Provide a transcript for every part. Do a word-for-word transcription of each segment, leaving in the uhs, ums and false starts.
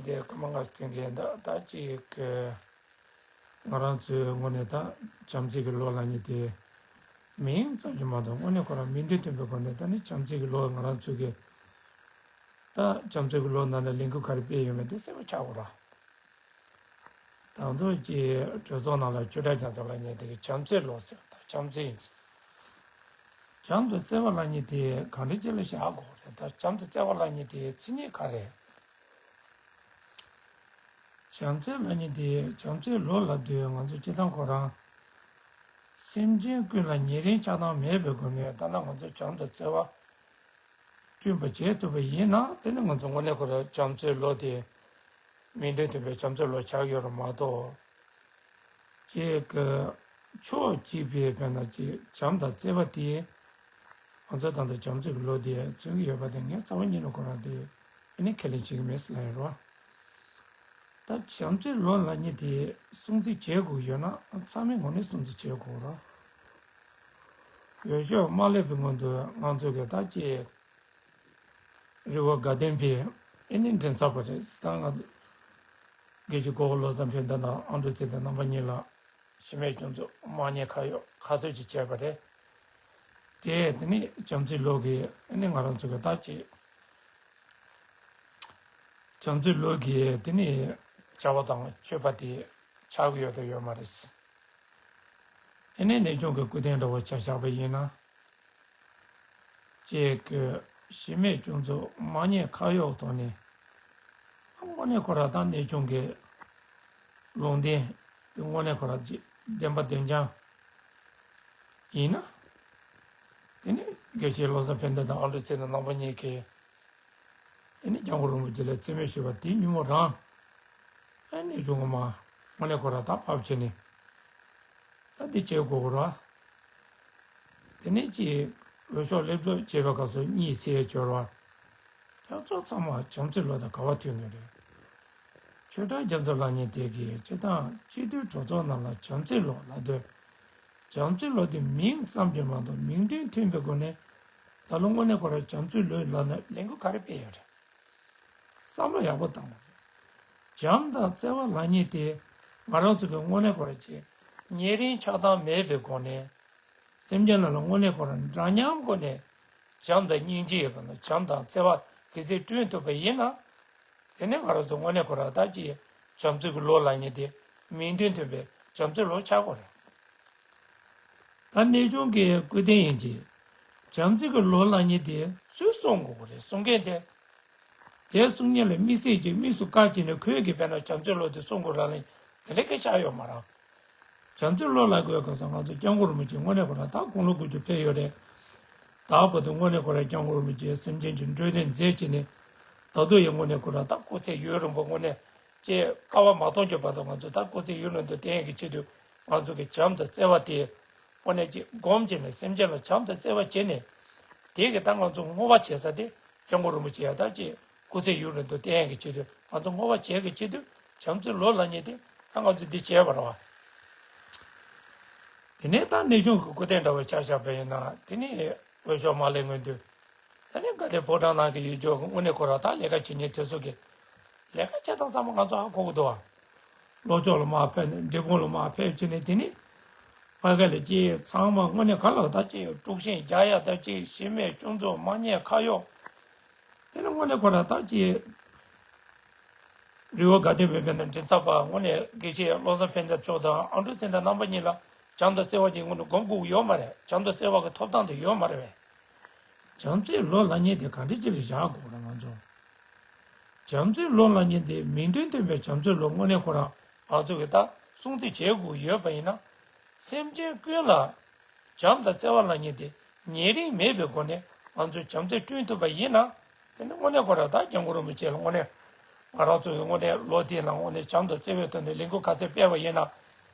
དེ་སྐར་མ་ལྔ་སྟོན་གྱི་ཡིན། ད་ད་ཅིག་ང་རང་ཚོའི་ངོས་ནས་ད་བྱམས་བརྩེ་གི་ལོ་ལབ་མཁན་དེ་མིང་ཙམ་ཞིག་མ་གཏོགས་དངོས་གནས་ཁོ་རང་མིང་དོན་མཐུན་པའི་སྒོ་ནས་ད་ནི་བྱམས་བརྩེ་གི་ལོ། ང་རང་ཚོ་གི་ད་བྱམས་བརྩེ་གི་ལོ་ནང་ལ་ལས་འགུལ་ག་རེ་སྤེལ་ཡོད་མེད་དེ་གསལ་པོ་ཆགས་དགོས་ར། ད་དུང་ཅིག་གྲོས་ཚོགས་ནང་ལ་ཆོས་གྲགས་རྒྱ་མཚོ་ལབ་མཁན་དེ་གི་བྱམས་བརྩེའི་ལོ་ཟེར། ད་བྱམས་བརྩེ་ཡིན། བྱམས་དང་བརྩེ་བ་ལབ་མཁན་དེ་གང་འདྲ་ཅིག་ལ་བཞག་དགོས་རེད། ད་བྱམས་དང་བརྩེ་བ་ལབ་མཁན་དེའི་མཚན་ཉིད་ག་རེ་རེད། བྱམས་བརྩེ་ལབ་མཁན་དེ། བྱམས་བརྩེའི་ལོ་ལབ་དུས་ང་ཚོ་སྤྱིར་བཏང་ཁོ་རང་སེམས་ཅན་ཀུན་ལ་ཉེ་རིང་ཆགས་སྡང་མེད་པའི་སྒོ་ནས། ད་ལྟ་ང་ཚོ་བྱམས་དང་བརྩེ་བ་བསྐྲུན་པ་བྱེད་ཐུབ་པ་ཡིན་ན། དེ་ནི་ང་ཚོ་དངོས་གནས་ཁོ་རང་བྱམས་བརྩེའི་ལོ་དེ་མིང་དོན་མཐུན་པའི་བྱམས་བརྩེའི་ལོ་ཆགས་ཡོད་རེད་མ་གཏོགས། ཅིག་གི་ཕྱོགས་གཅིག་པའི་དཔེར་ན་ཅིག་བྱམས་དང་བརྩེ་བ་དེ་ང་ཚོ་ད་ལྟ་བྱམས་བརྩེ་གི་ལོ་དེ་མཚོན་གྱི་ཡོད་པ་དེ་ངས་རྩ་བ་ཉིད་ནས་ཁོ་རང་དེ་ཨ་ནི་ཁས་ལེན་བྱེད་ཀྱི་མེད་ཟེར་ལབ་ཡོད་རེད་བ། ད་བྱམས་བརྩེའི་ལོ་ལབ་མཁན་དེ་སྲུང་བརྩི་བྱེད་དགོས་ཡོད་ན་ཚང་མས་ངོ་ནས་སྲུང་བརྩི་བྱེད་དགོས་རེད། འོས་ཤོག་མ་སླེབས་པའི་སྔོན་དུ་ང་ཚོ་གི་ད་ཅིག་རི་བོ་དགའ་ལྡན་པའི་ཨ་ནི་མགྲིན་ཚབ་པ་རེད། ད་ང་དགེ་བཤེས་གོ་བོ་བློ་བཟང་ཕན་བདེ་དང་ཨ་འབྲུག་ཚེ་བརྟན་རྣམ་པ་གཉིས་ལ་གཞི་མེད་སྐྱོན་འཛུགས་དམག་ཉེས་ཁ་གཡོག་ཁ་གསོ་ཅིག་བྱས་པ་རེད། དེ་དེ་ནི་བྱམས་བརྩེའི་ལོ་གི་ཨ་ནི་ང་རང་ཚོ་གི་ད་ཅིག་བྱམས་བརྩེའི་ལོ་གི་དེ་ནི་བྱ་བ་དང་སྤྱོད་པ་དེ་ཆགས་ཀྱི་ཡོད་དང་ཡོད་མ་རེད། ཨ་ནི་གནས་ཆུང་གི་སྐུ་རྟེན་འདྲ་བོ་ཆ་བཞག་པ་ཡིན་ན། ཅིག་གི་གཞི་མེད་སྐྱོན་འཛུགས་དམག་ཉེས་ཁ་གཡོག་ཐོག་ནས། དངོས་གནས་ཁོ་རང་ད་གནས་ཆུང་གི་ལུང་བསྟན་དེ་དངོས་གནས་ཁོ་རང་ཅིག་བདེན་པ་བདེན་རྐྱང་ཡིན་ན། དེ་ནི་དགེ་བཤེས་བློ་བཟང་ཕན་བདེ་དང་ཨ་འབྲུག་ཚེ་བརྟན་རྣམ་པ་གཉིས་ཀྱིས་ཨ་ནི་སྐྱབས་མགོན་རིན་པོ་ཆེ་ལ་རྩིས་མེད་ཞུས་པ་དེ་ཉིན་མོ་རང་ཨ་ནི་གནས་ཆུང་གི་མ་དངོས་གནས་ཁོ་རང་ད་ཕབ་བྱས་ནས། ད་འདི་བྱེད་དགོས་ར། དེ་ནས་ཅིག་འོས་ཤོག་སླེབས་གྲབས་བྱེད་པའི་སྐབས་སུ་གཉིད་སད་འགྱོ་ར། ད་གཙོ་ཚང་མ་བྱམས་བརྩེའི་ལོ་དང་འགལ་བ་ཐེབས་ནི་རེད། ཆོས་གྲགས་རྒྱ་མཚོ་ལབ་མཁན་དེ་གིས་སྤྱིར་བཏང་སྤྱི་འཐུས་གྲོས་ཚོགས་ནང་ལ་བྱམས་བརྩེའི་ལོ་ལབ་དུས། བྱམས་བརྩེའི་ལོ་དེ་མིང་ཙམ་གྱིས་མ་གཏོགས་མིང་དོན་མཐུན་པའི་སྒོ་ནས་ད་ལོ་དངོས་གནས་ཁོ་རང་བྱམས་བརྩེའི་ལོ་ལབ་ན་ལས་འགུལ་ག་རེ་སྤེལ་ཡོད་རེད། བསམ་བློ་ཡག་པོ་བཏང་དགོས། བྱམས་དང་བརྩེ་བ་ལབ་མཁན་དེ་ང་རང་ཚོ་གི་དངོས་གནས་ཁོ་རང་ཅིག་ཉེ་རིང་ཆགས་སྡང་མེད་པའི་སྒོ་ནས། སེམས་ཅན་རྣམས་ལ་དངོས་གནས་ཁོ་རང་འདྲ་མཉམ་སྒོ་ནས་བྱམས་དང་སྙིང་རྗེ་ཡི་སྒོ་ནས་བྱམས་དང་བརྩེ་བ་གལ་སྲིད་བསྐྲུན་ཐུབ་པ་ཡིན་ན། དེ་ནས་ང་རང་ཚོ་དངོས་གནས་ཁོ་རང་ད་ཅིག་བྱམས་བརྩེ་གི་ལོ་ལབ་མཁན་དེ་མིང་དོན་མཐུན་པའི་བྱམས་བརྩེའི་ལོ་ཆགས་དགོས་རེད། ད་གནས་ཆུང་གི་སྐུ་རྟེན་ཡིན་གྱི། བྱམས་བརྩེ་གི་ལོ་ལབ་མཁན་དེ་སུས་གསུང་དགོས་རེད། གསུང་མཁན་དེ། དེ་གསུང་མཁན་ལ་དམིགས་བསལ་གྱི་དམིགས་སུ་བཀར་བྱས་ནས་ཁོས་ཀྱི་དཔེར་ན་བྱམས་བརྩེའི་ལོ་དེ་གསུང་དགོས་ར་ལ་དེ་འདྲ་སྐད་ཆ་ཡོད་མ་རེད། བྱམས་བརྩེའི་ལོ་ལབ་དགོས་སྐབས་སུ་ང་ཚོ་སྐྱབས་མགོན་རིན་པོ་ཆེ་དངོས་གནས་ཁོ་རང་ད་དགུང་ལོ་དགུ་བཅུ་ཕེབས་ཡོད་རེད། ད་བར་དུ་དངོས་གནས་ཁོ་རང་སྐྱབས་མགོན་རིན་པོ་ཆེ་སེམས་ཅན་གྱི་འཕྲོད་བསྟེན་མཛད་བྱས་ནས། ད་དུང་ཡང་དངོས་གནས་ཁོ་རང་ད་སྐུ་ཚེ་ཡུན་རིང་པོ་དངོས་གནས་ཅེས་དཀའ་བ་མ་མཐོང་རྒྱུ་བར་དུ་ང་ཚོ་ད་སྐུ་ཚེ་ཡུན་རིང་དུ་བརྟན་ཡག་གི་ཆེད་དུ། ང་ཚོ་གི་བྱམས་དང་བརྩེ་བ་དེ་དངོས་གནས་ཅིག་སྒོམ་བྱས་ནས་སེམས་ཅན་ལ་བྱམས་དང་བརྩེ་བ་བྱས་ནས། དེ་གི་ད་ང་ཚོ་བསྔོ་བ་བྱེད་ས་དེ་སྐྱབས་མགོན་རིན་པོ་ཆེ་ཡང་ད་ཅིག་སྐུ་ཚེ་ཡུན་རིང་དུ་བརྟན་ཡག་གི་ཆེད་དུ་ང་ཚོ་བསྔོ་བ་བྱེད་ཡག་གི་ཆེད་དུ་བྱམས་བརྩེའི་ལོ་ལབ་མཁན་དེ་ད་ང་ཚོ་འདི་བྱས་པ་རེད་བ། དེ་ནས་ད་གནས་ཆུང་གི་སྐུ་རྟེན་འདྲ་བོ་ཆ་བཞག་པ་ཡིན་ན། དེ་ནས་འོས་ཤོག་མ་སླེབས་སྔོན་དུ། ད་ནི་དགའ་ལྡན་ཕོ་བྲང་ནང་གི་ཡུལ་ལྗོངས་ཀྱི་དངོས་གནས་ཁོ་རང་ད་ལས་ཀ་བྱེད་མཁན་དེ་ཚོ་གི་ལས་ཀ་བྱེད་སྟངས་ཚང་མ་ང་ཚོ་ཧ་གོ་གི་འདུག་བ། ལྷོ་ཕྱོགས་ལ་མར་ཕེབས་ནས་འབྲས་སྤུངས་ལ་མར་ཕེབས་བྱས་ནས། དེ་ནི་ཕ་གི་ལ་ཅིག་ཚང་མ་དངོས་གནས་ག་ལ་ད་ཅིག་དཀྲུག་ཤིང་རྒྱག་ཡ། ད་ཅིག་གཞི་མེད་སྐྱོན་འཛུགས་དམག་ཉེས་ཁ་གཡོག་དེ་ནི་དངོས་གནས་ཁོ་རང་ད་ཅིག་རི་བོ་དགའ་ལྡན་པའི་དཔེར་ན་མགྲིན་ཚབ་པ་དངོས་གནས་དགེ་བཤེས་བློ་བཟང་ཕན་བདེ་མཆོག་དང་ཨ་འབྲུག་ཚེ་བརྟན་རྣམ་པ་གཉིས་ལ་བྱམས་དང་བརྩེ་བ་གྱི་དངོས་གནས་སྒོམ་དགོས་ཀྱི་ཡོད་མ་རེད། བྱམས་དང་བརྩེ་བ་གི་ཐོབ་ཐང་དེ་ཡོད་མ་རེད་པས། བྱམས་བརྩེའི་ལོ་ལབ་མཁན་དེ་ག་འདྲ་ཅིག་ལ་བཞག་དགོས་རེད་ང་ཚོ། བྱམས་བརྩེའི་ལོ་ལབ་མཁན་དེ་མིང་དོན་མཐུན་པའི་བྱམས་བརྩེའི་ལོ་དངོས་གནས་ཁོ་རང་ང་ཚོ་གི་ད་སྲུང་བརྩི་བྱེད་དགོས་ཡོད་པ་ཡིན་ན། སེམས་ཅན་ཀུན་ལ་བྱམས་དང་བརྩེ་བ་ལབ་མཁན་དེ་ཉེ་རིང་མེད་པའི་སྒོ་ནས་ང་ཚོས་བྱམས་བརྩེ་བསྐྲུན་ཐུབ་པ་ཡིན་ན། དེ་ནི་དངོས་གནས་ཁོ་རང་ད་སྐྱབས་མགོན་རིན་པོ་ཆེ་ལ་དངོས་གནས་ང་རང་ཚོ་གི་དངོས་གནས་ལོ་དེའི་ནང་དངོས་གནས་བྱམས་དང་བརྩེ་བའི་ཐོག་ནས་ལས་འགུལ་ག་ཚད་སྤེལ་བ་ཡིན་ན།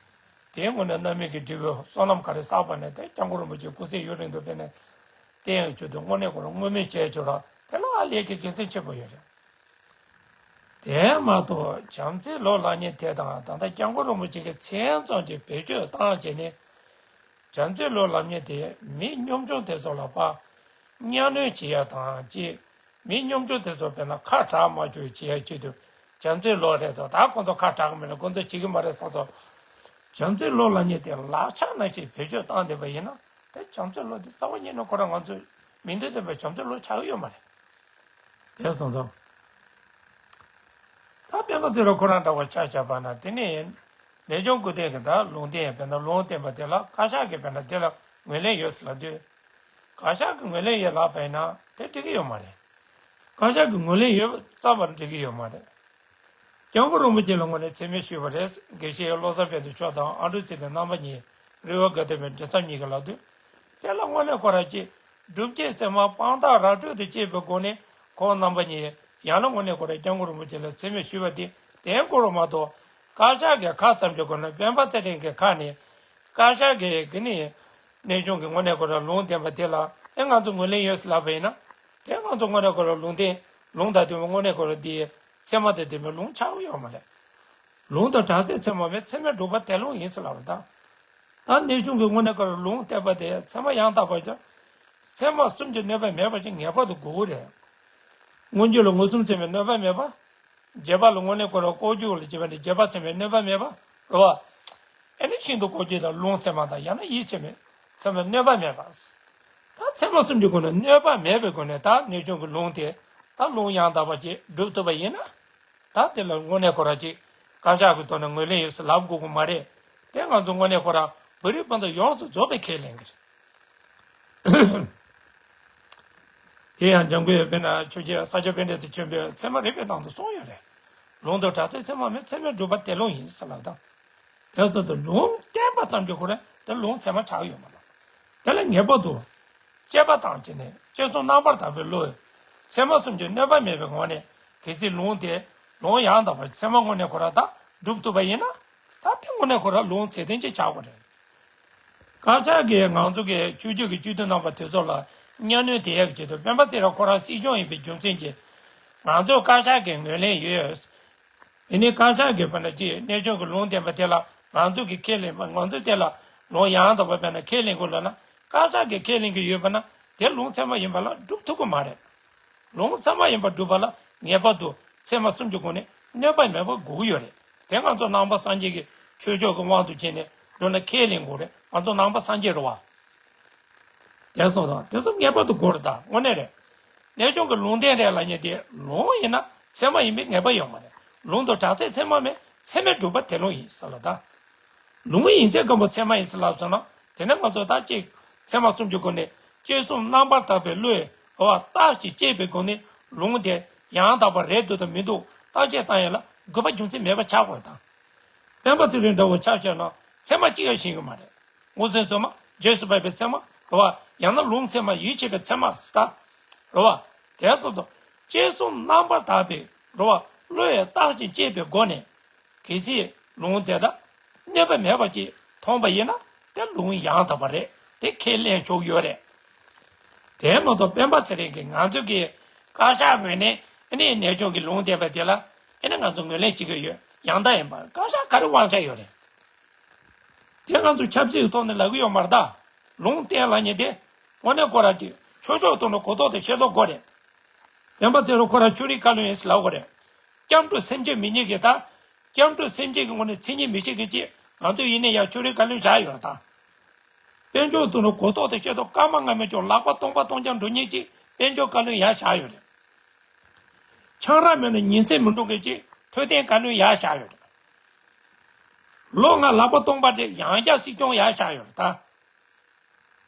དེའི་དངོས་གནས་རྣམ་སྨིན་གྱི་འབྲས་བུ་བསོད་ནམས་ག་རེ་བསགས་པ་ནས་དེ་སྐྱབས་མགོན་རིན་པོ་ཆེ་སྐུ་ཚེ་ཡུན་རིང་དུ་སྤེལ་ནས་བརྟན་ཡག་ཆེད་དུ་དངོས་གནས་ཁོ་རང་བསྔོ་སྨོན་བྱས་ཆོག་ར། དེ་ལ་ཨ་ལས་ཀྱི་དགེ་མཚན་ཆེན་པོ་ཡོད་རེད། དེ་མ་གཏོགས་བྱམས་བརྩེའི་ལོ་ལབ་མཁན་དེ་དང་ད་ལྟ་སྐྱབས་མགོན་རིན་པོ་ཆེ་གི་མཚན་ཙམ་གྱིས་བེད་སྤྱོད་བཏང་བྱས་ནས། བྱམས་བརྩེའི་ལོ་ལབ་མཁན་དེ་མི་གཉོམ་ཆུང་དེ་ཚོ་ལ་ཕར་གཉའ་གནོན་བྱེད་ཡ་དང་གཅིག་མི་གཉོམ་ཆུང་དེ་ཚོ་དཔེར་ན་ཁ་གྲག་མ་བཅུག་བྱེད་ཡ་ཆེད་དུ་ བྱམས་བརྩེའི་བློ་རེད་དོ། ད་ཁོང་ཚོ་ཁ་གྲག་གི་མེད་ལ་ཁོང་ཚོ་བྱེད་ཀྱི་མ་རེད་བསམ་ཚོ། བྱམས་བརྩེའི་བློ་ལབ་མཁན་དེ་ལག་ཆ་ནང་བཞིན་བེད་སྤྱོད་བཏང་བསྡད་པ་ཡིན་ན་དེ་བྱམས་བརྩེའི་བློ་དེ་རྩ་བ་ཉིད་ནས་ཁོ་རང་ང་ཚོས་མིང་དོན་ལྡན་པའི་བྱམས་བརྩེའི་བློ་ཆགས་ཀྱི་ཡོད་མ་རེད། དེ་སོང་ཙང་། ད་སྤེན་པ་ཚེ་རིང་ཁོ་རང་འདྲ་བ་ཆ་བཞག་པ་ན་དེ་ནི་ནེའུ་ཅོན་ཀུན་ལྡན་གྱི་ད་ལུང་བསྟན་བས་ན་ལུང་བསྟན་པ་དེ་ལ་བཀའ་ཤག་གིས་བས་ན་དེ་ལ་ངོས་ལེན་ཡོད་ཟེར་ལབ་དུས། བཀའ་ཤག་གིས་ངོས་ལེན་ཡོད་ལབ་པ་ཡིན་ན་དེ་འགྲིག་གི་ཡོད་མ་རེད། བཀའ་ཤག་གིས་ངོས་ལེན་ཡོད་རྩ་བར་འགྲིག་གི་ཡོད་མ་རེད། སྐྱབས་མགོན་རིན་པོ་ཆེ་ལ་དངོས་གནས་མཚན་སྨད་ཞུས་པ་རེད། དགེ་བཤེས་བློ་བཟང་དཔལ་དུ་མཆོག་དང་ཨ་འབྲུག་ཚེ་བརྟན་རྣམ་པ་གཉིས་རི་བོ་དགའ་ལྡན་པའི་མགྲིན་ཚབ་གཉིས་ཀྱིས་ལབ་དུས། དེ་ལ་དངོས་གནས་ཁོ་རང་གཅིག་སྒྲུབ་བྱེད་ཚད་མ་དཔང་རྟགས་ར་སྤྲོད་དུ་བྱས་པའི་སྒོ་ནས་ཁོང་རྣམ་པ་གཉིས་ཡང་ན་དངོས་གནས་ཁོ་རང་སྐྱབས་མགོན་རིན་པོ་ཆེ་ལ་མཚན་སྨད་ཞུས་པ་དེ་བདེན་དགོས་རུང་མ་གཏོགས། བཀའ་ཤག་གི་ཁ་ཙམ་གྱི་སྒོ་ནས་སྤེན་པ་ཚེ་རིང་གི་ཁ་ནས་བཀའ་ཤག་གི་གི་ནི་གནས་ཆུང་གི་དངོས་གནས་ཁོ་རང་ལུང་བསྟན་པ་དེ་ལ་ཨེ་ང་ཚོ་ངོས་ལེན་ཡོད་ཟེར་ལབ་པ་ཡིན་ན། དེ་ང་ཚོ་དངོས་གནས་ཁོ་རང་ལུང་བསྟན་ལུང་དང་ལྡན་པ་དངོས་གནས་ཁོ་རང་དེ་ཚད་མ་དང་ལྡན་པའི་ལུང་ཆགས་ཀྱི་ཡོད་མ་རེད། ལུང་དང་བྲག་རྩའི་ཚད་མ་མེད་ཚད་མས་གྲུབ་པ་དེ་ལུང་ཡིན་ཟེར་ལབ་པ་དང་། ད་གནས་ཆུང་གི་དངོས་གནས་ཁོ་རང་ལུང་བསྟན་པ་དེ་ཚད་མ་ཡང་དག་པར་ཀྱང་། ཚད་མ་གསུམ་གྱི་གནོད་པ་མེད་པ་ཞིག་ངེས་པར་དུ་དགོས་ཀྱི་རེད། མངོན་བརྗོད་ལ་མངོན་སུམ་ཚད་མའི་གནོད་པ་མེད་པ། རྗེས་དཔག་ལ་དངོས་གནས་ཁོ་རང་ལྐོག་གྱུར་ལ་བྱེད་པ་ནི་རྗེས་དཔག་ཚད་མའི་གནོད་པ་མེད་པ་རེད་བ། ཨེ་ནི་ཤིན་ཏུ་ལྐོག་གྱུར་དང་ལུང་ཚད་མ་དང་ཡང་ན་ཡིད་ཆེས་མེད་ཚད་མའི་གནོད་པ་མེད་པ། ད་ཚད་མ་གསུམ་གྱི་སྒོ་ནས་གནོད་པ་མེད་པའི་སྒོ་ནས་ད་གནས་ཆུང་གི་ལུང་དེ་ད་ལུང་ཡང་དག་པ་ཅིག་སྒྲུབ་ཐུབ་པ་ཡིན་ན། ད་དེ་ལ་དངོས་གནས་ཁོ་རང་ཅིག་བཀའ་ཤག་གི་ཐོག་ནས་ངོས་ལེན་ཡོད་ཟེར་ལབ་དགོས་ཀྱི་མ་རེད། དེ་ང་ཚོ་དངོས་གནས་ཁོ་རང་བོད་རིགས་སྤུན་ཟླ་ཡོངས་སུ་རྫོགས་པས་ཁས་ལེན་གྱི་རེད། དེ་ཡང་འཇམ་མགོན་དཔེར་ན་ཆོས་རྒྱལ་ས་སྐྱ་པཎྜི་ཏ་ཆེན་པོས་ཚད་མ་རིགས་པའི་ནང་དུ་གསུངས་ཡོད་རེད། ལུང་དང་བྲག་རྩའི་ཚད་མ་མེད་ཚད་མས་གྲུབ་པ་དེ་ལུང་ཡིན་ཟེར་ལབ་དང་། དེ་ཚོ་དང་ལུང་བསྟན་པ་ཙམ་གྱིས་ཁོ་རང་དེ་ལུང་ཚད་མ་ཆགས་ཡོད་མ་རེད། དེ་ལ་ངེས་པར་དུ་དཔྱད་པ་བཏང་བྱས་ནས་དཔྱད་གསུམ་རྣམ་པར་དག་པའི་བློས་ཚད་མ་གསུམ་གྱི་གནོད་པ་མེད་པའི་ངང་ནས་གལ་སྲིད་ལུང་དེ་ལུང་ཡང་དག་པར་ཚད་མ་དངོས་གནས་ཁོ་རང་དག་སྒྲུབ་ཐུབ་པ་ཡིན་ན། ད་དེ་དངོས་གནས་ཁོ་རང་ལུང་ཚད་ལྡན་ཅིག་ཆགས་དགོས་རེད། བཀའ་ཤག་གིས་ང་ཚོ་གི་ཆོས་བརྒྱུད་ཀྱི་སྤྱི་འཐུས་རྣམ་པ་དེ་ཚོ་ལ་གཉའ་གནོན་དེ་ཡག་ཆེད་དུ་སྤེན་པ་ཚེ་རིང་ཁོ་རང་སྲིད་སྐྱོང་ཡིན་པའི་རྒྱུ་མཚན་གྱིས་ང་ཚོ་བཀའ་ཤག་གི་ངོས་ལེན་ཡོད། དེ་ནས་བཀའ་ཤག་གིས་དཔེར་ན་ཅིག་གནས་ཆུང་གི་ལུང་བསྟན་པ་དེ་ལ་ང་ཚོ་གི་ཁས་ལེན་པ་ང་ཚོ་དེ་ལ་ལུང་ཡང་དག་པ་དཔེར་ན་ཁས་ལེན་དགོས་ལབ་ན་བཀའ་ཤག་གིས་ཁས་ལེན་གྱི་ཡོད་པ་ན་དེ་ལུང་ཚད་མ་ཡིན་པ་ལ་སྒྲུབ་ཐུབ་ཀྱི་མ་རེད། ལུང་ཚད་མ་ཡིན་པར་སྒྲུབ་པ་ལ་ངེས་པར་དུ་ཚད་མ་གསུམ་གྱི་སྒོ་ནས་གནོད་པ་མེད་པ་དགོས་ཀྱི་ཡོད་རེད། དེ་ང་ཚོ་ནང་པ་སངས་རྒྱས་ཀྱི་ཆོས་ཕྱོགས་ཀྱི་དབང་དུ་བྱས་ནས་འགྲོ་ན་ཁས་ལེན་དགོས་རེད། ང་ཚོ་ནང་པ་སངས་རྒྱས་རེད་བ། དེ་སོང་ཙང་དེ་ཚོ་ངེས་པར་དུ་དགོས་རེད། ད་དངོས་གནས་རེད། གནས་ཆུང་གི་ལུང་བསྟན་རེད་ལབ་མཁན་དེ་ལུང་ཡིན་ན་ཚད་མ་ཡིན་པའི་ངེས་པ་ཡོད་མ་རེད། ལུང་དང་བྲག་རྩའི་ཚད་མ་མེད་ཚད་མས་གྲུབ་པ་དེ་ལུང་ཡིན་ཟེར་ལ་ད། ལུང་ཡིན་ཚད་སྒམ་པོ་ཚད་མ་ཡིན་ཟེར་ལབ་སོང་ན་དེ་ནས་ང་ཚོ་ད་ཅིག་ཚད་མ་གསུམ་གྱི་སྒོ་ནས་དཔྱད་གསུམ་རྣམ་པར་དག་པའི་བློས་འོ་བརྟག་ཅིང་དཔྱད་པའི་སྒོ་ནས་ལུང་དེ་ཡང་དག་པ་རེད་འདུག་དང་མི་འདུག་བརྟག་དཔྱད་བཏང་ཡས་ལ་དགོས་པ་རྒྱུ་མཚན་མེད་པ་ཆགས་དགོས་རེད་ད། སྤེན་པ་ཚེ་རིང་འདྲ་བོ་ཆ་བཞག་ན་ཚད་མ་གཅིག་ཡང་ཤེས་ཀྱི་མ་རེད། མངོན་སུམ་ཚད་མ་རྗེས་སུ་དཔག་པའི་ཚད་མ་རེད་བ། ཡང་ན་ལུང་ཚད་མ་ཡིད་ཆེས་པའི་ཚད་མ་ཟེར་ད། རེད་བ། དེ་སོང་ཙང་དཔྱད་གསུམ་རྣམ་པར་དག་པའི་རེད་བ་བློས་བརྟག་ཅིང་དཔྱད་པའི་སྒོ་ནས། གལ་སྲིད་ལུང་དེ་དག་གནོད་པ་མེད་པ་ཅིག་མཐོང་པ་ཡིན་ན་དེ་ལུང་ཡང་དག་པ་རེད། དེ་ཁས་ལེན་ཆོག་ཡོད་རེད། དེ་མ་གཏོགས་སྤེན་པ་ཚེ་རིང་གིས་ང་ཚོ་གི་བཀའ་ཤག་ངོས་ནས་ཨ་ནི་གནས་ཆུང་གི་ལུང་བསྟན་པ་དེ་ལ་ཨ་ནི་ང་ཚོ་ངོས་ལེན་བྱེད་ཀྱི་ཡོད། ཡང་དག་ཡིན་པར་བཀའ་ཤག་ག་རེ་དབང་ཆ་ཡོད་རེད། དེ་ང་ཚོ་ཆབ་སྲིད་ཀྱི་ཐོག་ནས་ལབ་ཀྱི་ཡོད་མ་རེད་ད། ལུང་བསྟན་ལབ་མཁན་དེ་དངོས་གནས་ཁོ་རང་གི་ཆོས་ཕྱོགས་ཐོག་ནས་གོ་རྟོགས་དང་ཤེས་རྟོགས་དགོས་རེད། སྤེན་པ་ཚེ་རིང་ཁོ་རང་ཆོས་རིག་བཀའ་བློན་ཡིན་ཟེར་ལབ་དགོས་རེད། སྐྱབས་འགྲོ་སེམས་བསྐྱེད་མི་ཉན་གི་ད། སྐྱབས་འགྲོ་སེམས་བསྐྱེད་ཀྱི་ངོས་ནས་མཚན་ཉིད་མི་བྱེད་མཁན་ཅིག་ང་ཚོ་ཡིན་ན་ཡང་ཆོས་རིག་བཀའ་བློན་བཞག་ཡོད་རེད་ད། དཔལ་འབྱོར་དུ་ནི་གོ་རྟོགས་དང་ཤེས་རྟོགས་སྐར་མ་སྔ་མའི་ཅོག་ལག་པ་སྟོང་པ་སྟོང་རྐྱང་འགྲོ་མཁན་ཅིག་དཔལ་འབྱོར་བཀའ་བློན་ཡར་བཞག་ཡོད་རེད། ཆང་རག་མེད་ན་ཉིན་མཚན་མི་འགྲོ་མཁན་ཅིག་འཕྲོད་བསྟེན་བཀའ་བློན་ཡར་བཞག་ཡོད་རེད། ལོ་ལྔ་ལག་པ་སྟོང་པ་དེ་ཡང་བསྐྱར་སྲིད་སྐྱོང་ཡར་བཞག་ཡོད་རེད་ད།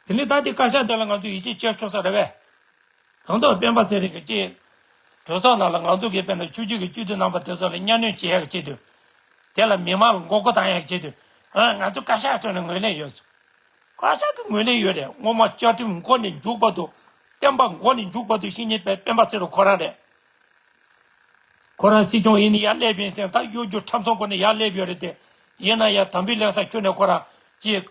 དེ་ནི་ད་དེ་བཀའ་ཤག་དེ་ལ་ང་ཚོས་ཡིད་ཆེས་བྱེད་ཆོག་ས་རེད་པས། གང་ལྟར་སྤེན་པ་ཚེ་རིང་གིས་ཅིག་གྲོས་ཚོགས་ནང་ལ་ང་ཚོ་གི་དཔེར་ན་ཆོས་བརྒྱུད་ཀྱི་སྤྱི་འཐུས་རྣམ་པ་དེ་ཚོ་ལ་གཉའ་གནོན་བྱེད་ཡག་ཆེད་དུ། དེ་ལ་མི་མང་ལ་མགོ་སྐོར་བཏང་ཡག་ཆེད་དུ། ཨ་ང་ཚོ་བཀའ་ཤག་ཐོག་ནས་ངོས་ལེན་ཡོད། བཀའ་ཤག་གི་ངོས་ལེན་ཡོད་རེད། སྔོན་མ་བཅའ་ཁྲིམས་མགོ་ནས་མཇུག་བར་དུ། བསྟན་པ་མགོ་ནས་མཇུག་བར་དུ་ཤེས་མཁན་དཔེ་སྤེན་པ་ཚེ་རིང་ཁོ་རང་རེད། ཁོ་རང་སྲིད་སྐྱོང་ཡིན་ནི་ཡར་སླེབས་ཡིན་ཟེར་ད་གཡོ་སྒྱུ་ཁྲམ་གསུམ་སྒོ་ནས་ཡར་སླེབས་ཡོད་རེད་དེ། ཡིན་ན་ཡང་དམ་འབུལ་ལེན་ས་ཁྱོན་ནས་ཁོ་རང་ཅིག་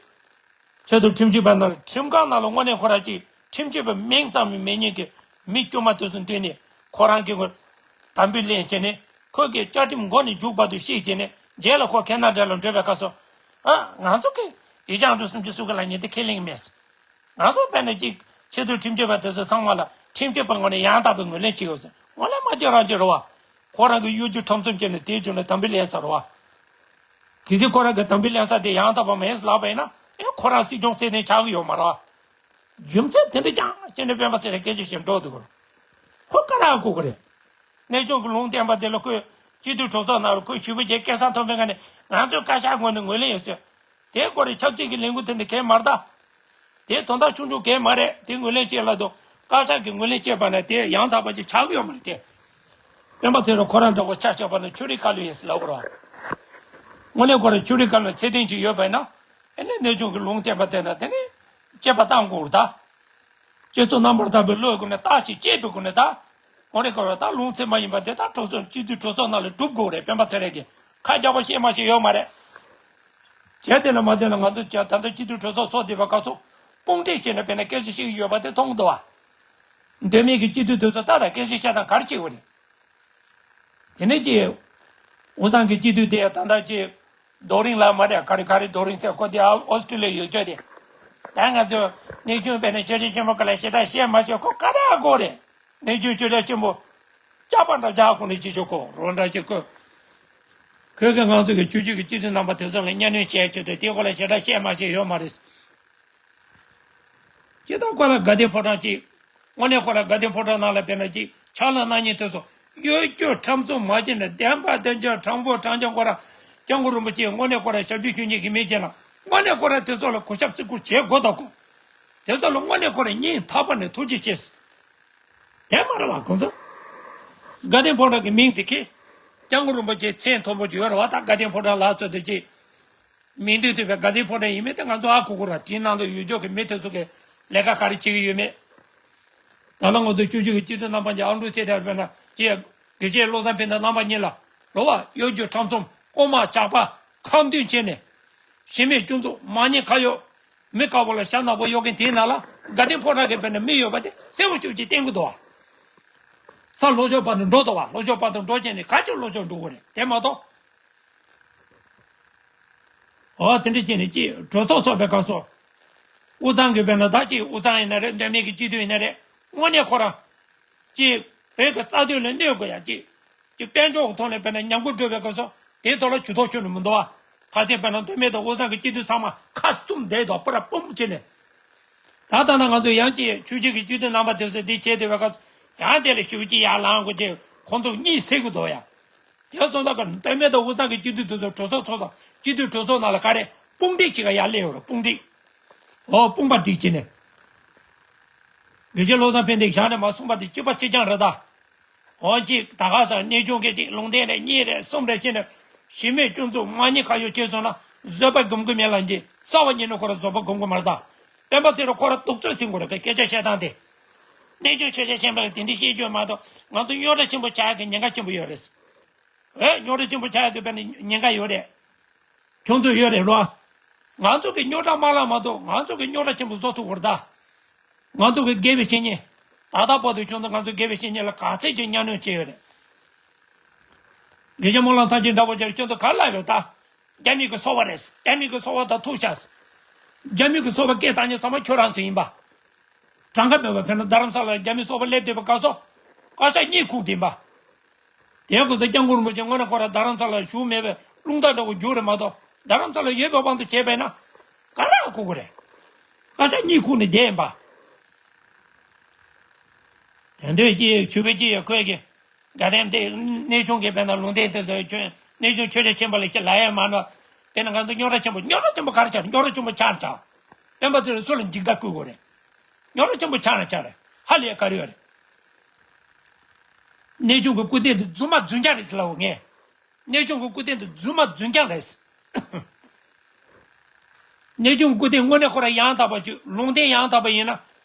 ཆེས་མཐོའི་ཁྲིམས་ཞིབ་པ་ནང་ཁྲིམས་ཁང་ནང་ལ་དངོས་གནས་ཁོ་རང་ཅིག་ཁྲིམས་ཞིབ་པའི་མིང་ཙམ་མིན་མཁན་གྱི་མི་དཀྱུས་མ་དེ་ཚོ་མདུན་ནས་ཁོ་རང་གི་དམ་འབུལ་ལེན་བྱས་ནས་ཁོ་གི་བཅའ་ཁྲིམས་མགོ་ནས་མཇུག་བར་དུ་བཤིག་བྱས་ནས་རྗེས་ལ་ཁོ་ཁེ་ན་ཌ་ལ་འགྲོ་བའི་སྐབས་སུ། ཨ་ང་ཚོ་གི་ཡིག་ཆ་ཨང་གྲངས་སུམ་ཅུ་སོ་དགུ་ལབ་མཁན་དེ་ཁས་ལེན་གྱི་མེད། ང་ཚོ་དཔེར་ན་ཅིག་ཆེས་མཐོའི་ཁྲིམས་ཞིབ་པ་དེ་ཚོ་ཚང་མ་ལ་ཁྲིམས་ཞིབ་པ་ངོས་ནས་ཡང་དག་པའི་ངོས་ལེན་བྱེད་དགོས་ཟེར། ངོས་ལེན་མ་བྱེད་རང་བྱེད་རེད་བ། ཁོ་རང་གི་གཡོ་སྒྱུ་ཁྲམ་གསུམ་བྱས་ནས་དེའི་རྒྱུ་ནས་དམ་བི་ལེན་ཚར་བ། གལ་སྲིད་ཁོ་རང་གི་དམ་བི་ལེན་ས་དེ་ཡང་དག་པ་མེད་ལབ་པ་ཡིན་ན་ཨེ་ཁོ་རང་སྲིད་སྐྱོང་རྩ་ནས་ཆགས་ཀྱི་ཡོད་མ་རེད་བ། རྒྱུ་མཚན་དེ་འདྲ་ཀྱང་ཅི་འདྲ་སྤེན་པ་ཚེ་རིང་སྐད་ཆ་བཤད་འགྲོ་འདུག་གོ། ཁོ་ག་རེ་གོ་གི་རེད། གནས་ཆུང་གི་ལུང་བསྟན་པ་དེ་ལ་ཁོས་སྤྱི་འཐུས་གྲོས་ཚོགས་ནང་ལ་ཁོས་ཞུ་བ་བྱས་སྐལ་བཟང་མཐོན་པོའི་ངང་ནས་ང་ཚོས་བཀའ་ཤག་ངོས་ནས་ངོས་ལེན་ཡོད་ཟེར། དེའི་སྐོར་རེ་ཆབ་སྲིད་ཀྱི་ལས་འགུལ་དེ་འདྲ་གས་མ་རེད་ད། དེ་དོན་དག་ཆུང་ཆུང་གས་མ་རེད་དེ་ངོས་ལེན་བྱེད་ལ་དོ། བཀའ་ཤག་གིས་ངོས་ལེན་བྱེད་པ་ན་དེ་ཡང་དག་པ་ཅིག་ཆགས་ཀྱི་ཡོད་མ་རེད་དེ། སྤེན་པ་ཚེ་རིང་ཁོ་རང་འདྲ་བོ་ཆ་བཞག་པ་ན་ཆོས་རིག་བཀའ་བློན་ཡིན་ཟེར་ལབ་དགོས་རེད་བ། དངོས་གནས་ཁོ་རང་ཆོས་རིག་བཀའ་བློན་ཚད་ལྡན་ཅིག་ཡོད་པ་ཡིན་ན་ཨེ་ནས་གནས་ཆུང་གི་ལུང་བསྟན་པ་དེ་ན་དེ་ནི་དཔྱད་པ་བཏང་དགོས་རེད་ད། སྤྱི་ཚོགས་རྣམ་པར་དག་པའི་བློའི་སྒོ་ནས་བརྟག་ཞིབ་དཔྱད་པའི་སྒོ་ནས་ད། འོ་རེ་ཀོ་ར་ད་ལུང་ཚན་མ་ཡིན་པ་དེ་དག་གྲོས་ཚོགས་སྤྱི་འཐུས་གྲོས་ཚོགས་ནང་ལ་སྒྲུབ་དགོས་རེད་སྤེན་པ་ཚེ་རིང་གིས་ཁ་རྒྱག་པ་བཤད་མ་བཤད་ཡོད་མ་རེད། བྱས་དེ་ན་མ་དེ་ན་ང་ཚོ་ད་ལྟ་སྤྱི་འཐུས་གྲོས་ཚོགས་ཚོགས་བསྡད་པ་སྐབས་སུ་དཔུང་སྒྲིག་བྱས་ནས་དཔེར་ན་སྐད་ཆ་བཤད་ཀྱི་ཡོད་པ་དེ་མཐོང་གི་འདུག་བ། འདོད་མེད་ཀྱི་སྤྱི་འཐུས་དེ་ཚོ་ད་ལྟ་སྐད་ཆ་བཤད་སྟངས་ག་རེ་བྱེད་དགོས་རེད། དེ་ནས་ཀྱི། དབུས་གཙང་གི་སྤྱི་འཐུས་དེ་ད་ལྟ་ཀྱི། རྡོ་རིང་ལ་མ་རེད་ག་རེ་ག་རེ་རྡོ་རིང་ཟེར་ཁོ་དེ་ཨོ་སི་ཀྲི་ལི་ཡ་ཡོད་ཅོག་དེ། ད་ང་ཚོ་གནས་ཆུང་དཔེར་ན་ཆོས་རྒྱལ་ཆེན་པོ་སྐོར་ལ་ཞེ་དྲག་བཤད་མ་བཤད་ཁོ་ག་རེ་ཨ་གོ་རེད། གནས་ཆུང་ཆོས་རྒྱལ་ཆེན་པོ། ཅག་པ་འདྲ་ཇག་ཁོ་ནས་ཅི་ཆོག་གོ་རོ་འདྲ་ཅི་གོ། ཁོས་ཀྱི་ང་ཚོ་གི་ཆོས་བརྒྱུད་ཀྱི་སྤྱི་འཐུས་རྣམ་པ་དེ་ཚོ་ལ་གཉའ་གནོན་བྱས་ཆོག་དེ་དེ་སྐོར་ལ་ཞེ་དྲག་བཤད་མ་བཤད་ཡོད་མ་རེད། ཇི་ལྟར་ཁོ་ལ་དགའ་ལྡན་ཕོ་བྲང་གཅིག་དངོས་གནས་ཁོ་ལ་དགའ་ལྡན་ཕོ་བྲང་ནང་ལ་དཔེར་ན་གཅིག་ཕྱག་ལས་གནང་མཁན་དེ་ཚོ་གཡོ་སྒྱུ་ཁྲམ་གསུམ་མ་བྱས་ནས་བདེན་པ་བདེན་རྐྱང་དྲང་པོ་དྲང་རྐྱང་ཁོ་ར་སྐྱབས་མགོན་རིན་པོ་ཆེ་དངོས་གནས་ཁོ་ར་ཞབས་ཕྱི་ཞུ་མཁན་གྱི་མི་བྱས་ན་དངོས་གནས་ཁོ་ར་དེ་ཚོ་ལ་གུས་ཞབས་བརྩི་བཀུར་བྱེད་དགོས་དང་གོ། དེ་ཚོ་ལ་དངོས་གནས་ཁོ་ར་སྙིང་ཐག་པ་ནས་ཐུགས་རྗེ་ཆེ། དེ་མ་རེད་བ་ཁོང་ཚོ། དགའ་ལྡན་ཕོ་བྲང་གི་མིང་དེ་ཁྱེད། སྐྱབས་མགོན་རིན་པོ་ཆེ་མཚན་མཐོན་པོ་ཅིག་ཡོད་རེད་བ་ད་དགའ་ལྡན་ཕོ་བྲང་ལ་ཚོད་དེ་ཅིག་མིང་དོན་མཐུན་པའི་དགའ་ལྡན་ཕོ་བྲང་ཡིན་མིན་དེ་ང་ཚོ་ཧ་གོ་གི་རེད་དེའི་ནང་དུ་ཡུལ་ཕྱོགས་ཀྱི་མི་དེ་ཚོ་གི་ལས་ཀ་ག་རེ་བྱེད་ཀྱི་ཡོད་མེད། ད་ལོ་ང་ཚོ་བཅུ་བཅུ་གི་སྤྱི་འཐུས་རྣམ་པ་གྱི་ཨང་གྲངས་ཚད་དེ་བར་དཔེར་ན་ཅེས་དགེ་བཤེས་བློ་བཟང་ཕན་བདེ་རྣམ་པ་གཉིས་ལ་ལོ་བ་གཡོ་སྒྱུ་ཁྲམ་གསུམ་རྐུན་མ་ཇག་པ་ཁ་མདུན་བྱས་ནས་གཞི་མེད་སྐྱོན་འཛུགས་མ་ཉེས་ཁ་གཡོག་མི་དཀར་པོ་ལ་ཞྭ་ནག་པོ་གཡོག་མཁན་དེའི་ནང་ལ་དགའ་ལྡན་ཕོ་བྲང་གི་དཔེར་ན་མི་ཡོད་པ་དེ་གསལ་པོ་ཤུགས་ཀྱིས་བསྟན་གི་འདུག་བ། ས་ལྷོ་ཕྱོགས་བར་དུ་འགྲོ་འདུག་བ་ལྷོ་ཕྱོགས་བར་དུ་འགྲོ་བྱས་ནས་ག་ཅིག་ལྷོ་ཕྱོགས་འགྲོ་དགོས་རེད་དེ་མ་གཏོགས། འོ་དེ་འདྲ་བྱས་ནས་ཅིག་གྲོས་ཚོགས་ཚོགས་པའི་སྐབས་སུ། དབུས་གཙང་གི་དཔེར་ན་ད་ཅིག་དབུས་གཙང་ཡིན་ན་རེད་མདོ་སྨད་ཀྱི་སྤྱི་འཐུས་ཡིན་ན་རེད་དངོས་གནས་ཁོ་རང་། ཅིག་བོད་ཀྱི་རྩ་དོན་ལ་གནོད་དགོས་ཡ་ཅིག་ཅིག་དཔལ་འབྱོར་གྱི་ཐོག་ནས་དཔེར་ན་ཉམས་རྒུད་འགྲོ་བའི་སྐབས་སུ་དེའི་ཐོག་ལ་ཇུས་གཏོགས་ཁྱོན་ནས་མི་འདུག་བ། ཁ་སང་དཔེར་ན་མདོ་སྨད་དང་དབུས་གཙང་གི་སྤྱི་འཐུས་ཚང་མ་ཁ་བཙུམ་བསྡད་དང་པུ་ར་པུམ་བྱས་ནས། ད་ལྟ་ན་ང་ཚོ་ཡང་ཅིག་ཆོས་བརྒྱུད་ཀྱི་སྤྱི་འཐུས་རྣམ་པ་དེ་ཚོ་འདི་བྱས་བསྡད་པའི་སྐབས་སུ་ཡང་དེ་ལ་ཞུ་ཅིག་ཡར་ལངས་དགོས་ཅེས་ཁོང་ཚོ་གཉིད་སད་ཀྱི་འདུག་ཡ། དེ་སོང་ཙང་གི་མདོ་སྨད་དང་དབུས་གཙང་གི་སྤྱི་འཐུས་དེ་ཚོ་གྲོས་ཚོགས་ཚོགས་ཙང་སྤྱི་འཐུས་གྲོས་ཚོགས་ནང་ལ་ག་རེ་དཔུང་སྒྲིག་བྱེད་ག་ཡར་སླེབས་ཡོད་རེད་དཔུང་སྒྲིག་ཨོ་དཔུང་པ་སྒྲིག་བྱས་ནས། དགེ་བཤེས་བློ་བཟང་ཕན་བདེ་ཞང་རེད་མ་གསུངས་པ་དེ་གཅིག་པ་གཅིག་རྐྱང་རེད་ད། འོ་གཅིག་ད་ག་ས་གནས་ཆུང་སྐད་ཅིག་ལུང་བསྟན་རེ་གཉིས་རེ་གསུམ་རེ་བྱས་ནས་གཞི་མེད་སྐྱོན་འཛུགས་མ་ཉེས་ཁ་གཡོག་བྱས་སོང་ན་བཟོད་པ་སྒོམ་གྱི་མེད་ལ་འདི་རྩ་བ་ཉིད་ནས་ཁོ་ར་བཟོད་པ་སྒོམ་གྱི་མ་རེད་ད། སྤེན་པ་ཚེ་རིང་ཁོ་ར་གདུག་རྩུབ་ཟིན་དགོས་རེད་སྐད་ཆ་བཤད་སྟངས་དེ། གནས་ཆུང་ཆོས་རྒྱལ་ཆེན་པོ་ལ་དེ་འདྲ་བཤད་རྒྱུ་མ་གཏོགས་ང་ཚོ་རྙོག་དྲ་ཆེན་པོ་ཆགས་ཡག་གི་ཉེན་ཁ་ཆེན་པོ་ཡོད་རེད། ཨེ་རྙོག་དྲ་ཆེན་པོ་ཆགས་ཡག་གི་དཔེར་ན་ཉེན་ཁ་ཡོད་རེད། ཁྱོད་ཚོ་ཡོད་རེད་རོ། ང་ཚོ་གི་རྙོག་དྲ་མ་ལངས་མ་གཏོགས་ང་ཚོ་གི་རྙོག་དྲ་ཆེན་པོ་བཟོ་ཐུབ་བར་ད། ང་ཚོ་གི་དགེ་བའི་བཤེས་གཉེན། ད་ལྟ་བར་དུ་ཁྱོད་ཚོ་ང་ཚོ་དགེ་བའི་བཤེས་གཉེན་ལ་ག་ཚད་ཀྱི་གཉའ་གནོན་བྱས་ཡོད་རེད། དགེ་བཤེས་སྨོན་ལམ་ཐམས་ཅད་འདྲ་པོ་ཅིག་ཁྱོད་ཚོ་ག་ལ་ཡོད་ད། རྒྱ་མི་གི་སོ་པ་རེད། རྒྱ་མི་གི་སོ་པ་དང་ཐུག་ཤག་རྒྱ་མི་གི་སོ་པ་སྐད་བཏང་མཁན་ཚང་མ་ཁྱོད་རང་ཚོ་ཡིན་པ། གྲངས་ཀ་མེད་པ་དཔེར་ན་རྡ་རམ་ས་ལར་རྒྱ་མི་སོ་པ་སླེབས་བསྡད་པའི་སྐབས་སུ། བཀའ་ཤག་གཉིད་ཁུག་བསྡད་པ། དེའི་སྐབས་སུ་སྐྱབས་མགོན་རིན་པོ་ཆེ་དངོས་གནས་ཁོ་རང་རྡ་རམ་ས་ལར་བཞུགས་མེད་པའི་རླུང་རྟ་འདྲ་བོ་རྒྱུགས་རེད་མ་གཏོགས་རྡ་རམ་ས་ལར་ཡོད་པའི་དབང་དུ་བྱས་པས་ན། ག་རེ་ཁུག་གི་རེད། བཀའ་ཤག་གཉིད་ཁུག་ནས་བསྡད་ཡིན་པ། དེ་འདོད་ཀྱི་ཆོས་པའི་ཀྱི་ཡོད་ཁོས་ཀྱི། དགའ་ལྡན་དེ་གནས་ཆུང་གི་དཔེར་ན་ལུང་བསྟན་དེ་ཚོ་ཁྱོད་གནས་ཆུང་ཆོས་རྒྱལ་ཆེན་པོ་ལ་ཞིག་ལ་ཡ་མ་ནོ། དཔེར་ན་ང་ཚོ་རྙོག་དྲ་ཆེན་པོ་རྙོག་དྲ་ཆེན་པོ་ག་རེ་ཆགས་རྙོག་དྲ་ཆེན་པོ་ཆགས་ན་ཆགས། སྤེན་པ་ཚེ་རིང་སུ་ལ་འཇིགས་སྐྲག་བསྐུལ་དགོས་རེད། རྙོག་དྲ་ཆེན་པོ་ཆགས་ན་ཆགས་རེད་ཧ་ལས་ག་རེ་ཡོད་རེད། གནས་ཆུང་གི་སྐུ་རྟེན་དེ་རྫུན་མ་རྫུན་རྐྱང་རེད་ཟེར་ལབ་འོ་ངས། གནས་ཆུང་གི་སྐུ་རྟེན་དེ་རྫུན་མ་རྫུན་རྐྱང་རེད། གནས་ཆུང་གི་སྐུ་རྟེན་དངོས་གནས་ཁོ་རང་ཡང་དག་པ་ཅིག་ལུང་བསྟན་ཡང་དག་པ་ཡིན་ན།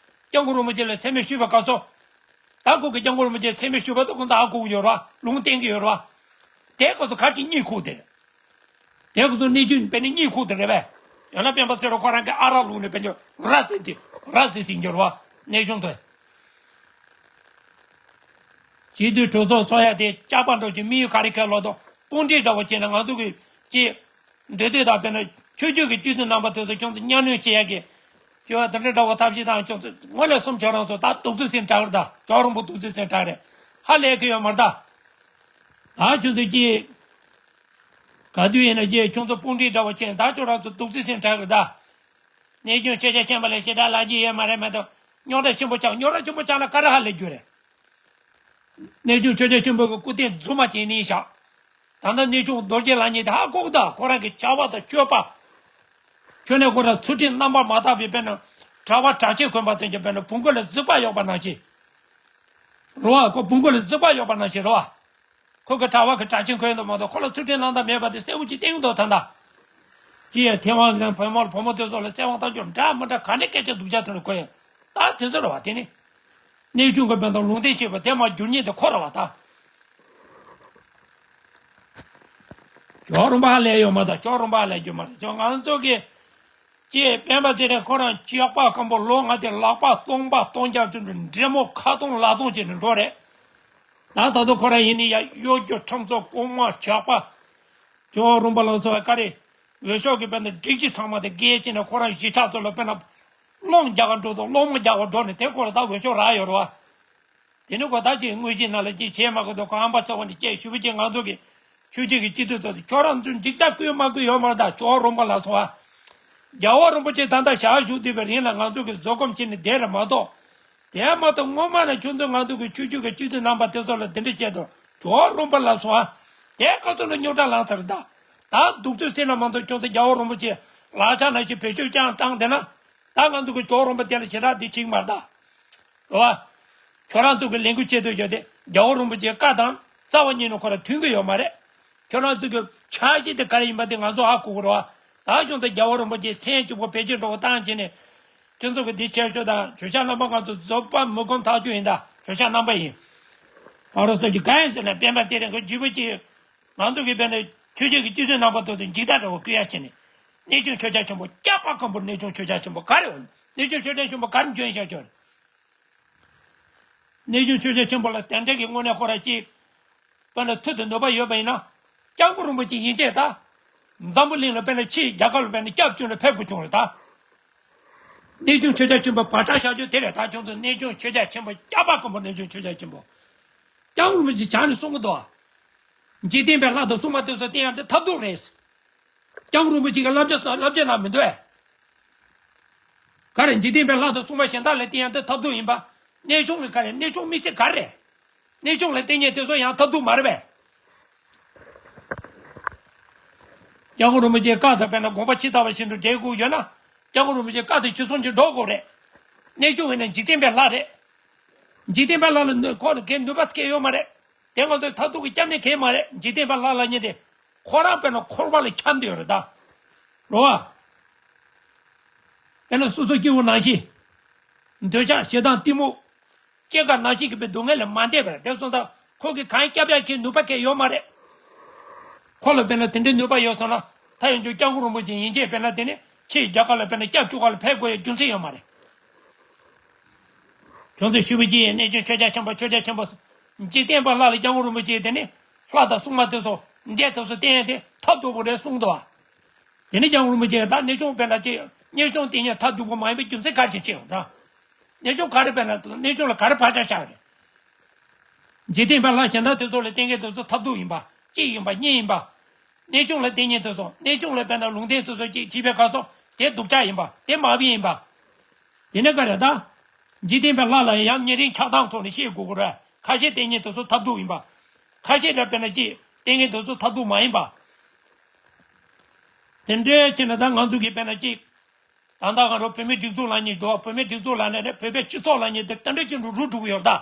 སྐྱབས་མགོན་རིན་པོ་ཆེ་ལ་མཚན་སྨད་ཞུས་པའི་སྐབས་སུ། ད་ཁོ་གི་སྐྱབས་མགོན་རིན་པོ་ཆེ་མཚན་སྨད་ཞུས་པ་དེ་ཁོང་ཚོ་ཧ་གོ་གི་ཡོད་རེད་བ་ལུང་བསྟན་གི་ཡོད་རེད་བ། དེའི་སྐབས་སུ་ག་རེ་གཉིད་ཁུག་དེ་རེད། དེའི་སྐབས་སུ་གནས་ཆུང་དཔེར་ན་གཉིད་ཁུག་དེ་རེད་བས། ཡང་ན་སྤེན་པ་ཚེ་རིང་ཁོ་རང་གི་ཨ་རག་བླུགས་ནས་དཔེར་ན་ར་བཟི་སྟེ་ར་བཟི་ཟིན་གྱི་རེད་བ་གནས་ཆུང་དེ། སྤྱི་འཐུས་གྲོས་ཚོགས་ཚོགས་ཡ་དེ་ལྕགས་པ་འགྲོ་གི་མི་ཡུལ་ག་རེ་ཁ་ལོ་དང་དཔུང་སྒྲིག་འདྲ་བོ་བྱས་ན་ང་ཚོ་གི་ཅི། འདོད་འདོད་དང་དཔེར་ན་ཆོས་བརྒྱུད་ཀྱི་སྤྱི་འཐུས་རྣམ་པ་དེ་ཚོ་ཁྱོད་ཚོ་གཉའ་གནོན་བྱེད་ཡ་གི། ཁྱོད་དེ་འདྲ་འདྲ་བོ་ཐབས་ཤེས་དང་ཁྱོད་ཚོ་ངོ་ལས་གསུམ་ཁྱོད་རང་ཚོ་ད་གདུག་རྩུབ་སེམས་དྲག་རེད་ད་ཇོ་རོང་པོ་གདུག་རྩུབ་སེམས་དྲག་རེད། ཧ་ལས་གི་ཡོད་མ་རེད་ད། ད་ཁྱོད་ཚོ་ཀྱིས། ག་དུས་ཡིན་ན་ཀྱིས་ཁྱོད་ཚོ་དཔུང་སྒྲིག་འདྲ་བོ་བྱས་ད་ཁྱོད་རང་ཚོ་སྡུག་རྩུབ་སེམས་དྲག་གི་ད། གནས་ཆུང་ཆོས་རྒྱལ་ཆེན་པོ་ལ་ཞེ་དྲག་ལབ་རྒྱུ་ཡོད་མ་རེད་མ་གཏོགས་རྙོག་དྲ་ཆེན་པོ་ཆགས་རྙོག་དྲ་ཆེན་པོ་ཆགས་ན་ག་རེ་ཧ་ལས་རྒྱུ་རེད། གནས་ཆུང་ཆོས་རྒྱལ་ཆེན་པོ་གི་སྐུ་རྟེན་རྫུན་མ་བྱས་ནས་བཞག་ད་ལྟ་གནས་ཆུང་རྡོ་རྗེ་ལགས་ཉིད་དེ་ཧ་གོ་གི་ད་ཁོ་རང་གི་བྱ་བ་དང་སྤྱོད་པ། ཁྱོད་ནས་ཁོ་རང་ཚུལ་ཁྲིམས་རྣམ་པར་མ་དག་པའི་དཔེར་ན་གྲྭ་པ་གྲྭ་ཆས་གོན་པ་ཙམ་གྱི་དཔེར་ན་བོང་གུ་ལ་གཟིག་པ་གཡོགས་པ་ནང་བཞིན། རེད་བ། ཁོ་བོང་གུ་ལ་གཟིག་པ་གཡོགས་པ་ནང་བཞིན་རེད་བ། ཁོ་གི་གྲྭ་པ་གི་གྲྭ་ཆས་གོན་འདུག་མ་གཏོགས་ཁོ་ལ་ཚུལ་ཁྲིམས་རྣམ་དག་མེད་པ་དེ་གསལ་པོ་ཅིག་བསྟན་གྱི་འདུག་ད་ལྟ། ཅི་ཡང་ཐེ་ཝན་གྱི་བུ་མོ་བུ་མོ་དེ་ཚོ་ལ་གསལ་བ་ལྟ་རྒྱུ་འདྲ་མི་འདྲ་ག་འདྲ་སྐད་ཆ་སྡུག་ཅག་ཐོན་ནས་གོ་ཡ། ད་དེ་ཚོ་རེད་བ་དེ་ནི། གནས་ཆུང་གི་དཔོན་དང་ལུང་བསྟན་བྱེད་པ་དེ་མ་བསྒྱུར་ཉིན་དེ་ཁོ་རེད་བ་ད། ཅོག་རོང་པ་ལས་ཡོད་མ་ད་ཅོག་རོང་པ་ལས་རྒྱུ་མ་རེད་ཅོག་ང་ཚོ་གི། ཅེས་སྤེན་པ་ཚེ་རིང་ཁོ་རང་ཇག་པ་སྐམ་པོ་ལོ་ལྔ་དེ་ལག་པ་སྟོང་པ་སྟོང་རྒྱག་ཅུང་ཅུང་འདྲེ་མོ་ཁ་སྟོང་ལག་སྟོང་བྱས་ནས་འགྲོ་རེད། ད་ད་དུང་ཁོ་རང་ཡིན་ནི་ཡ་གཡོ་སྒྱུ་ཁྲིམས་བཙོག་རྐུན་མ་ཇག་པ། ཇོ་རོང་པ་ལ་སོགས་པའི་བཀའ་རེ། འོས་ཤོག་གི་དཔེར་ན་སྒྲིག་གཞི་ཚང་མ་དེ་འགལ་ཕྱིན་ནས་ཁོ་རང་གཞིས་ཆགས་ཚོ་ལ་དཔེར་ན། སློང་རྒྱག་ག་འགྲོ་དང་སློང་མོ་རྒྱག་ག་འགྲོ་ནས་དེ་ཁོ་ལ་ད་འོས་ཤོག་རག་ཡོད་རེད་བ། དེ་ནི་ཁོ་ད་ཅིག་དངོས་གཞི་ནང་ལ་ཅིག་བྱས་མ་དགོས་དང་ཁོ་ཨམ་པ་ཚ་བ་ནས་སྐྱེས་ཞུ་བ་ཅིག་ང་ཚོ་གི་ཆོས་བརྒྱུད་ཀྱི་སྤྱི་འཐུས་ཚོ་ཁྱོད་རང་ཚོ་འཇིགས་སྐྲག་བསྐུལ་མ་བསྐུལ་ཡོད་མ་རེད་ད་ཇོ་རོང་པ་ལ་སོགས་པ། རྒྱལ་བ་རིན་པོ་ཆེ་ད་ལྟ་ཞལ་བཞུགས་བསྡད་པའི་རིང་ལ་ང་ཚོ་གི་བཟོད་སྒོམ་བྱས་ནས་བསྡད་རེད་མ་གཏོགས། དེ་མ་གཏོགས་སྔོན་མ་ནས་ཁྱོད་ཚོས་ང་ཚོ་གི་ཆོས་བརྒྱུད་ཀྱི་སྤྱི་འཐུས་རྣམ་པ་དེ་ཚོ་ལ་དེ་འདྲ་བྱས་དང་ཇོ་རོང་པ་ལ་སོགས་པ། དེ་ག་ཚོད་ལ་རྙོག་དྲ་ལངས་ཚར་ད། ད་སྡུག་ཚོད་སེམས་ལ་མ་གཏོགས་ཁྱོད་ཚོ་རྒྱལ་བ་རིན་པོ་ཆེ་ལག་ཆ་ནང་བཞིན་བེད་སྤྱོད་ཀྱང་བཏང་བསྡད་ན། ད་ང་ཚོ་གི་ཇོ་རོང་པ་དེ་ལ་ཞེ་དྲག་འདི་བྱེད་ཀྱི་མ་རེད་ད། རེད་བ། ཁྱོད་རང་ཚོ་གི་ལས་འགུལ་བྱེད་འདོད་ཡོད་དེ་རྒྱལ་བ་རིན་པོ་ཆེའི་བཀའ་དང་རྩ་བ་ཉིད་ནས་ཁོ་ར་མཐུན་གི་ཡོད་མ་རེད། ཁྱོད་རང་ཚོ་གི་འཆར་གཞི་དེ་ག་རེ་ཡིན་པ་དེ་ང་ཚོ་ཧ་གོ་གི་རེད་བ། ད་ཁྱོད་ཚོ་རྒྱལ་བ་རིན་པོ་ཆེའི་མཚན་གཅིག་པོ་བེད་སྤྱོད་འགྲོ་བ་བཏང་བྱས་ནས། ཁྱོད་ཚོ་གི་འདི་བྱས་ཆོག་དང་ཇོ་ཤཱཀ་རྣམ་པ་ང་ཚོ་རྫོགས་པ་མི་ཁོམ་ཐག་ཆོད་ཡིན་ད་ཇོ་ཤཱཀ་རྣམ་པ་ཡིན། ཕ་རོ་སོགས་ཀྱི་ག་ཡིན་ཟེར་ན་སྤེན་པ་ཚེ་རིང་གི་རྒྱུད་པ་གཅིག་ང་ཚོ་གི་དཔེར་ན་ཆོས་བརྒྱུད་ཀྱི་སྤྱི་འཐུས་རྣམ་པ་ཚོ་དང་འཇིགས་སྐྲག་འདྲ་བོ་བསྐུལ་ཡ་བྱས་ནས། གནས་ཆུང་ཆོས་རྒྱལ་ཆེན་པོ་སྐྱག་པ་སྐམ་པོ་གནས་ཆུང་ཆོས་རྒྱལ་ཆེན་པོ་ག་རེ་ཡོད། གནས་ཆུང་ཆོས་རྒྱལ་ཆེན་པོ་ག་རེ་འཇོན་ཤག་ཁྱོད། གནས་ཆུང་ཆོས་རྒྱལ་ཆེན་པོ་ལ་དེ་འདྲ་གི་དངོས་གནས་ཁོ་ར་གཅིག་དཔེར་ན་ཚུལ་དུ་ནུས་པ་ཡོད་པ་ཡིན་ན། སྐྱབས་མགོན་རིན་པོ་ཆེ་ཡིན་ཆེད་ད། འཛམ་བུ་གླིང་ལ་དཔེར་ན་ཕྱིའི་རྒྱལ་ཁབ་ལ་དཔེར་ན་སྐྱབས་བཅོལ་ནས་ཕེབས་དགོས་བྱུང་རེད་ད། གནས་ཆུང་ཆོས་རྒྱལ་ཆེན་པོ་བག་ཆགས་བཞག་རྒྱུ་དེ་རེད་ད་ཁྱོད་ཚོ་གནས་ཆུང་ཆོས་རྒྱལ་ཆེན་པོ་སྐྱག་པ་སྐམ་པོ་གནས་ཆུང་ཆོས་རྒྱལ་ཆེན་པོ། སྐྱབས་མགོན་རིན་པོ་ཆེ་བྱང་ནས་གསུང་གི་འདུག་འཇིག་རྟེན་པའི་ལྷ་དང་སྲུང་མ་དེ་ཚོ་བསྟེན་ཡ་དེ་ཐབས་སྡུག་རེད། སྐྱབས་མགོན་རིན་པོ་ཆེ་གི་བསླབ་བྱ་བསླབ་བྱ་ནང་མི་འདུག་ཨེ། ག་རེ་འཇིག་རྟེན་པའི་ལྷ་དང་སྲུང་མ་གཞན་དག་ལ་བསྟེན་ཡ་དེ་ཐབས་སྡུག་ཡིན་པ། གནས་ཆུང་གི་ག་རེ་གནས་ཆུང་དམིགས་བསལ་ག་རེ་རེད། གནས་ཆུང་ལ་བསྟེན་མཁན་དེ་ཚོ་ཡང་ཐབས་སྡུག་མ་རེད་པས། སྐྱབས་མགོན་རིན་པོ་ཆེའི་བཀའ་དང་དཔེར་ན་དགོངས་པ་ཇི་ལྟ་བ་བཞིན་དུ་འགྲེལ་དགོས་ཡོད་ན། སྐྱབས་མགོན་རིན་པོ་ཆེའི་བཀའ་དང་གཅིག་མཚུངས་ཀྱིས་འགྲོ་དགོས་རེད། གནས་ཆུང་ཡིན་ན་འཇིག་རྟེན་པའི་ལྷ་རེད། འཇིག་རྟེན་པའི་ལྷ་ལ་ནུ་ཁོ་ལ་གའི་ནུས་པ་སྐྱེ་ཡོད་མ་རེད། དེ་ང་ཚོའི་མཐར་ཐུག་གི་སྐྱབས་གནས་གའི་མ་རེད། འཇིག་རྟེན་པའི་ལྷ་ལ་ཉེ་དེ། ཁོ་རང་དཔེར་ན་འཁོར་བ་ལ་འཁྱམས་བསྡད་ཡོད་རེད་ད། རོ་བ། དཔེར་ན་སོ་སོ་སྐྱེ་བོ་ནང་བཞིན། འདོད་ཆགས་ཞེ་སྡང་གཏི་མུག་སྐྱེ་རྒ་ན་འཆི་གི་པའི་སྡུག་བསྔལ་ལས་མ་འདས་པར་དེ་སོང་ཙང་ཁོ་གིས་གང་སྐྱབས་ཡག་གི་ནུས་པ་གང་ཡོད་མ་རེད། ཁོ་ལ་དཔེར་ན་དེ་འདྲའི་ནུས་པ་ཡོད་སོང་ན་ད་ཡོང་རྒྱུ་སྐྱབས་མགོན་རིན་པོ་ཆེ་ཡིན་ཅེས་དཔེར་ན་དེ་ནི་ཕྱིའི་རྒྱལ་ཁབ་ལ་དཔེར་ན་སྐྱབས་བཅོལ་ག་ལ་ཕེབས་དགོས་ཡ་རྒྱུ་མཚན་ཡོད་མ་རེད། ཁྱོད་ཚོས་ཞུ་བའི་ཅི་ཡིན་གནས་ཆུང་ཆོས་རྒྱལ་ཆེན་པོ་ཆོས་རྒྱལ་ཆེན་པོ། འཇིག་རྟེན་པ་ལྷ་ལ་སྐྱབས་མགོན་རིན་པོ་ཆེ་དེ་ནི་ལྷ་དང་སྲུང་མ་དེ་ཚོ་འདྲེ་དེ་ཚོ་བསྟེན་ཡ་དེ་ཐབས་སྡུག་པོ་རེད་གསུངས་འདུག་བ། དེ་ནི་སྐྱབས་མགོན་རིན་པོ་ཆེ་ད་གནས་ཆུང་དཔེར་ན་ཅི་གནས་ཆུང་བསྟེན་ཡ་ཐབས་སྡུག་པོ་མ་ཡིན་པའི་རྒྱུ་མཚན་ག་རེ་བྱས་ཡོད་ད། གནས་ཆུང་ག་རེ་དཔེར་ན་གནས་ཆུང་ལ་ག་རེ་བག་ཆགས་བཞག་རེད། འཇིག་རྟེན་པའི་ལྷ་གཞན་དག་དེ་ཚོ་ལ་བསྟེན་མཁན་དེ་ཚོ་ཐབས་སྡུག་ཡིན་པ་གཅིག་ཡིན་པ་གཉིས་ཡིན་པ། གནས་ཆུང་ལ་བསྟེན་མཁན་དེ་ཚོ་གནས་ཆུང་ལ་དཔེར་ན་ལུང་བསྟན་དེ་ཚོ་གཅིག་བྱིས་པའི་སྐབས་སུ་དེ་སྡུག་ཅག་ཡིན་པ་དེ་མ་བུ་ཡིན་པ། དེ་ནས་ག་རེ་ད། འཇིག་རྟེན་པའི་ལྷ་ལ་ཡང་ཉེ་རིང་ཆགས་སྡང་ཐོག་ནས་བཤད་དགོས་ཀྱི་རེད། ཁ་ཤས་བསྟེན་མཁན་དེ་ཚོ་ཐབས་སྡུག་ཡིན་པ། ཁ་ཤས་ལ་དཔེར་ན་གཅིག་བསྟེན་མཁན་དེ་ཚོ་ཐབས་སྡུག་མ་ཡིན་པ། དེ་འདྲའི་ཕྱིར་ན་ད་ང་ཚོ་གིས་དཔེར་ན་གཅིག་ད་ལྟ་ང་རང་བོད་མིའི་སྒྲིག་འཛུགས་ལབ་མཁན་འདུག་བོད་མིའི་སྒྲིག་འཛུགས་ལབ་ནས་ནི་བོད་པའི་སྤྱི་ཚོགས་ལབ་མཁན་འདི་དེ་འདྲ་ཅིག་འགྲོ་རུ་འགྲོ་གི་ཡོད་ད།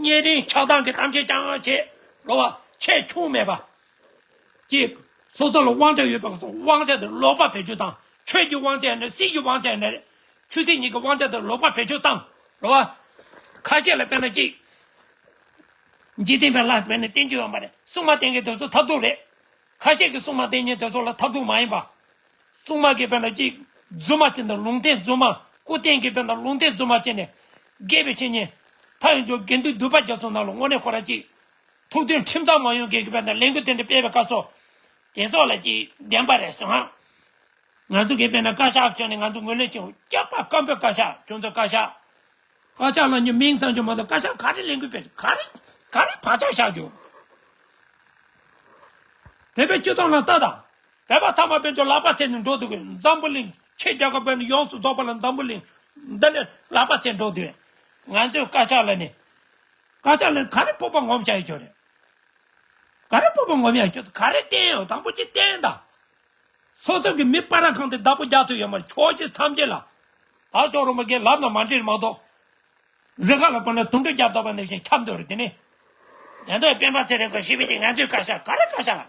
གཉེན་རིང་ཆགས་སྡང་གི་གཏམ་བཤད་རྐྱང་བྱེད་རོ་བ་ཆེ་ཆུང་མེད་པ། གཅིག་སོ་སོ་ལ་དབང་ཆ་ཡོད་པའི་དབང་ཆ་དེ་ལོག་པར་བེད་སྤྱོད་བཏང་། ཆོས་ཀྱི་དབང་ཆ་ཡིན་ན་སྲིད་ཀྱི་དབང་ཆ་ཡིན་ན་རེད། ཆོས་སྲིད་གཉིས་ཀྱི་དབང་ཆ་དེ་ལོག་པར་བེད་སྤྱོད་བཏང་རོ་བ། ཁ་ཤས་ལ་དཔེར་ན་གཅིག་འཇིག་རྟེན་པའི་ལྷ་དཔེར་ན་བསྟེན་རྒྱུ་ཡོད་མ་རེད། སྲུང་མ་བསྟེན་མཁན་དེ་ཚོ་ཐབས་སྡུག་རེད། ཁ་ཤས་ཀྱིས་སྲུང་མ་བསྟེན་མཁན་དེ་ཚོ་ལ་ཐབས་སྡུག་མ་ཡིན་པ། སྲུང་མ་གིས་དཔེར་ན་གཅིག་རྫུན་མ་བྱས་ནས་ལུང་བསྟན་རྫུན་མ་སྐུ་རྟེན་གྱིས་དཔེར་ན་ལུང་བསྟན་རྫུན་མ་བྱས་ནས། དགེ་བའི་བཤེས་གཉེན། ཐལ་ཡོད་འཇོག་དགེ་འདུན་འདུས་པ་རྒྱ་མཚོ་ནང་ལ་དངོས་གནས་ཁོ་ར་གཅིག་ཐུགས་མཐུན་ཁྲིམས་གཙང་མ་ཡོང་མཁན་གྱིས་དཔེར་ན་ལས་འགུལ་དེ་འདྲ་སྤེལ་བའི་སྐབས་སུ། དེ་ཚོ་ལ་གཅིག་བདེན་པ་རེད་ཟེར་ཧང་། ང་ཚོ་གིས་དཔེར་ན་བཀའ་ཤག་བྱོན་ནས་ང་ཚོ་ངོས་ལེན་བྱེད་འོ་སྐྱག་པ་སྐམ་པོའི་བཀའ་ཤག་ཁྱོད་ཚོ་བཀའ་ཤག་བཀའ་ཤག་ལ་ཉི་མིང་ཙམ་གྱི་མ་གཏོགས་བཀའ་ཤག་ག་རེ་ལས་འགུལ་སྤེལ་ག་རེ་ག་རེ་བག་ཆགས་བཞག་རྒྱུ། བོད་པའི་སྤྱི་ཚོགས་ནང་ལྟ་དང་། བོད་པ་ཚང་མ་དཔེ་མཆོག་ལག་པ་བཟས་ནས་འགྲོ་འདུག་གི། འཛམ་བུ་གླིང་ཕྱི་རྒྱལ་ཁབ་དཔེ་ནི་ཡོངས་སུ་རྫོགས་པ་ལ་འཛམ་བུ་གླིང་འདི་ནས་ལག་པ་བཟས་འགྲོ་འདུག། ང་ཚོའི་བཀའ་ཤག་ལ་ནི། བཀའ་ཤག་ལ་ག་རེ་སྤོབས་པ་ངོམ་བྱ་ཡི་ཆོག་རེད། ག་རེ་སྤོབས་པ་ངོམ་ཡ་ཆོག་ག་རེ་བསྟན་ཡོད། དང་པོ་ཅིག་བསྟན་དང་། སོ་སོ་གི་མི་སྤར་ཁང་དེ་བདག་པོ་རྒྱག་ཐུབ་ཡོད་མ་རེད། ཆོས་བརྒྱུད་ཐམས་ཅད་ལ། ད་ཅོག་རོང་པ་གའི་ལབ་ན་མ་འགྲིག་མ་གཏོགས། རི་ཁ་ལ་བབས་ན་དུང་སྒྲ་རྒྱབ་ཐུབ་པ་ནང་བཞིན་ཁྱབ་འདུག་རེད། དེ་ནི། དེ་ཚོ་སྤེན་པ་ཚེ་རིང་གིས་ཤེས་པའི་ཅིག་ང་ཚོའི་བཀའ་ཤག་ག་རེ་བཀའ་ཤག་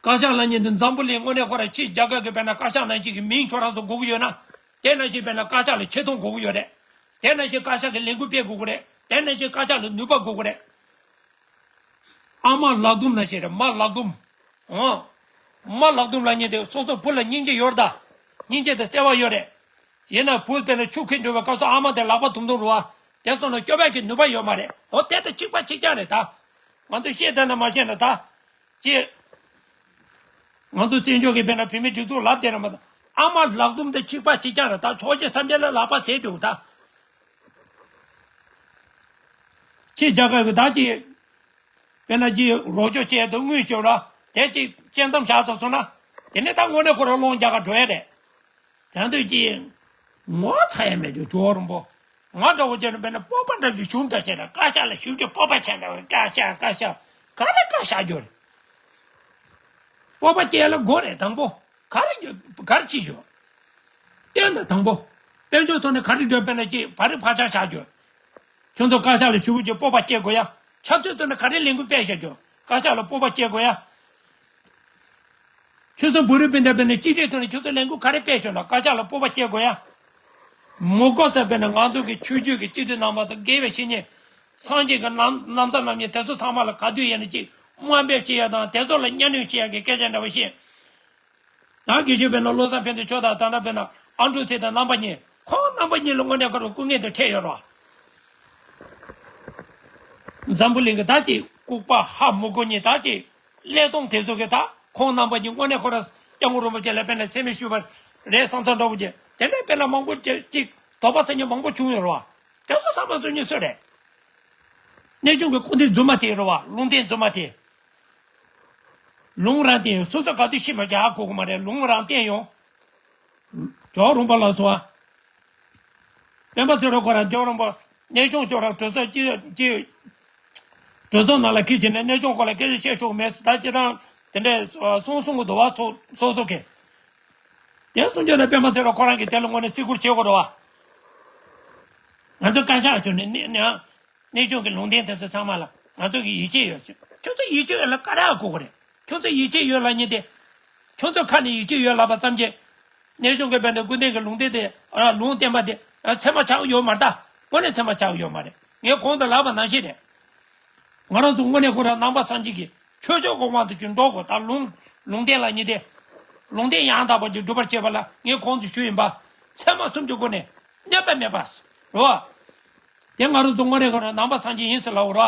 བཀའ་ཤག་ལབ་མཁན་དེ་འཛམ་བུ་གླིང་དངོས་གནས་ཁོ་རང་ཕྱི་རྒྱལ་ཁབ་ཀྱི་དཔེར་ན་བཀའ་ཤག་ནང་བཞིན་གྱི་མིང་ཁྱོད་རང་ཚོ་དགོས་ཀྱི་ཡོད་ན། དེ་ནང་བཞིན་དཔེར་ན་བཀའ་ཤག་ལ་ཆེ་མཐོང་དགོས་ཀྱི་ཡོད་རེད། དེ་ནང་བཞིན་བཀའ་ཤག་གི་ལས་འགུལ་སྤེལ་དགོས་ཀྱི་རེད། དེ་ནང་བཞིན་བཀའ་ཤག་ལ་ནུས་པ་དགོས་ཀྱི་རེད། ཨ་མ་ལག་རྡུམ་ནང་བཞིན་རེད། མ་ལག་རྡུམ། ཨང་། མ་ལག་རྡུམ་ལབ་མཁན་དེ་སོ་སོ་བུ་ལ་སྙིང་རྗེ་ཡོད་རེད་ད། སྙིང་རྗེ་དེ་གསལ་བ་ཡོད་རེད། ཡིན་ན་བུ་དཔེར་ན་ཆུ་ཁྱེར་འགྲོ་བའི་སྐབས་སུ་ཨ་མ་དེ་ལག་པ་རྡུམ་རྡུམ་རེད་བ། དེ་སོང་ན་སྐྱོབ་ཡག་གི་ནུས་པ་ཡོད་མ་རེད། འོ་དེ་དང་གཅིག་པ་གཅིག་རྐྱང་རེད་ད། ང་ཚོས་ཤེས་ཐུབ་ན་མ་ཤེས་ན་ད། ཅེས། ང་ཚོ་བཙན་བྱོལ་གྱི་དཔེར་ན་བོད་མིའི་སྒྲིག་འཛུགས་ལབ་བསྡད་ར་མ་གཏོགས། ཨ་མ་ལག་རྡུམ་དེ་གཅིག་པ་གཅིག་རྐྱང་རེད་ད། ཆོས་བརྒྱུད་ཐམས་ཅད་ལ་ལག་པ་བཟས་འདུག་ད། ཕྱི་རྒྱལ་ཁབ་ཀྱི་ད་ཅིག་དཔེར་ན་ཅིག་རོགས་སྐྱོར་བྱས་དང་དངུལ་སྐྱོར་ར་དེ་ཅིག་བཅད་མཚམས་བཞག་ཚར་སོང་ན། དེ་ནས་ད་དངོས་གནས་ཁོ་རང་སློང་རྒྱག་ག་འགྲོ་ཡ་རེད། དེ་དུས་ཀྱི་ངོ་ཚ་ཡ་མེད་དུ་ཇོ་རིན་པོ། ང་འདྲ་བོ་ཅན་དཔེར་ན་སྤོབས་པ་འདྲ་ཞིག་ཞུམ་ད་བྱས་ན། བཀའ་ཤག་ལ་ཞུ་རྒྱུ་སྤོབས་པ་ཆེ་འདྲ་བའི་བཀའ་ཤག་བཀའ་ཤག་ག་རེ་བཀའ་ཤག་རྒྱུ་རེད། སྤོབས་པ་སྐྱེ་ལ་དགོས་རེད། དང་པོ་ག་རེ་རྒྱུ་ག་རེ་བྱེད་ཞུ། བསྟན་དང་དང་པོ། དཔལ་འབྱོར་ཐོག་ནས་ག་རེ་འགྲོ་དཔེར་ན་ཅིག་བ་རི་ཕར་ཆག་བཞག་རྒྱུ། ཁྱོད་ཚོ་བཀའ་ཤག་ལ་ཞུ་རྒྱུ་སྤོབས་པ་སྐྱེ་དགོས་ཡ། ཆབ་སྲིད་ཐོག་ནས་ག་རེ་ལས་འགུལ་སྤེལ་བཞག་རྒྱུ། བཀའ་ཤག་ལ་སྤོབས་པ་སྐྱེ་དགོས་ཡ། ཆོལ་གསུམ་བོད་རིགས་སྤུན་ཟླ་དཔེར་ན་གཅིག་སྒྲིལ་ཐོག་ནས་ཁྱོད་ཚོ་ལས་འགུལ་ག་རེ་སྤེལ་ཤོག་ན་བཀའ་ཤག་ལ་སྤོབས་པ་སྐྱེ་དགོས་ཡ། མི་དགོས་ས་དཔེར་ན་ང་ཚོ་གི་ཆོས་བརྒྱུད་ཀྱི་སྤྱི་འཐུས་རྣམ་པ་དང་དགེ་བའི་བཤེས་གཉེན། སངས་རྒྱས་ཀྱི་ནམ་ནམ་བཟའ་རྣམ་གཉིས་དེ་ཚོ་ཚང་མ་ལ་ག་དུས་ཡིན་ན་ཅིག་དམའ་འབེབས་བྱེད་ཡ་དང་དེ་ཚོ་ལ་གཉའ་གནོན་བྱེད་ཡ་གི་སྐད་ཆ་འདྲ་བོ་བཤད། ད་དགེ་བཤེས་དཔེར་ན་བློ་བཟང་ཕན་བདེ་མཆོག་དང་ད་ལྟ་དཔེར་ན་ཨ་འབྲུག་ཚེ་དང་རྣམ་པ་གཉིས། ཁོང་རྣམ་པ་གཉིས་ལ་དངོས་གནས་ཁོ་རང་སྐུ་ངལ་དེ་འཕྲད་ཡོད་རེད་བ། འཛམ་བུ་གླིང་གི་ད་ཅིག་ལྐུགས་པ་ཧ་མི་གོ་མཁན་ད་ཅིག་ཀླད་སྟོང་དེ་ཚོ་གི་ད་ཁོང་རྣམ་པ་གཉིས་དངོས་གནས་ཁོ་རང་སྐྱབས་མགོན་རིན་པོ་ཆེ་ལ་དཔེར་ན་མཚན་སྨད་ཞུས་པ་རེད་བསམ་བསམ་འདྲ་བོ་ཅིག་དེ་འདྲའི་དཔེར་ན་མང་པོ་ཅིག་དོགས་པ་ཟེར་མཁན་མང་པོ་བྱུང་ཡོད་རེད་བ། དེ་ཚོ་བསམ་པ་བཟོ་མཁན་སུ་རེད། གནས་ཆུང་གི་སྐུ་མདུན་རྫུན་མ་དེ་རེད་བ། ལུང་བསྟན་རྫུན་མ་དེ། ལུང་རང་བསྟན་ཡོང་། སོ་སོ་ག་དུས་ཤི་མ་རྒྱག་གོ་གི་མ་རེད། ལུང་རང་བསྟན་ཡོང་། ཇོ་རིན་པོ་ལགས་སོ། སྤེན་པ་ཚེ་རིང་ཁོ་རང་ཇོ་རིན་པོ་གནས་ཆུང་ཁྱོད་རང་གྲོས་ཚོགས་ཀྱི་ཀྱི་གྲོས་ཚོགས་ནང་ལ་ཁྱེད་ཀྱིས་ནས་གནས་ཆུང་སྐོར་ལ་སྐད་ཆ་བཤད་ཆོག་མེད་ཟེར། ད་སྤྱིར་བཏང་དེ་འདྲའི་གསུང་གསུང་གི་འདུག་བ། ཚོགས་ཚོགས་གཙོ་གིས། དེ་གསུང་རྒྱུ་ན་སྤེན་པ་ཚེ་རིང་ཁོ་རང་གིས་དེ་ལ་དངོས་གནས་བརྩི་བཀུར་བྱེད་དགོས་རེད་བ། ང་ཚོ་བཀའ་ཤག་ཁྱོད་ནས་ནས་ནས། གནས་ཆུང་གི་ལུང་བསྟན་དེ་ཚོ་ཚང་མ་ལ་ང་ཚོ་གི་ཡིད་ཆེས་ཡོད། ཁྱོད་ཚོ་ཡིད་ཆེས་ཡོད་ལ་ག་རེ་ཨ་གོ་གི་རེད། ཁྱོད་ཚོ་ཡིད་ཆེས་ཡོད་ལབ་མཁན་དེ། ཁྱོད་ཚོ་ཁ་ནས་ཡིད་ཆེས་ཡོད་ལབ་པ་ཙམ་གྱིས། གནས་ཆུང་གི་བན་དེ་ཀུན་ལྡན་གྱི་ལུང་བསྟན་དེ་ར་ལུང་བསྟན་པ་དེ་ཚད་མ་ཆགས་ཀྱི་ཡོད་མ་རེད་ད། དངོས་གནས་ཚད་མ་ཆགས་ཀྱི་ཡོད་མ་རེད། ངས་གོང་དུ་ལབ་པ་ནང་བཞིན་རེད། ང་རང་ཚོ་དངོས་གནས་ཁོ་རང་ནང་པ་སངས་རྒྱས་ཀྱི་ཆོས་ཕྱོགས་གོ་མ་དུ་ཅུང་འགྲོ་དགོས། ད་ལུང་ལུང་བསྟན་ལབ་མཁན་དེ། ལུང་བསྟན་ཡང་དག་པ་ཅིག་སྒྲུབ་པར་བྱེད་པ་ལ་ངས་གོང་དུ་ཞུས་ཡིན་པ། ཚད་མ་གསུམ་གྱི་སྒོ་ནས་གནོད་པ་མེད་པ། རེད་བ། དེ་ང་རང་ཚོ་དངོས་གནས་ཁོ་རང་ནང་པ་སངས་རྒྱས་ཡིན་ཟེར་ལབ་རོ།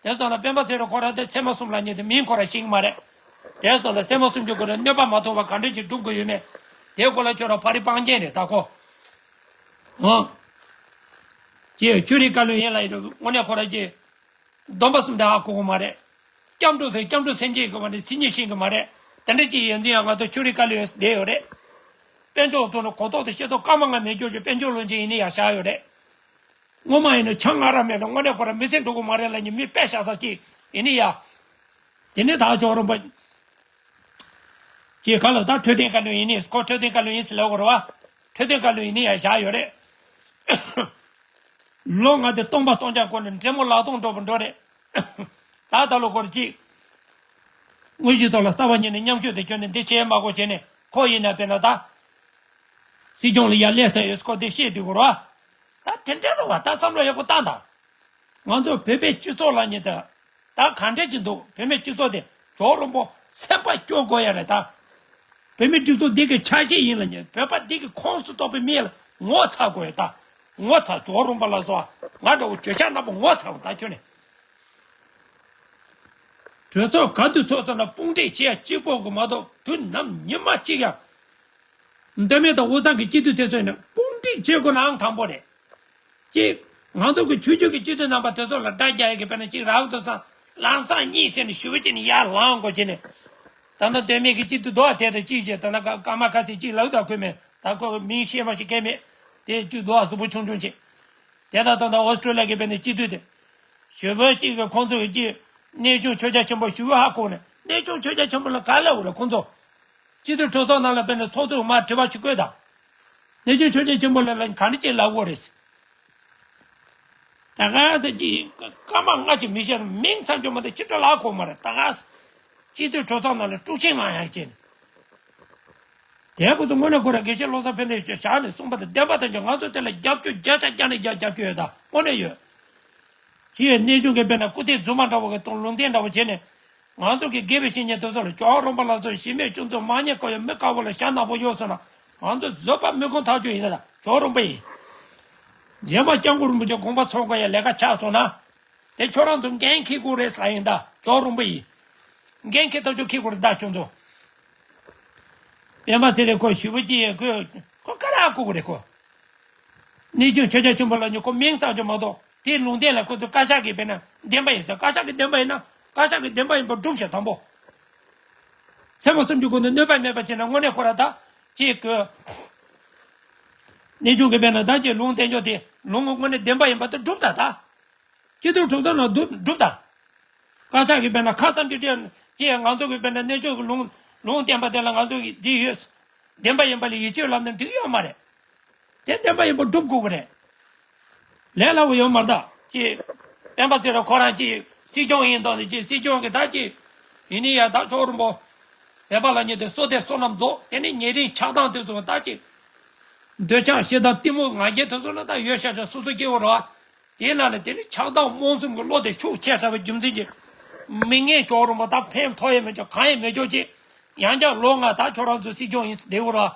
དེ་ཙམ་ལ་སྤེན་པ་ཚེ་རིང་ཁོ་རང་དེ་ཚད་མ་གསུམ་ལབ་མཁན་དེ་མིང་ཁོ་རང་ཤེས་ཀྱི་མ་རེད། དེ་ཙམ་ལ་ཚད་མ་གསུམ་གྱི་སྒོ་ནས་གནོད་པ་མ་ཐོབ་པ་ག་འདྲ་ཅིག་སྒྲུབ་དགོས་ཡོད་མེད། དེ་སྐོར་ལ་ཁྱོད་རང་ཕ་རི་སྤང་རྒྱན་རེད་ད་ཁོ། ཨང་། ཅེས་ཆོས་རིག་བཀའ་བློན་ཡིན་ལབ་ཡིན་དུས་དངོས་གནས་ཁོ་རང་ཅེས། སྡོམ་པ་གསུམ་དེ་ཧ་གོ་གི་མ་རེད། སྐྱབས་འགྲོ་ཟེར་སྐྱབས་འགྲོ་སེམས་བསྐྱེད་ཀྱི་མ་རེད། མཚན་ཉིད་ཤེས་ཀྱི་མ་རེད། དེ་འདྲ་ཅིག་ཡིན་དུས་ཡང་ང་ཚོ་ཆོས་རིག་བཀའ་བློན་བསྡད་ཡོད་རེད། དཔལ་འབྱོར་ཐོག་ནས་གོ་རྟོགས་དང་ཤེས་རྟོགས་སྐར་མ་ལྔ་མེད་རྒྱུ་ཞིག་དཔལ་འབྱོར་བློན་ཆེན་ཡིན་ནི་ཡང་བཞག་ཡོད་རེད། ངོ་མ་ཡིན་ན་ཆང་ང་ར་མེད་ན་དངོས་གནས་ཁོ་རང་མི་ཚེ་འགྲོ་གི་མ་རེད་ལབ་མཁན་མི་དཔེ་བཞག་ས་ཅིག་ཡིན་ནི་ཡ། དེ་ནས་ད་ཇོ་རིན་པོ་ཅེས་ག་ལ་ད་འཕྲོད་བསྟེན་བཀའ་བློན་ཡིན་ནི། ཁོ་འཕྲོད་བསྟེན་བཀའ་བློན་ཡིན་ཟེར་ལབ་དགོས་རེད་བ། འཕྲོད་བསྟེན་བཀའ་བློན་ཡིན་ནི་ཡང་བཞག་ཡོད་རེད། ལོ་ལྔ་དེ་སྟོང་པ་སྟོང་རྐྱང་སྐོར་ནས་འབྲས་མོ་ལག་སྟོང་འགྲོ་བ་འགྲོ་རེད། ད་ད་ལོ་སྐོར་གཅིག་དངོས་གཞིའི་ཐོག་ལ་གསར་པ་ཉིད་ནས་མཉམ་ཞུགས་དེ་ཁྱོན་ནས་འདི་བྱས་མ་དགོས་བྱས་ནས་ཁོ་ཡིན་ན་དཔེར་ན་ད། སྲིད་སྐྱོང་ལ་ཡར་སླེབས་ས་ཡོད་སྐོར་དེ་བཤད་དུས་གོ་ར། ད་དེ་འདྲ་རུ་བ་ད་བསམ་བློ་ཡག་པོ་བཏང་དང་། ང་ཚོ་བོད་པའི་སྤྱི་ཚོགས་ལ་ཉེ་ད། ད་ག་འདྲ་ཅིག་འདུག་བོད་མིའི་སྤྱི་ཚོགས་དེ་ཇོ་རིན་པོ་སེམས་པ་སྐྱོ་དགོས་ཡ་རེད་ད། བོད་མིའི་སྒྲིག་འཛུགས་འདི་གི་ཆ་ཤས་ཡིན་ལ་ཉེ་བོད་པ་འདི་གི་ཁོངས་སུ་གཏོགས་པའི་མི་ལ་ངོ་ཚ་དགོས་ཡ་ད། ངོ་ཚ་ཇོ་རིན་པོ་ལ་སོགས་ང་འདྲ་བོ་བརྗོད་བྱ་རྣམ་པ་ངོ་ཚ་བ་ད་ཁྱོད་ནས། གྲོས་ཚོགས་ག་དུས་ཚོགས་སོང་ན་དཔུང་སྒྲིག་བྱེད་ཡ་གཅིག་པོ་གི་མ་གཏོགས་དུས་ནམ་ཉི་མ་གཅིག་ཡང་། མདོ་སྨད་དང་དབུས་གཙང་གི་སྤྱི་འཐུས་དེ་ཚོ་ཡིན་ན་དཔུང་སྒྲིག་བྱེད་དགོས་ནའང་དང་པོ་རེད། གཅིག་ང་ཚོ་གི་ཆོས་བརྒྱུད་ཀྱི་སྤྱི་འཐུས་རྣམ་པ་དེ་ཚོ་ལ་དགྲ་རྒྱག་ཡ་གི་དཔེར་ན་གཅིག་རག་དུ་སང་ ལམ་སང་གཉིད་སད་ནས་ཞུ་བ་གཅིག་ནས་ཡར་ལངས་དགོས་བྱས་ནས། ད་ནི་དོན་མེད་ཀྱི་གཅིག་ཏུ་རྡོ་བ་དེ་དང་གཅིག་བྱས། ད་ནི་ཀ་ཀ་མ་ཁ་སེ་གཅིག་ལག་དང་ཁོས་མེད། ད་ཁོ་མིང་ཤེས་མ་ཤེས་མཁན་མེད། དེ་གཅིག་རྡོ་བ་གཟུགས་པོ་ཆུང་ཆུང་བྱས། དེ་ད་ད་ད་ཨོ་སི་ཀྲོ་ལི་ཡ་གི་བས་ནས་སྤྱི་འཐུས་དེ། ཞུ་བ་གཅིག་གི་ཁོང་ཚོ་གི་གཅིག་གནས་ཆུང་ཆོས་རྒྱལ་ཆེན་པོ་ཞུ་བ་ཧ་གོ་ནས། གནས་ཆུང་ཆོས་རྒྱལ་ཆེན་པོ་ལ་ག་ལ་འོ་རེད་ཁོང་ཚོ། སྤྱི་འཐུས་གྲོས་ཚོགས་ནང་ལ་བས་ནས་ཚོགས་གཙོས་མར་དྲི་བ་ཅིག་བཀོད་དང་། གནས་ཆུང་ཆོས་རྒྱལ་ཆེན་པོ་ལ་ལ་ག་འདྲ་ཅིག་ལབ་དགོས་རེད། ད་ག་ས་ཅིག་སྐར་མ་ལྔ་ཅིག་མི་ཤེས་རུང་མིང་ཚང་ཆོ་མ་ད་ཅི་འདྲ་ལ་གོ་མ་རེད། ད་ག་ས་སྤྱི་འཐུས་གྲོས་ཚོགས་ནང་ལ་དཀྲུག་ཤིང་ལངས་ཡག་བྱས་ནས། དེ་ཁོ་ཚོ་དངོས་གནས་ཁོ་རང་དགེ་བཤེས་བློ་བཟང་ཕན་བདེ་བཞག་ནས་གསུངས་པ་དང་བདེན་པ་དང་ཅིག་ང་ཚོ་དེ་ལ་རྒྱབ་སྐྱོར་བརྒྱ་ཆ་བརྒྱ་ནས་བརྒྱ་རྒྱབ་སྐྱོར་ཡོད། ད་དངོས་གནས་ཡོད། ཅི་ཡོད་གནས་ཆུང་གི་བས་ན་སྐུ་ཚེ་རྫུན་མ་འདྲ་བོ་གི་དང་ལུང་བསྟན་འདྲ་བོ་བྱས་ནས། ང་ཚོ་གི་དགེ་བའི་བཤེས་གཉེན་དེ་ཚོ་ལ་ཇོ་བོ་རོང་པ་ལ་སོགས་གཞི་མེད་སྐྱོན་འཛུགས་མ་ཉེས་ཁོ་ཡ་མི་དཀར་པོ་ལ་ཞྭ་ནག་པོ་གཡོགས་སོང་ན། ང་ཚོ་བཟོད་པ་མི་ཁོམ་ཐག་ཆོད་ཡིན་ན། ད་ཇོ་བོ་རོང་པ་ཡིན། རྗེས་མ་སྐྱབས་མགོན་རིན་པོ་ཆེ་དགོངས་པ་ཚོམ་དགོས་ཡ་ལས་ཀ་ཆགས་སོང་ན། དེ་ཁྱོད་རང་ཚོ་འགན་འཁྱེར་དགོས་རེད་ཟེར་ཡིན། ད་ཇོ་བོ་རོང་པ་ཡིན། འགན་འཁྱེར་ཐག་ཆོད་འཁྱེར་དགོས་རེད། ད་ཁྱོད་ཚོ། སྤེན་པ་ཚེ་རིང་ཁོ་ཞུ་བ་ཅི་ཡིན། ཁོ་ཁོ་ཀ་ར་བཀུག་གི་རེད་ཁོ། གནས་ཆུང་ཆོས་རྒྱལ་ཆེན་པོ་ལ་ནི་ཁོ་མིང་ཙམ་ཅིག་མ་གཏོགས་དེའི་ལུང་བསྟན་ལ་ཁོ་ཚོས་བཀའ་ཤག་གིས་བས་ན་བདེན་པ་ཡིན་ཟེར། བཀའ་ཤག་གིས་བདེན་པ་ཡིན་ན་བཀའ་ཤག་གིས་བདེན་པ་ཡིན་པ་སྒྲུབ་བྱེད་དང་པོ། ཚད་མ་སུམ་ཅུ་སྒོ་ནས་གནོད་པ་མེད་པ་བྱས་ན་དངོས་གནས་ཁོ་ར་ད་ཅིག་གི། གནས་ཆུང་གིས་བས་ན་ད་ཅིག་ལུང་བསྟན་ཕྱོགས་དེ་ལུང་དངོས་གནས་བདེན་པ་ཡིན་པ་དེ་སྒྲུབ་ད་ད། སྤྱི་འཐུས་གྲོས་ཚོགས་ནང་སྒྲུབ་སྒྲུབ་ད། བཀའ་ཤག་གིས་བས་ན་ཁ་ཚ་འདྲི་འདྲི་ཅིག་ང་ཚོ་གིས་བས་ན་གནས་ཆུང་གི་ལུང་ལུང་བསྟན་པ་དེ་ལ་ང་ཚོ་གིས་འདི་ཡོད། བདེན་པ་ཡིན་པ་ལ་ཡིད་ཆེས་ལབ་ན་འགྲིག་ཡོད་མ་རེད། དེ་བདེན་པ་ཡིན་པ་སྒྲུབ་དགོས་ཀྱི་རེད། ལས་སླ་བོ་ཡོད་མ་རེད་ད། ཅིག་སྤེན་པ་ཚེ་རིང་ཁོ་རང་ཅིག་སྲིད་སྐྱོང་ཡིན་མདོག་ནས་ཅིག་སྲིད་སྐྱོང་གི་ད་ཅིག་ཡིན་ནི་ཡ། ད་ཇོ་བོ་རིན་པོ་བོད་པ་ལ་ཉེ་དུ་བསོད་བདེ་བསོད་ནམས་རྫོགས། དེ་ནི་ཉེ་རིང་ཆགས་སྡང་དེ་ཚོ་ད་ཅིག་འདོད་ཆགས་ཞེ་སྡང་གཏི་མུག་ང་རྒྱལ་དེ་ཚོ་ལ་ད་ཡོད་ཤག་ཤག་སོ་སོ་སྐྱེ་བོ་རེད་བ། དེའི་ནང་ནས་དེ་ནི་ཆགས་སྡང་རྨོངས་གསུམ་གྱི་བློ་དེ་ཤུགས་ཆེ་དྲགས་པའི་རྒྱུ་མཚན་གྱིས། མི་ངན་ཇོ་བོ་རིན་པོ་ད་ཕན་ཐོགས་ཡས་མེད་ཅོག་གང་ཡས་མེད་ཅོག་ཅིག་ཡང་བསྐྱར་ལོ་ལྔ་ད་ཁྱོད་རང་ཚོ་སྲིད་སྐྱོང་ཡིན་ཟེར་བསྡད་ཡོད་ར།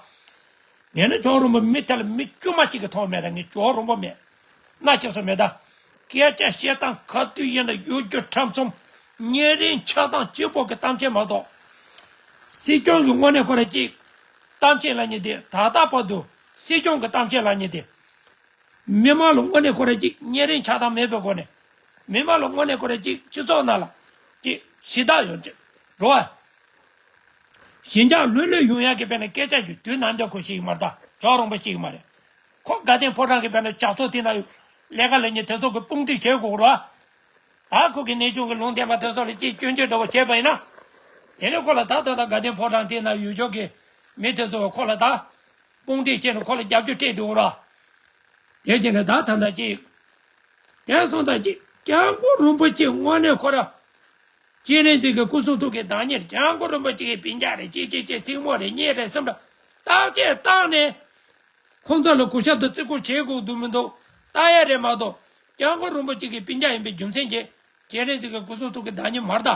ངས་ནི་ཇོ་བོ་རིན་པོ་མི་དེ་ལ་མི་དཀྱུས་མ་གཅིག་གིས་མཐོང་མེད། ད་ངས་ཇོ་བོ་རིན་པོ་མེད་ན་ཅི་སོ་མེད་ད། སྐད་ཆ་བཤད་སྟངས་ག་དུས་ཡིན་ན་གཡོ་སྒྱུ་ཁྲམ་གསུམ་ཉེ་རིང་ཆགས་སྡང་གཅིག་པོ་གི་གཏམ་བཤད་མ་གཏོགས། སྲིད་སྐྱོང་གི་དངོས་གནས་ཁོ་ར་གཅིག་གཏམ་བཤད་ལབ་མཁན་དེ་ད་ལྟ་བར་དུ་སྲིད་སྐྱོང་གི་གཏམ་བཤད་ལབ་མཁན་དེ། མི་མང་ལ་དངོས་གནས་ཁོ་ར་གཅིག་ཉེ་རིང་ཆགས་སྡང་མེད་པའི་སྒོ་ནས། མི་མང་ལ་དངོས་གནས་ཁོ་ར་གཅིག་སྤྱི་ཚོགས་ནང་ལ་གཅིག་ཞི་དྲག་ཡོང་ཅིག་རོ། ཞི་འཇགས་ལྷོད་ལྷོད་ཡོང་ཡག་གི་བས་ན་སྐད་ཆ་ཞིག་དུས་ནམ་རྒྱུན་ཁོ་ཤེས་ཀྱི་མ་རེད། ད་ཇོ་བོ་རིན་པོ་ཤེས་ཀྱི་མ་རེད། ཁོ་དགའ་ལྡན་ཕོ་བྲང་གི་བས་ན་ཇག་ཚོགས་དེ་ན་ཡོད་ལས་ཀ་ལས་ཉེ་དེ་ཚོ་གི་དཔུང་སྒྲིག་བྱེད་དགོས་རོ། ད་ཁོ་གི་གནས་ཆུང་གི་ལུང་བསྟན་པ་དེ་ཚོ་ལ་གཅིག་སྐྱོན་བརྗོད་འདྲ་བོ་བྱས་པ་ཡིན་ན། དེ་ནི་ཁོ་ལ་ད་ད་ད་དགའ་ལྡན་ཕོ་བྲང་དེ་ན་ཡོད་ཆོག་གི་མི་དེ་ཚོ་ཁོ་ལ་ད་དཔུང་སྒྲིག་བྱས་ནས་ཁོ་ལ་རྒྱབ་སྐྱོར་སྤྲད་འདུག་རོ། དེ་བྱས་ནས་ད་ད་ད་ཅིག་དེ་སོང་ད་ཅིག་སྐྱབས་མགོན་རིན་པོ་ཆེ་དངོས་གནས་ཁོ་ར། སྤྱན་རས་གཟིགས་ཀྱི་སྐུ་གསུང་ཐུགས་ཀྱི་བདག་ཉིད། སྐྱབས་མགོན་རིན་པོ་ཆེ་གི་སྤུན་ཀྱག་རེད། ཅི་ཅི་ཅི་སྲིང་མོ་རེད། གཉེན་རེད་བསམ་པ་བརྟག་དཔྱད་བཏང་ནས། ཁོང་ཚོ་ལ་གུས་ཞབས་དང་བརྩི་བཀུར་བྱེད་དགོས་འདུག་མི་འདུག་བལྟ་ཡ་རེད་མ་གཏོགས། སྐྱབས་མགོན་རིན་པོ་ཆེ་གི་སྤུན་ཀྱག་ཡིན་པའི་རྒྱུ་མཚན་གྱིས་སྤྱན་རས་གཟིགས་ཀྱི་སྐུ་གསུང་ཐུགས་ཀྱི་བདག་ཉིད་མ་རེད་ད།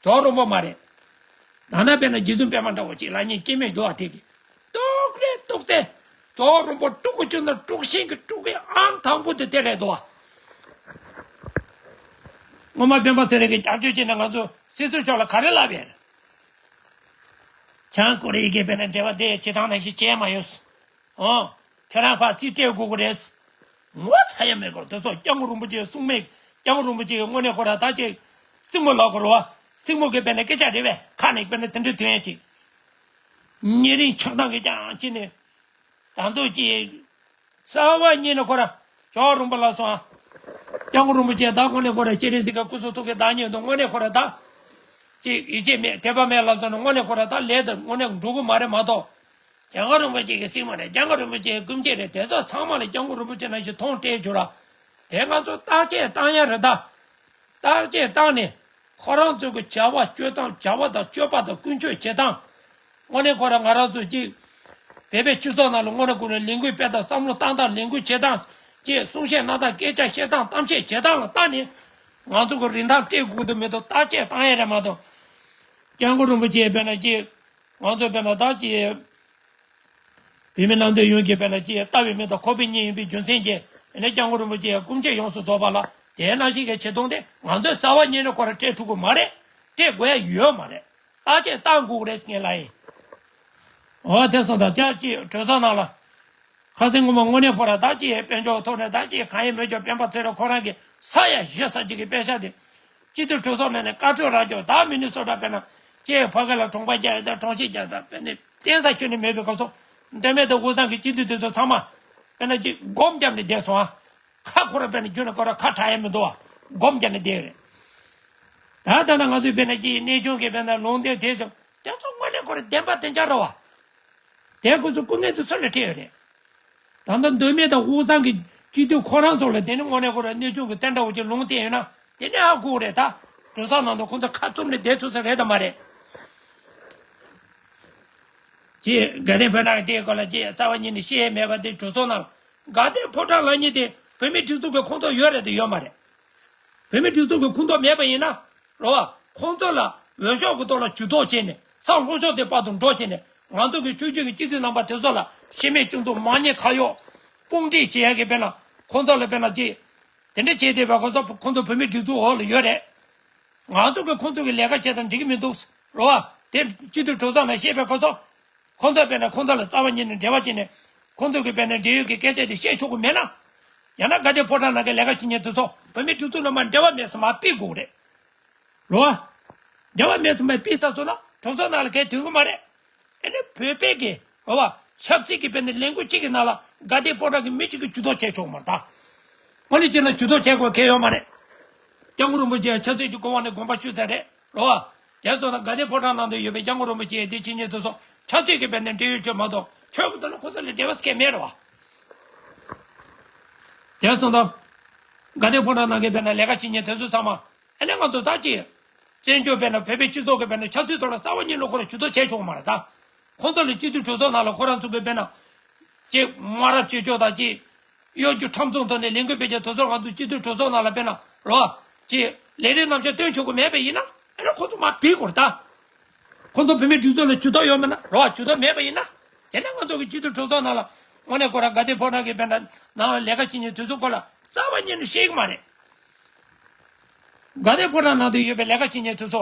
ཇོ་བོ་རིན་པོ་མ་རེད། ད་ནང་པའི་ནང་རྗེ་བཙུན་པད་མ་འདྲ་བོ་ཅིག་ལབ་མཁན་སྐྱེ་དམན་འདུག་བ། དེ་གི་སྡུག་རེད་སྡུག་ཚེ། ཇོ་བོ་རིན་པོ་དཀྲུག་གི་བཅུག་ན་དཀྲུག་ཤིང་གི་དཀྲུག་གི་ཨང་དང་པོ་དེ་དེ་རེད་འདུག་བ། སྔོན་མ་སྤེན་པ་ཚེ་རིང་གིས་རྒྱབ་སྐྱོར་བྱས་ནས་ང་ཚོ་སྲིད་ཟུར་མཆོག་ལ་ག་རེ་ལབ་ཡོད། བྱང་ཀོ་རི་ཡ་གིས་དཔེར་ན་འབྲེལ་བ་དེ་བྱེད་སྟངས་ནང་བཞིན་བྱས་མ་ཡོང་། ཨོ། ཁྱོད་རང་ཕར་རྩིས་སྤྲད་དགོས་ཀྱི་རེད། ངོ་ཚ་ཡ་མེད་གོ། དེ་ཚོ་སྐྱབས་མགོན་རིན་པོ་ཆེ་གསུང་མེད། སྐྱབས་མགོན་རིན་པོ་ཆེ་གི་དངོས་གནས་ཁོ་ར་ད་ཅིག་སྲིང་མོ་ལབ་དགོས་རེད་བ། སྲིང་མོ་གི་དཔེར་ན་སྐད་ཆ་རེད་པས། ཁ་ནས་དཔེར་ན་དེ་འདྲ་ཐོན་ཡ་ཅིག་ཉེ་རིང་ཆགས་སྡང་གི་རྐྱང་ཅིག་ནས། ད་འདུག་ཅིག་རྩ་བ་ཉིད་ནས་ཁོ་ར་ཇོ་བོ་རིན་པོ་ལ་སོང་ཨ། སྐྱབས་མགོན་རིན་པོ་ཆེ་ད་དངོས་གནས་ཁོ་ར་སྤྱན་རས་གཟིགས་ཀྱི་སྐུ་གསུང་ཐུགས་ཀྱི་བདག་ཉིད་འདུག་དངོས་གནས་ཁོ་ར་ད་ཅིག་ཡིད་ཆེས་མེད་དད་པ་མེད་ལབ་སོང་ན་དངོས་གནས་ཁོ་ར་ད་ལས་དང་དངོས་གནས་འགྲོ་གི་མ་རེད་མ་གཏོགས། སྐྱབས་མགོན་རིན་པོ་ཆེ་གི་སྲིང་མོ་རེད། སྐྱབས་མགོན་རིན་པོ་ཆེ་གི་སྐུ་མཆེད་རེད། དེ་ཚོ་ཚང་མ་ལ་སྐྱབས་མགོན་རིན་པོ་ཆེ་ནང་བཞིན་མཐོང་སྤྲད་རྒྱུ་ར། དེ་ང་ཚོ་བརྟག་དཔྱད་བཏང་ཡ་རེད་ད། བརྟག་དཔྱད་བཏང་ནས་ཁོ་རང་ཚོ་གི་བྱ་བ་སྤྱོད་སྟངས། བྱ་བ་དང་སྤྱོད་པ་དང་ཀུན་སྤྱོད་བྱེད་སྟངས། དངོས་གནས་ཁོ་རང་ང་རང་ཚོ་གཅིག་བོད་པའི་སྤྱི་ཚོགས་ནང་ལ་དངོས་གནས་ཁོ་རང་ལས་འགུལ་སྤེལ་སྟངས། བསམ་བློ་བཏང་སྟངས། ལས་འགུལ་བྱེད་སྟངས་ཀྱི་གསུང་བཤད་གནང་སྟངས། སྐད་ཆ་བཤད་སྟངས། གཏམ་བཤད་བྱེད་སྟངས་ལ་བལྟས་ནས་ང་ཚོ་གི་རིན་ཐང་སྤྲད་དགོས་འདུག་མི་འདུག་བརྟག་དཔྱད་བཏང་ཡ་རེད་མ་གཏོགས། སྐྱབས་མགོན་རིན་པོ་ཆེ་དཔེར་ན་གཅིག་ང་ཚོ་དཔེར་ན་ད་གཅིག་བོད་མི་ནང་དོན་ཡོངས་ཀྱི་དཔེར་ན་གཅིག་ལྟ་བའི་མི་དང་ཁོག་པའི་མི་ཡིན་པའི་རྒྱུ་མཚན་གྱིས། ཨ་ནི་སྐྱབས་མགོན་རིན་པོ་ཆེའི་སྐུ་མཆེད་ཡོངས་སུ་རྫོགས་པ་ལ་དེ་ནང་བཞིན་གྱི་ཆེ་མཐོང་དེ་ང་ཚོས་རྩ་བ་ཉིད་ནས་ཁོ་རང་སྤྲད་ཐུབ་ཀྱི་མ་རེད། སྤྲད་དགོས་ཡ་ཡོད་མ་རེད། བརྟག་དཔྱད་བཏང་དགོས་རེད་ཟེར་ངས་ལབ་ཡིན། འོ་དེ་སོང་ཙང་ཅག་ཅིག་གྲོས་ཚོགས་ནང་ལ། ཁ་སང་ངོ་མ་དངོས་གནས་ཁོ་རང་ད་ཅིག་དཔལ་འབྱོར་ཐོག་ནས་ད་ཅིག་གང་ཡིན་མོད་ཀྱང་སྤེན་པ་ཚེ་རིང་ཁོ་རང་གིས་ས་ཡ་བཞི་ས་ཅིག་གི་པེ་ཤ་དེ། སྤྱི་འཐུས་གྲོས་ཚོགས་ནང་ནས་བཀའ་འཁྲོལ་རག་ཀྱང་། ད་མི་ནི་སོ་ཊ་དཔེར་ན་ཅེས་ཕ་གི་ལ་གྲོང་པ་རྒྱག་ཡ་དང་གྲོང་གཤིས་རྒྱག་དང་དཔེར་ན་བརྟེན་ས་ཁྱོན་ནས་མེད་པའི་སྐབས་སུ། མདོ་སྨད་དང་དབུས་གཙང་གི་སྤྱི་འཐུས་དེ་ཚོ་ཚང་མ་དཔེར་ན་ཅིག་སྒོམ་བརྒྱབ་ནས་བསྡད་སོང་ཨ། ཁ་ཁོ་ར་དཔེར་ན་རྒྱུན་ནས་ཁོ་ར་ཁ་གྲག་ཡ་མི་འདུག་ཨ། སྒོམ་བརྒྱབ་ནས་བསྡད་ཡོད་རེད། ད་ད་ལྟ་ང་ཚོས་དཔེར་ན་ཅིག་གནས་ཆུང་གི་དཔེར་ན་ལུང་བསྟན་དེ་ཚོ་དེ་ཚོ་དངོས་གནས་ཁོ་ར་བདེན་པ་བདེན་རྐྱང་རེད་བ། དེ་ཁོ་ཚོ་སྐུ་ངལ་དུ་སུ་ལ་ཁྲིད་ཡོད་རེད། ད་ལྟ་མདོ་སྨད་དང་དབུས་གཙང་གི་སྤྱི་འཐུས་ཁོ་རང་ཚོ་ལ་དེ་ནི་དངོས་གནས་ཁོ་ར་གནས་ཆུང་གི་བསྟན་དགྲ་བོ་ཅིག་ལུང་བསྟན་ཡོད་ན་དེ་ནི་ཧ་གོ་རེད་ད། གྲོས་ཚོགས་ནང་དུ་ཁོ་ཚོ་ཁ་བཙུམ་ནས་བསྡད་ཐུབ་ས་རེད་དམ་མ་རེད། ཅེས་དགའ་ལྡན་ཕོ་བྲང་གི་དེའི་སྐོར་ལ་ཅེས་རྩ་བ་ཉིད་ནས་བཤད་ཡས་མེད་པ་དེ་གྲོས་ཚོགས་ནང་ལ་དགའ་ལྡན་ཕོ་བྲང་ལབ་མཁན་དེ་བོད་མིའི་སྒྲིག་འཛུགས་ཀྱི་ཁོངས་གཏོགས་ཡོད་རེད་དམ་ཡོད་མ་རེད། བོད་མིའི་སྒྲིག་འཛུགས་ཀྱི་ཁོངས་གཏོགས་མེད་པ་ཡིན་ན། རེད་བ། ཁོང་ཚོ་ལ་འོས་ཤོག་གི་ཐོག་ལ་ཇུས་གཏོགས་བྱས་ནས་ས་ལྷོ་ཕྱོགས་དེ་བར་དུ་འགྲོ་བྱས་ནས་ང་ཚོ་གི་ཆོས་བརྒྱུད་ཀྱི་སྤྱི་འཐུས་རྣམ་པ་དེ་ཚོ་ལ་ཤི་རྨས་གཅིག་མཚུངས་མ་ཉེས་ཁ་གཡོག་དཔུང་སྒྲིག་བྱེད་ཡ་གི་དཔེར་ན་ཁོང་ཚོ་ལ་དཔེར་ན་ཅིག་དེ་འདྲ་བྱས་བསྡད་པའི་སྐབས་སུ་ཁོང་ཚོ་བོད་མིའི་སྒྲིག་འཛུགས་འོག་ལ་ཡོད་རེད། ང་ཚོ་གི་ཁོང་ཚོ་གི་ལས་ཀ་བྱས་དང་འགྲིག་གི་མི་འདུག་རེད་བ། དེ་སྤྱི་འཐུས་གྲོས་ཚོགས་ནང་བཤད་པའི་སྐབས་སུ། ཁོང་ཚོ་དཔེར་ན་ཁོང་ཚོ་ལ་རྩ་བ་ཉིད་ནས་འབྲེལ་བ་བྱས་ནས་ཁོང་ཚོ་གི་དཔེར་ན་འབྲེལ་ཡོད་ཀྱི་སྐད་ཆ་དེ་བཤད་ཆོག་གི་མེད་ན། ཡང་ན་དགའ་ལྡན་ཕོ་བྲང་ནང་གི་ལས་ཀ་བྱེད་མཁན་དེ་ཚོ་བོད་མིའི་སྒྲིག་འཛུགས་ནང་མར་འབྲེལ་བ་མེད་ས་མར་ཕུད་དགོས་རེད། རེད་བ། འབྲེལ་བ་མེད་ས་མར་ཕུད་ཚར་སོང་ན་གྲོས་ཚོགས་ནང་ལ་གའི་དོན་གི་མ་རེད། ཨེ་ནི་བོད་པའི་གི་རེད་བ། ཆབ་སྲིད་ཀྱི་དཔེར་ན་ལས་འགུལ་གཅིག་གི་ནང་ལ་དགའ་ལྡན་ཕོ་བྲང་གི་མི་གཅིག་གིས་ཇུས་གཏོགས་བྱས་ཆོག་མ་རེད་ད། དངོས་གནས་བྱས་ན་ཇུས་གཏོགས་བྱེད་དགོས་གལ་ཡོད་མ་རེད། སྐྱབས་མགོན་རིན་པོ་ཆེ་ཡང་ཆབ་སྲིད་ཀྱི་གོ་འོག་ནས་དགོངས་པ་ཞུས་ཚར་རེད། རེད་བ། དེ་སོང་ན་དགའ་ལྡན་ཕོ་བྲང་ནང་དུ་ཡོད་པའི་སྐྱབས་མགོན་རིན་པོ་ཆེ་འདི་ཕྱི་ཉིན་དུ་སོང་ཆབ་སྲིད་ཀྱི་དཔེར་ན་འབྲེལ་ཡོད་ཆོད་མ་གཏོགས་ཆོས་ཀྱི་ཐོག་ལ་ཁོ་ཚོ་ལ་འབྲེལ་བ་སྐད་མེད་རེད་བ། དེ་སོང་ཙང་། དགའ་ལྡན་ཕོ་བྲང་ནང་གི་དཔེར་ན་ལས་ཀ་བྱེད་མཁན་དེ་ཚོ་ཚང་མ་ཨ་ནི་ང་ཚོ་ད་ཅི། བཙན་བྱོལ་དཔེར་ན་བོད་པའི་སྤྱི་ཚོགས་ཀྱི་དཔེར་ན་ཆབ་སྲིད་ཐོག་ལ་རྩ་བ་ཉིད་ནས་ཁོ་རང་ཇུས་གཏོགས་བྱས་ཆོག་མ་རེད་ད། ཁོང་ཚོ་ལ་སྤྱི་འཐུས་གྲོས་ཚོགས་ནང་ལ་ཁོ་རང་ཚོ་གི་དཔེར་ན། ཅི་དམའ་རབས་བྱེད་ཕྱོགས་དང་ཅི། གཡོ་སྒྱུ་ཁྲམ་ཚོང་ཐོག་ནས་ལས་འགུལ་སྤེལ་རྒྱུ་དེ་ཚོ་ང་ཚོ་སྤྱི་འཐུས་གྲོས་ཚོགས་ནང་ལ་དཔེར་ན་རོ། ཅི། ལས་རིམ་རྣམ་གཞག་སྟོན་ཆོག་གི་མེད་པ་ཡིན་ན་ཨ་ནི་ཁོ་ཚོ་མར་ཕུད་དགོས་རེད་ད། ཁོང་ཚོ་བོད་མིའི་སྒྲིག་འཛུགས་ལ་ཇུས་གཏོགས་ཡོད་མེད་ན་རོ་ཇུས་གཏོགས་མེད་པ་ཡིན་ན། དེ་ནས་ང་ཚོ་གི་སྤྱི་འཐུས་གྲོས་ཚོགས་ནང་ལ་དངོས་གནས་ཁོ་རང་དགའ་ལྡན་ཕོ་བྲང་གི་དཔེར་ན་ནང་ལ་ལས་ཀ་བྱེད་མཁན་དེ་ཚོ་སྐོར་ལ་རྩ་བ་ཉིད་ནས་ཤེས་ཀྱི་མ་རེད། དགའ་ལྡན་ཕོ་བྲང་ནང་དུ་ཡོད་པའི་ལས་ཀ་བྱེད་མཁན་དེ་ཚོ་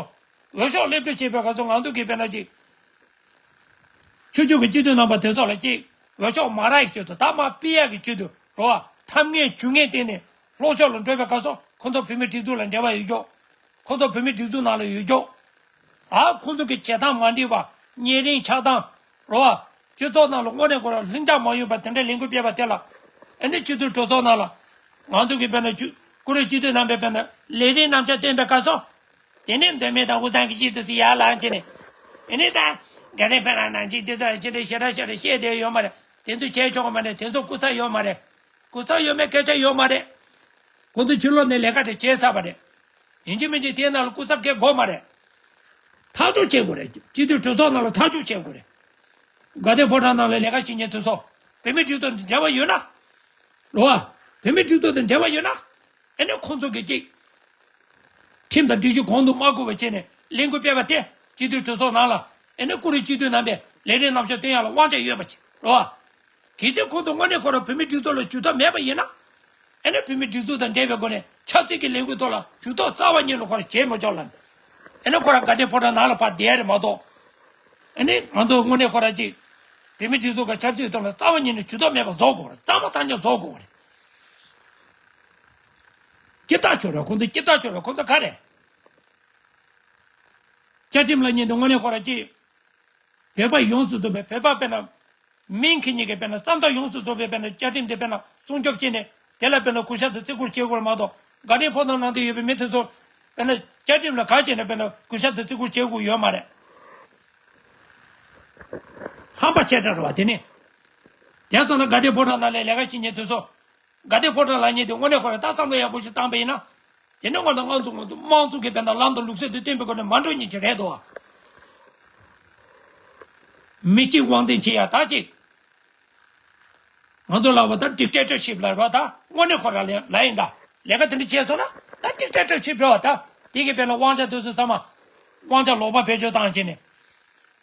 འོས་ཤོག་སླེབས་གྲབས་བྱེད་པའི་སྐབས་སུ་ང་ཚོ་གི་དཔེར་ན་ཅིག་ཆོས་ཕྱོགས་ཀྱི་སྤྱི་འཐུས་རྣམ་པ་དེ་ཚོ་ལ་ཅིག་འོས་ཤོག་མ་རག་གི་ཆེད་དུ་ད་མར་ཕུད་ཡག་གི་ཆེད་དུ་རོ། ཐབས་ངན་ཇུས་ངན་བསྟན་ནས་ལྷོ་ཕྱོགས་ལ་འགྲོ་བའི་སྐབས་སུ་ཁོ་ཚོ་བོད་མིའི་སྒྲིག་འཛུགས་ལ་འབྲེལ་བ་ཡོད་ཀྱོག་ཁོ་ཚོ་བོད་མིའི་སྒྲིག་འཛུགས་ནང་ལ་ཡོད་ཀྱོག་ཨ་ཁོ་ཚོ་གི་བྱེད་སྟངས་མ་འགྲིག་པ་ཉེ་རིང་ཆགས་སྟངས་རོ། སྤྱི་ཚོགས་ནང་ལ་དངོས་གནས་ཁོ་རང་ལྷིང་འཇགས་མ་ཡོང་བ་དེ་འདྲ་ལས་འགུལ་སྤེལ་བ་དེ་ལ་ཨ་ནི་སྤྱི་འཐུས་གྲོས་ཚོགས་ནང་ལ་ང་ཚོ་གི་དཔེར་ན་ཆུ་ཀུ་རེ་སྤྱི་འཐུས་རྣམ་པས་དཔེར་ན་ལས་རིམ་རྣམ་གཞག་བཏོན་པའི་སྐབས་སུ། དེ་ནས་མདོ་སྨད་དང་དབུས་གཙང་གི་སྤྱི་འཐུས་སུ་ཡར་ལངས་བྱས་ནས། ཨེ་ནས་ད། དགའ་ལྡན་ཕོ་བྲང་ནང་ཅིག་དེ་ཚོ་ཅི་འདྲ་ཞེ་དྲག་ཞེ་དྲག་བཤད་བསྡད་ཡོད་མ་རེད། དེ་ཚོ་བྱས་ཆོག་གི་མ་རེད། དེ་ཚོ་སྐུ་ཚབ་ཡོད་མ་རེད། སྐུ་ཚབ་ཡོད་མེད་སྐད་ཆ་ཡོད་མ་རེད། ཁོང་ཚོ་ཕྱི་ལོགས་ནས་ལས་ཀ་དེ་བྱས་ཚར་བ་རེད། ཡིན་གཅིག་མིན་གཅིག་དེའི་ནང་ལ་སྐུ་ཚབ་སྐད་དགོས་མ་རེད། ཐག་གཅོད་བྱེད་དགོས་རེད། སྤྱི་འཐུས་གྲོས་ཚོགས་ནང་ལ་ཐག་གཅོད་བྱེད་དགོས་རེད། དགའ་ལྡན་ཕོ་བྲང་ནང་ལ་ལས་ཀ་བྱེད་མཁན་དེ་ཚོ་བོད་མི་སྒྲིག་འཛུགས་དང་འབྲེལ་བ་ཡོད་ན། རེད་བ། བོད་མི་སྒྲིག་འཛུགས་དང་འབྲེལ་བ་ཡོད་ན། ཨེ་ནས་ཁོང་ཚོ་གི་གཅིག་ཁྲིམས་དང་སྒྲིག་གཞི་གོང་དུ་མ་བཀུར་བ་བྱས་ནས་ལས་འགུལ་སྤེལ་བ་དེ་སྤྱི་འཐུས་གྲོས་ཚོགས་ནང་ལ་ཨེ་ནས་ཀུ་རེ་སྤྱི་འཐུས་རྣམ་པས་ལས་རིམ་རྣམ་གཞག་སྟོན་ཡག་ལ་དབང་ཆ་ཡོད་པ་བྱས་རེད་བ། གལ་སྲིད་ཁོང་ཚོ་དངོས་གནས་ཁོ་རང་བོད་མི་སྒྲིག་འཛུགས་ལ་ཇུས་གཏོགས་མེད་པ་ཡིན་ན། ཨེ་ནས་བོད་མི་སྒྲིག་འཛུགས་དང་འབྲེལ་བའི་སྒོ་ནས་ཆབ་སྲིད་ཀྱི་ལས་འགུལ་ཐོག་ལ་ཇུས་གཏོགས་རྩ་བ་ཉིད་ནས་ཁོ་རང་བྱེད་མི་ཆོག་ལ། ཨེ་ནས་ཁོ་རང་དགའ་ལྡན་ཕོ་བྲང་ནང་ལ་ཕར་བསྡད་རེད་མ་གཏོགས། ཨེ་ནས་ང་ཚོ་དངོས་གནས་ཁོ་རང་གཅིག་བོད་མི་སྒྲིག་འཛུགས་ཀྱི་ཆབ་སྲིད་ཐོག་ལ་རྩ་བ་ཉིད་ནས་ཇུས་གཏོགས་མེད་པ་བཟོ་དགོས་རེད། གཙང་མ་ཐག་ཉེ་བཟོ་དགོས་རེད། སྐྱིད་ཐག་ཆོད་རེད། ཁོང་ཚོ་སྐྱིད་ཐག་ཆོད་རེད། ཁོང་ཚོ་ག་རེ། བཅའ་ཁྲིམས་ལ་ཉན་དུ་དངོས་གནས་ཁོ་ར་ཅི། བོད་པ་ཡོངས་སུ་རྫོགས་པའི་བོད་པ་དཔེར་ན། མིང་ཁྱེར་ཉིད་ཀྱི་དཔེར་ན་བསམ་ཚུལ་ཡོངས་སུ་རྫོགས་པའི་དཔེར་ན་བཅའ་ཁྲིམས་དེ་དཔེར་ན་སྲུང་སྐྱོབ་བྱས་ནས་དེ་ལ་དཔེར་ན་གུས་ཞབས་དང་བརྩི་བཀུར་བྱེད་དགོས་མ་གཏོགས་དགའ་ལྡན་ཕོ་བྲང་ནང་དུ་ཡོད་པའི་མི་དེ་ཚོ་དཔེར་ན་བཅའ་ཁྲིམས་ལ་ག་བྱས་ནས་དཔེར་ན་གུས་ཞབས་དང་བརྩི་བཀུར་བྱེད་དགོས་ཡོད་མ་རེད། ཧམ་པ་ཆེ་དྲགས་རེད་བ་དེ་ནི། དེ་སོང་ན་དགའ་ལྡན་ཕོ་བྲང་ནང་ལ་ལས་ཀ་བྱེད་མཁན་དེ་ཚོ། དགའ་ལྡན་ཕོ་བྲང་ལབ་མཁན་དེ་དངོས་གནས་ཁོ་རང་ད་བསམ་བློ་ཡག་པོ་ཞིག་བཏང་པ་ཡིན་ན། དེ་ནི་ང་ཚོ་ང་ཚོ་ང་ཚོ་དམངས་གཙོ་གི་དཔེར་ན་ལམ་དང་ལུགས་སྲོལ་དེ་བསྟན་པའི་སྒོ་ནས་མ་འགྲོ་མཁན་ཅིག་རེད་དོ། མི་གཅིག་དབང་འཛིན་བྱེད་ཡ་ད་ཅིག་ང་ཚོ་ལབ་པ་ད་ཌིག་ཊེ་ཊར་ཤིབ་ལབ་རེད་བ་ད་དངོས་གནས་ཁོ་རང་ལ་ལབ་ཡིན་ད། ལས་ཀ་དེ་འདྲ་བྱས་སོང་ན་ད་ཌིག་ཊེ་ཊར་ཤིབ་རེད་བ་ད། དེ་གི་དཔེར་ན་དབང་ཆ་དེ་ཚོ་ཚང་མ་དབང་ཆ་ལོག་པ་བེད་སྤྱོད་བཏང་བྱས་ནས།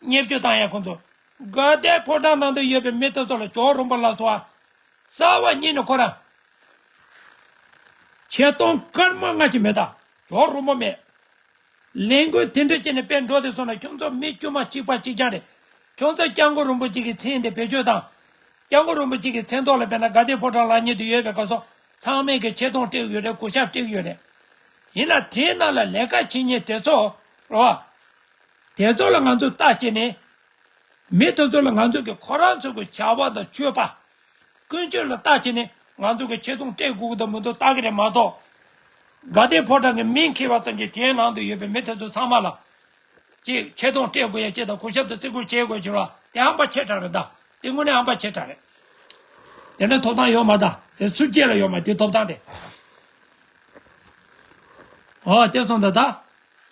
བརྙས་བཅོས་བཏང་ཡ་ཁོང་ཚོ། དགའ་ལྡན་ཕོ་བྲང་ནང་དུ་ཡོད་པའི་མི་དེ་ཚོ་ལ་ཇོ་བོ་རིན་པོ་ལ་སོགས་པ། རྩ་བ་ཉིད་ནས་ཁོ་རང་། ཆེ་མཐོང་སྐར་མ་ལྔ་ཅིག་མེད་ད། ཇོ་བོ་རིན་པོ་མེད། ལས་འགུལ་དེ་འདྲ་བྱས་ནས་དཔེ་འགྲོ་དེ་སོང་ན་ཁྱོད་ཚོ་མི་དཀྱུས་མ་གཅིག་པ་གཅིག་རྐྱང་རེད། ཁྱོད་ཚོ་སྐྱབས་མགོན་རིན་པོ་ཆེ་གི་མཚན་དེ་བེད་སྤྱོད་དང་། སྐྱབས་མགོན་རིན་པོ་ཆེ་གི་མཚན་ཐོག་ལ་དཔེར་ན་དགའ་ལྡན་ཕོ་བྲང་ལབ་མཁན་དེ་ཡོད་པའི་སྐབས་སུ་ཚང་མས་ཀྱི་ཆེ་མཐོང་སྤྲད་ཡོད་རེད། གུས་ཞབས་སྤྲད་ཡོད་རེད། ཡིན་ན་དེའི་ནང་ལ་ལས་ཀ་བྱེད་མཁན་དེ་ཚོ་རེད་བ། དེ་ཚོ་ལ་ང་ཚོ་ལྟ་བྱས་ནས། མི་དེ་ཚོ་ལ་ང་ཚོ་གི་ཁོ་རང་ཚོ་གི་བྱ་བ་དང་སྤྱོད་པ། ཀུན་སྤྱོད་ལ་ལྟ་བྱས་ནས་ང་ཚོ་གི་ཆེ་མཐོང་སྤྲད་དགོས་ཀྱི་འདུག་མི་འདུག་ལྟ་གི་རེད་མ་གཏོགས། དགའ་ལྡན་ཕོ་བྲང་གི་མིང་འཁྱེར་བ་ཙམ་གྱིས་དེའི་ནང་དུ་ཡོད་པའི་མི་དེ་ཚོ་ཚང་མ་ལ། ཅིག་ཆེ་མཐོང་སྤྲད་དགོས་ཡ་ཅེས་དང་གུས་ཞབས་དང་བརྩི་བཀུར་བྱེད་དགོས་ཅེས་པ་དེ་ཧམ་པ་ཆེ་དྲགས་རེད་ད། དེ་དངོས་གནས་ཧམ་པ་ཆེ་དྲགས་རེད། དེ་འདྲ་ཐོབ་ཐང་ཡོད་མ་ད། དེ་སུ་སྐྱེས་ལ་ཡོད་མ་དེ་ཐོབ་ཐང་དེ། ཨོ་དེ་སོང་ད་ད།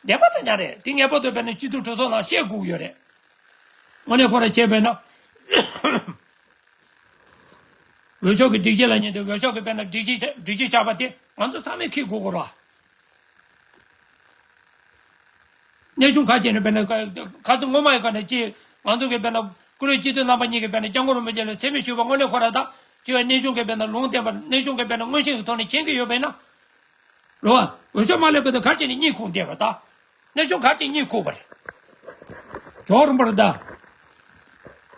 བདེན་པ་དང་ཉག་རེད། དེ་ངེས་པར་དུ་བས་ན་སྤྱི་འཐུས་གྲོས་ཚོགས་ནང་བཤད་དགོས་ཀྱི་ཡོད་རེད། དངོས་གནས་ཁོ་ར་བྱས་པས་ན། འོས་ཤོག་གི་སྒྲིག་གཞི་ལ་ཉན་དུས་འོས་ཤོག་གི་དཔེར་ན་སྒྲིག་གཞི་སྒྲིག་གཞི་ཆགས་པ་དེ་ང་ཚོ་ཚང་མས་འཁྱེར་དགོས་དགོས་ར། གནས་ཆུང་ཁ་ཅིག་ནས་དཔེར་ན་ཁ་ཚོ་ངོ་མ་ཡི་ཁ་ནས་ཅི་ང་ཚོ་གི་དཔེར་ན་ཀུ་རེ་སྤྱི་འཐུས་རྣམ་པ་གཉིས་ཀྱི་དཔེར་ན་སྐྱབས་མགོན་རིན་པོ་ཆེ་ལ་མཚན་སྨད་ཞུས་པ་དངོས་གནས་ཁོ་ར་དང་ཅི་བས་གནས་ཆུང་གི་དཔེར་ན་ལུང་བསྟན་པ་གནས་ཆུང་གི་དཔེར་ན་མངོན་ཤེས་ཀྱི་ཐོག་ནས་མཁྱེན་གྱི་ཡོད་པས་ན། རེད་བ། འོས་ཤོག་མ་སླེབས་པའི་དུས་གར་ཅིག་ནས་གཉིད་ཁུག་བསྡད་པ་དང་། གནས་ཆུང་གར་ཅིག་གཉིད་ཁུག་པ་རེད། ཇོ་རིན་པོ་རེད་ད།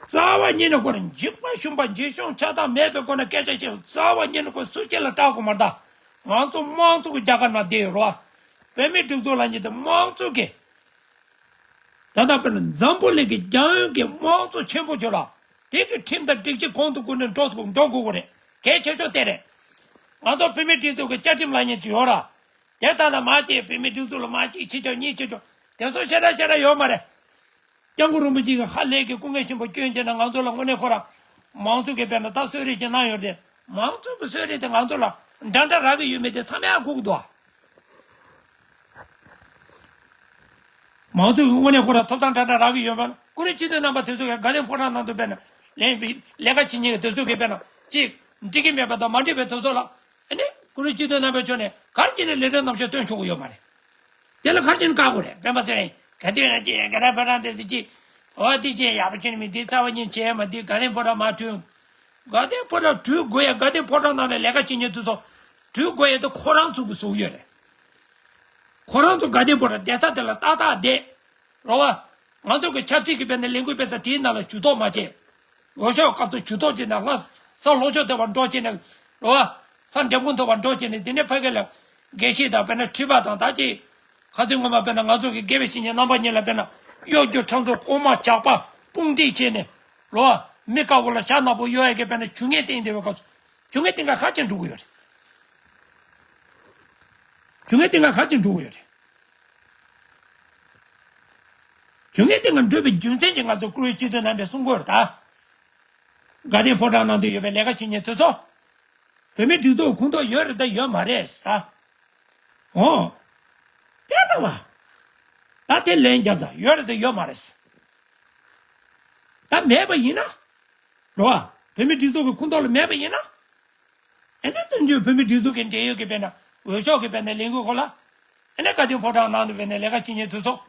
རྩ་བ་ཉིད་ནས་ཁོ་རང་འཇིགས་པ་ཞུམ་པ་འཇིགས་ཞུམ་ཆགས་སྡང་མེད་པའི་སྒོ་ནས་སྐད་ཆ་བཤད། རྩ་བ་ཉིད་ནས་ཁོ་སུ་གཅིག་ལ་སྐྲག་དགོས་མ་རེད་ད། ང་ཚོ་དམངས་གཙོ་གི་རྒྱལ་ཁབ་ནང་བསྡད་ཡོད་རེད་བ། བོད་མིའི་སྒྲིག་འཛུགས་ལབ་མཁན་དེ་དམངས་གཙོ་གི། ད་ལྟ་དཔེར་ན་འཛམ་བུ་གླིང་གི་རྒྱལ་ཡོངས་ཀྱི་དམངས་གཙོ་ཆེན་པོ་ཅིག་ལ། དེ་གི་ཁྲིམས་དང་སྒྲིག་གཞི་གོང་དུ་བཀུར་ནས་འགྲོ་དགོས་འགྲོ་དགོས་ཀྱི་རེད། གལ་ཆེ་ཤོས་དེ་རེད། ང་ཚོ་བོད་མིའི་སྒྲིག་འཛུགས་ཀྱི་བཅའ་ཁྲིམས་ལབ་མཁན་ཅིག་ཡོད་ར། དེ་ལྟར་ན་མ་གཅིག་བོད་མིའི་སྒྲིག་འཛུགས་ལ་མ་གཅིག་ཕྱི་ཕྱོགས་གཉིས་ཕྱི་ཕྱོགས་དེ་ཚོ་ཞེ་དྲག་ཞེ་དྲག་ཡོད་མ་རེད། སྐྱབས་མགོན་རིན་པོ་ཆེ་གིས་ཧ་ལས་ཀྱི་སྐུ་ངལ་ཆེན་པོ་བསྐྱོན་བྱས་ན་ང་ཚོ་ལ་དངོས་གནས་ཁོ་ར་མང་གཙོ་གི་དཔེར་ན་ད་གསོལ་རས་ཅིག་གནང་ཡོད་རེད་དེ། མང་གཙོ་གི་གསོལ་རས་དེ་ང་ཚོ་ལ་འདྲ་འདྲ་རག་གི་ཡོད་མེད་དེ་ཚང་མས་ཧ་གོ་གི་འདུག་ཨ། མང་གཙོ་གི་དངོས་གནས་ཁོ་ར་ཐོབ་ཐང་འདྲ་འདྲ་རག་གི་ཡོད་པ་ན་ཀུ་རེ་སྤྱི་འཐུས་རྣམ་པ་དེ་ཚོ་གིས་དགའ་ལྡན་ཕོ་བྲང་ནང་དུ་དཔེར་ན་ལས་ལས་ཀ་བྱེད་མཁན་གྱི་དེ་ཚོ་གིས་དཔེར་ན་ཅིག་འགྲིག་གི་མེད་པ་དང་མ་འགྲིག་པའི་དེ་ཚོ་ལ། ཨ་ནི་ཀུ་རེ་སྤྱི་འཐུས་རྣམ་པའི་ཕྱོགས་ནས་ག་རེ་བྱས་ནས་ལས་རིམ་རྣམ་གཞག་སྟོན་ཆོག་གི་ཡོད་མ་རེད། དེ་ལ་ག་རེ་བྱས་ནས་བཀག་དགོས་རེད། སྤེན་པ་ཚེ་རིང་ག་དུས་ན་ཅི་ཡང་ག་རེ་ཕོ་བྲང་དེ་ཚོ་ཅི། འོ་དེ་ཅི་ཡག་པོ་བྱས་ནས་མི་འདི་རྩ་བ་ཉིད་བྱས་མ་འདི་དགའ་ལྡན་ཕོ་བྲང་མ་ཐོན། དགའ་ལྡན་ཕོ་བྲང་བྲོས་དགོས་ཡ། དགའ་ལྡན་ཕོ་བྲང་ནང་ལ་ལས་ཀ་བྱེད་མཁན་དེ་ཚོ་བྲོས་དགོས་ཡ་དེ་ཁོ་རང་ཚོ་གི་བཟོ་ཡོད་རེད། ཁོ་རང་ཚོ་དགའ་ལྡན་ཕོ་བྲང་བསྡད་ས་དེ་ལ་ཏག་ཏག་བསྡད། རོ་བ། ང་ཚོ་གི་ཆབ་སྲིད་ཀྱི་དཔེར་ན་ལས་འགུལ་སྤེལ་ས་དེའི་ནང་ལ་ཇུས་གཏོགས་མ་བྱེད། འོས་ཤོག་སྐབས་སུ་ཇུས་གཏོགས་བྱེད་ན་ལྷ་ས་ལྷོ་ཕྱོགས་ཐོན་པར་འགྲོ་བྱེད་ནས། རོ་བ། ས་འབྲས་སྤུངས་ཐོན་པར་འགྲོ་བྱེད་ནས་དེ་ནས་ཕ་གི་ལ། དགེ་བཤེས་དང་དཔེར་ན་ཁྲི་པ་དང་ད་ཅི། ཁ་ཚིག་ངོ་མ་དཔེར་ན་ང་ཚོ་གི་དགེ་བའི་བཤེས་གཉེན་རྣམ་པ་གཉིས་ལ་དཔེར་ན། གཡོ་སྒྱུ་ཁྲམ་ཚོགས་ལྐོག་མ་ཇག་པ་དཔུང་སྒྲིག་བྱས་ནས། རོ་བ། མི་དཀར་པོ་ལ་ཞྭ་ནག་པོ་གཡོ་ཡ་གི་དཔེར་ན་ཇུས་ངན་བསྟན་བསྡད་པའི་སྐབས་སུ། ཇུས་ངན་བསྟན་ག་ག་ཅིག་འགྲོ་གི་ཡོད་རེད། ཇུས་ངན་བསྟན་ག་ག་ཅིག་འགྲོ་གི་ཡོད་རེད། ཇུས་ངན་དེ་ང་འགྲོ་བའི་རྒྱུ་མཚན་གྱིས་ང་ཚོ་བཀུར་འོས་སྤྱི་འཐུས་རྣམ་པས་གསུང་དགོས་རེད་ད། དགའ་ལྡན་ཕོ་བྲང་ནང་དུ་ཡོད་པའི་ལས་ཀ་བྱེད་མཁན་དེ་ཚོ། བོད་མིའི་སྒྲིག་འཛུགས་ཁོངས་གཏོགས་ཡོད་རེད་ད་ཡོད་མ་རེད་ད། འོ། དེ་ལ་བ། ད་དེ་ལན་རྒྱབ་ད་ཡོད་རེད་ད་ཡོད་མ་རེད། ད་མེད་པ་ཡིན་ན། རེད་བ། བོད་མིའི་སྒྲིག་འཛུགས་ཀྱི་ཁོངས་གཏོགས་ལ་མེད་པ་ཡིན་ན། ཨེ་ནས་བཙན་བྱོལ་བོད་མིའི་སྒྲིག་འཛུགས་ཀྱི་འབྲེལ་ཡོད་ཀྱི་དཔེར་ན་འོས་ཤོག་གི་དཔེར་ན་ལས་འགུལ་སྐོར་ལ། ཨེ་ནས་དགའ་ལྡན་ཕོ་བྲང་ནང་དུ་དཔེར་ན་ལས་ཀ་བྱེད་མཁན་དེ་ཚོ།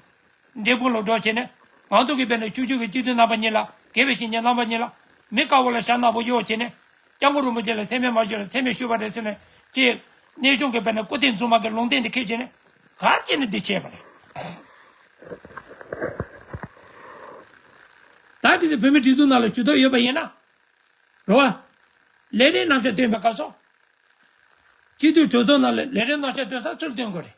འབྲས་སྤུངས་ལ་འགྲོ་བྱས་ནས་ང་ཚོ་གི་དཔེར་ན་ཆོས་ཕྱོགས་ཀྱི་སྤྱི་འཐུས་རྣམ་པ་གཉིས་ལ་དགེ་བའི་བཤེས་གཉེན་རྣམ་པ་གཉིས་ལ་མི་དཀར་པོ་ལ་ཞྭ་ནག་པོ་གཡོག་བྱས་ནས་སྐྱབས་མགོན་རིན་པོ་ཆེ་ལ་མཚན་སྨད་མ་ཞུས་ལ་མཚན་སྨད་ཞུས་པ་རེད་ཟེར་ནས་ཅེས་གནས་ཆུང་གི་དཔེར་ན་སྐུ་རྟེན་རྫུན་མ་གི་ལུང་བསྟན་དེ་ཁེལ་བྱས་ནས་གར་བྱས་ནས་འདི་བྱས་པ་རེད། ད་གི་ཚེ་བོད་མིའི་སྒྲིག་འཛུགས་ནང་ལ་ཇུས་གཏོགས་ཡོད་པ་ཡིན་ན། རེད་བ། ལས་རིམ་རྣམ་གཞག་སྟོན་པའི་སྐབས་སུ། སྤྱི་འཐུས་གྲོས་ཚོགས་ནང་ལ་ལས་རིམ་རྣམ་གཞག་སྟོན་ས་སུ་ལ་སྟོན་དགོས་རེད།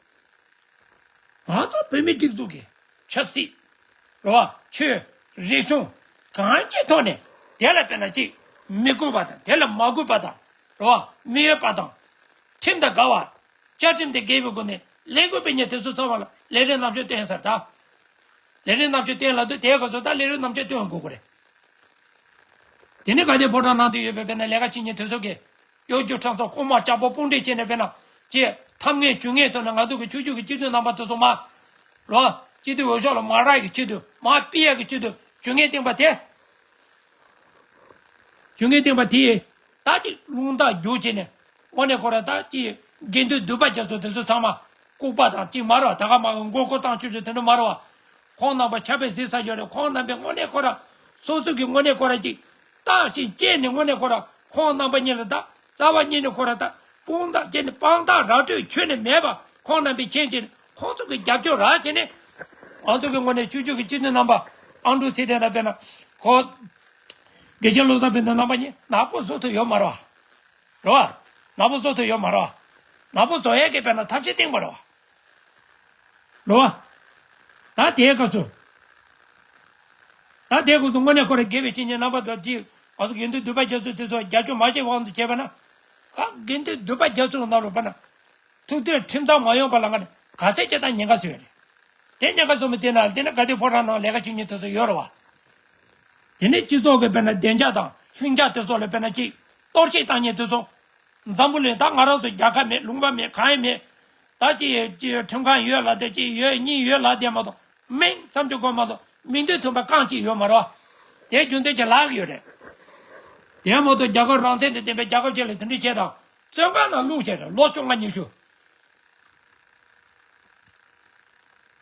ང་ཚོ་བོད་མིའི་སྒྲིག་འཛུགས་ཀྱི་ཆབ་སྲིད། རེད་བ། ཆོས། རིག་གཞུང་། གང་ཅིའི་ཐོག་ནས་དེ་ལ་དཔེར་ན་ཅིག་མི་དགོས་པ་དང་དེ་ལ་མ་དགོས་པ་དང་། རེད་བ། མི་འོས་པ་དང་། ཁྲིམས་དང་འགལ་བ། བཅའ་ཁྲིམས་དེ་འགལ་བའི་སྒོ་ནས་ལས་འགུལ་སྤེལ་མཁན་དེ་ཚོ་ཚང་མ་ལ་ལས་རིམ་རྣམ་གཞག་སྟོན་ས་རེད་ད། ལས་རིམ་རྣམ་གཞག་སྟོན་ལབ་དུས་དེའི་སྐབས་སུ་ད་ལས་རིམ་རྣམ་གཞག་སྟོན་དགོས་ཀྱི་རེད། དེ་ནས་དགའ་ལྡན་ཕོ་བྲང་ནང་དུ་ཡོད་པའི་དཔེར་ན་ལས་ཀ་བྱེད་མཁན་དེ་ཚོ་གིས་གཡོ་སྒྱུ་ཁྲམ་ཚོགས་ལྐོག་མ་ཇག་པོ་དཔུང་སྒྲིག་བྱས་ནས་དཔེར་ན་ཅེས་ཐབས་ངན་ཇུས་ངན་ཐོག་ནས་ང་ཚོ་གི་ཆོས་ཕྱོགས་ཀྱི་སྤྱི་འཐུས་རྣམ་པ་དེ་ཚོ་མ། རོ། སྤྱི་འཐུས་འོས་ཤོག་ལ་མ་རག་གི་ཆེད་དུ་མ་ཕུད་ཡག་གི་ཆེད་དུ་ཇུས་ངན་བསྟན་པ་དེ། ཇུས་ངན་བསྟན་པ་དེ། ད་ཅིག་རླུང་རྟ་རྒྱུག་བྱས་ནས་དངོས་གནས་ཁོ་ར་ད་ཅིག་དགེ་འདུན་འདུས་པ་རྒྱ་མཚོ་དེ་ཚོ་ཚང་མ་ལྐུགས་པ་དང་ཅིག་མ་རེད་བ། ད་ག་མ་གི་མགོ་སྐོར་བཏང་ཆོག་ཆོག་དེ་འདྲ་མ་རེད་བ། ཁོང་རྣམ་པ་ཆབ་སྤེལ་གཟིགས་ས་ཡོད་རེད། ཁོང་རྣམ་པས་དངོས་གནས་ཁོ་ར་སོ་སོ་གི་དངོས་གནས་ཁོ་ར་ཅིག་བརྟག་ཞིབ་བྱས་ནས་དངོས་གནས་ཁོ་ར་ཁོང་རྣམ་པ་གཉིས་ལ་ད་རྩ་བ་ཉིད་ནས་ཁོ་ར་ད་དཔུང་རྟགས་བྱས་ནས་དཔང་རྟགས་ར་སྤྲོད་ཁྱོན་ནས་མེད་པ་ཁོང་རྣམ་པས་མཁྱེན་བྱས་ནས་ཁོང་ཚོ་གི་རྒྱབ་སྐྱོར་རག་བྱས་ནས་ང་ཚོ་གི་དངོས་གནས་ཆོས་ཕྱོགས་ཀྱི་སྤྱི་འཐུས་རྣམ་པ་ཨང་དྲུག་ཚེ་བརྟན་དང་དཔེར་ན་ཁོ་དགེ་བཤེས་བློ་བཟང་ཕན་བདེ་རྣམ་པ་གཉིས་ནག་པོ་བཟོ་ཐུབ་ཡོད་མ་རེད་བ། རེད་བ། ནག་པོ་བཟོ་ཐུབ་ཡོད་མ་རེད་བ། ནག་པོ་བཟོ་ཡས་ཀྱི་དཔེར་ན་ཐབས་ཤེས་བསྟེན་པ་རེད་བ། རེད་བ། ད་དེའི་སྐབས་སུ། ད་དེའི་སྐབས་སུ་དངོས་གནས་ཁོ་རང་དགེ་བའི་བཤེས་གཉེན་རྣམ་པ་དང་གཅིག་ང་ཚོ་དགེ་འདུན་འདུས་པ་རྒྱ་མཚོ་དེ་ཚོ་རྒྱབ་སྐྱོར་མ་བྱེད་དབང་དུ་བྱས་པ་ན། ད་དགེ་འདུན་འདུས་པ་རྒྱ་མཚོ་ནང་ལོགས་པ་ན། ཐུགས་འདོད་ཁྲིམས་གཙང་མ་ཡོང་བ་ལ་ང་ནི་ག་ཚད་ཅིག་ད་ཉེན་ཁ་བཟོས་ཡོད་རེད། དེ་ཉེན་ཁ་བཟོ་མི་དེ་ན་དེ་ནི་དགའ་ལྡན་ཕོ་བྲང་ནང་ལས་ཀ་བྱེད་མཁན་དེ་ཚོ་ཡོད་རེད་བ། དེ་ནས་སྤྱི་ཚོགས་ཀྱི་དཔེར་ན་བདེ་འཇགས་དང་ལྷིང་འཇགས་དེ་ཚོ་ལ་དཔེར་ན་ཅིག་གཏོར་བཤིག་བཏང་མཁན་དེ་ཚོ། འཛམ་བུ་གླིང་ད་ང་རང་ཚོ་རྒྱལ་ཁབ་མེད་ལུང་པ་མེད་གང་ཡང་མེད། ད་ཅི་ཅི་ཁྲིམས་ཁང་ཡོད་ལབ་དེ་ཅི་ཡོད་གཉིས་ཡོད་ལབ་དེ་མ་གཏོགས་མིང་ཙམ་ཅིག་གོ་མ་གཏོགས་མིང་དོན་མཐུན་པ་རྐང་གཅིག་ཡོད་མ་རེད་བ། དེའི་རྒྱུ་མཚན་གྱིས་ལག་ཡོད་རེད། དེ་མ་གཏོགས་རྒྱལ་ཁབ་རང་བཙན་དང་ལྡན་པའི་རྒྱལ་ཁབ་ཅིག་ལ་དེ་འདྲ་བྱས་དང་བཙོན་ཁང་ནང་བླུགས་བྱས་རེད་ལོ་བཅོ་ལྔ་ཉི་ཤུ།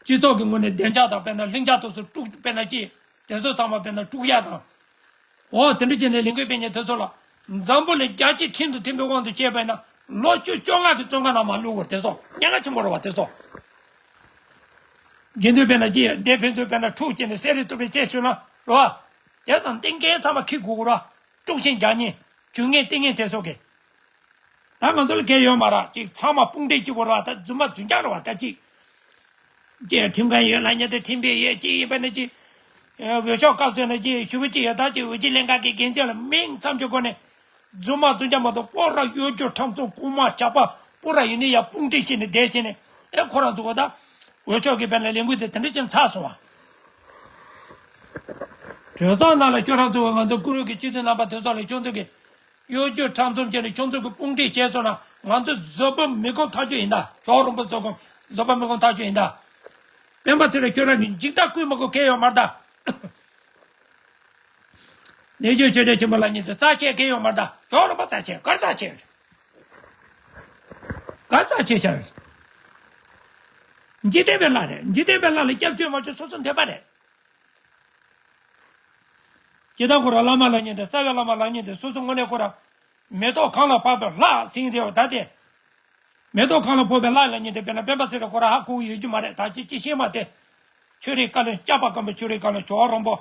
སྤྱི་ཚོགས་ཀྱི་ངོས་ནས་བདེ་འཇགས་དང་དཔེར་ན་ལྷིང་འཇགས་དེ་ཚོ་དཀྲུག་དཔེར་ན་ཅི། དེ་ཚོ་ཚང་མ་དཔེར་ན་དཀྲུག་ཡག་དང་། འོ་དེ་འདྲ་བྱས་ནས་ལས་འགུལ་སྤེལ་མཁན་དེ་ཚོ་ལ། འཛམ་བུ་གླིང་རྒྱལ་སྤྱིའི་ཁྲིམས་དང་མཐུན་པའི་དབང་དུ་བྱས་པ་ཡིན་ན་ལོ་བཅུ་བཅོ་ལྔ་གི་བཙོན་ཁང་ནང་མར་བླུག་དགོས་རེད་དེ་ཚོ་ཉེན་ཁ་ཆེན་པོ་རེད་བ་དེ་ཚོ། དགེ་འདུན་དཔེར་ན་ཅི་སྡེ་ཕན་ཚུན་དཔེར་ན་འཁྲུག་བྱས་ནས་བསད་རེས་གཏུབ་རེས་བྱས་སོང་ན་རེད་བ། དེ་ཙམ་སྟེང་འགན་ཚང་མ་འཁྱེར་དགོས་ཀྱི་རེད་བ། དཀྲུག་ཤིང་རྒྱག་མཁན། ཇུས་ངན་སྟེར་མཁན་དེ་ཚོ་གིས། ད་ང་ཚོ་ལ་གལ་ཡོད་མ་རེད་ཅིག་ཚང་མ་དཔུང་སྒྲིག་གཅིག་པོ་རེད་བ་ད་རྫུན་མ་རྫུན་རྐྱང་རེད་བ་ད་ཅིག་ཅེས་ཁྲིམས་ཁང་ཡོད་ལབ་མཁན་དེ་ཁྲིམས་དཔོན་ཡོད་ཅིག་ཡིན་པ་ནི་ཅིག་འོས་ཤོག་བཀབ་ཚོད་ན་ཅིག་ཞུ་བ་ཅིག་ཡོད་ད་ཅིག་འོས་བསྡུ་ལྷན་ཁང་གི་འགན་འཛིན་ལ་མིང་ཙམ་གྱི་སྒོ་ནས་རྫུན་མ་རྫུན་རྐྱང་མ་གཏོགས་སྤོ་ར་གཡོ་སྒྱུ་ཁྲམ་གསུམ་རྐུན་མ་ཇག་པ་སྤོ་ར་ཡིན་ནི་ཡ་དཔུང་སྒྲིག་བྱས་ནས་བསྡད་བྱས་ནས་ཨེ་ཁོ་རང་ཚོ་གོ་ད་འོས་ཤོག་གི་དཔེར་ན་ལས་འགུལ་དེ་དེ་འདྲ་ཅིག་ཚར་སོང་བ། གྲོས་ཚོགས་ནང་ལ་ཁྱོད་རང་ཚོ་ང་ཚོ་བཀུར་འོས་ཀྱི་སྤྱི་འཐུས་རྣམ་པ་དེ་ཚོ་ལ་ཁྱོད་ཚོ་གི་གཡོ་སྒྱུ་ཁྲམ་གསུམ་བྱས་ནས་ཁྱོད་ཚོ་གི་དཔུང་སྒྲིག་བྱས་སོང་ན་ང་ཚོ་བཟོད་པ་མི་ཁོམ་ཐག་ཆོད་ཡིན་ད། ཇོ་རོང་པོ་བཟོད་ཁོམ་བཟོད་པ་མི་ཁོམ་ཐག་ཆོད་ཡིན་ད། སྤེན་པ་ཚེ་རིང་ཁྱོད་རང་གི་འཇིགས་སྐྲག་བསྐུལ་མ་དགོས་གལ་ཡོད་མ་རེད་ད། ནས་ཆོས་ཆོས་རྒྱལ་ཆེན་པོ་ལ་ཉིད་དུ་རྩ་ཆེ་གལ་ཡོད་མ་རེད་ད། ཇོ་རོང་པོ་རྩ་ཆེ་གར་རྩ་ཆེ། གར་རྩ་ཆེ་ཤར། འཇིག་རྟེན་པའི་ལྷ་རེད། འཇིག་རྟེན་པའི་ལྷ་ལ་སྐྱབས་བཅོལ་མ་བཅོལ་སོ་སོ་འདོད་པ་རེད། ཇི་ལྟར་ཁོ་རང་བླ་མ་ལ་ཉན་ཏེ་རྩ་བའི་བླ་མ་ལ་ཉན་ཏེ་སོ་སོ་དངོས་གནས་ཁོ་རང་མེ་ཏོག་གང་ལ་ཕབ་པའི་ལྷ་ཟིན་རེད་བ་ད་དེ། མེ་ཏོག་གང་ལ་ཕོག་པའི་ལྷ་ལ་ཉན་ཏེ་དཔེར་ན་སྤེན་པ་ཚེ་རིང་ཁོ་རང་ཧ་གོ་གི་ཡོད་རྒྱུ་མ་རེད་ད་ཅི་ཅི་ཤེས་མ་དེ། ཆོས་རིག་བཀའ་བློན་སྐྱབས་པ་སྐམ་པོ་ཆོས་རིག་བཀའ་བློན་ཇོ་རོང་པོ།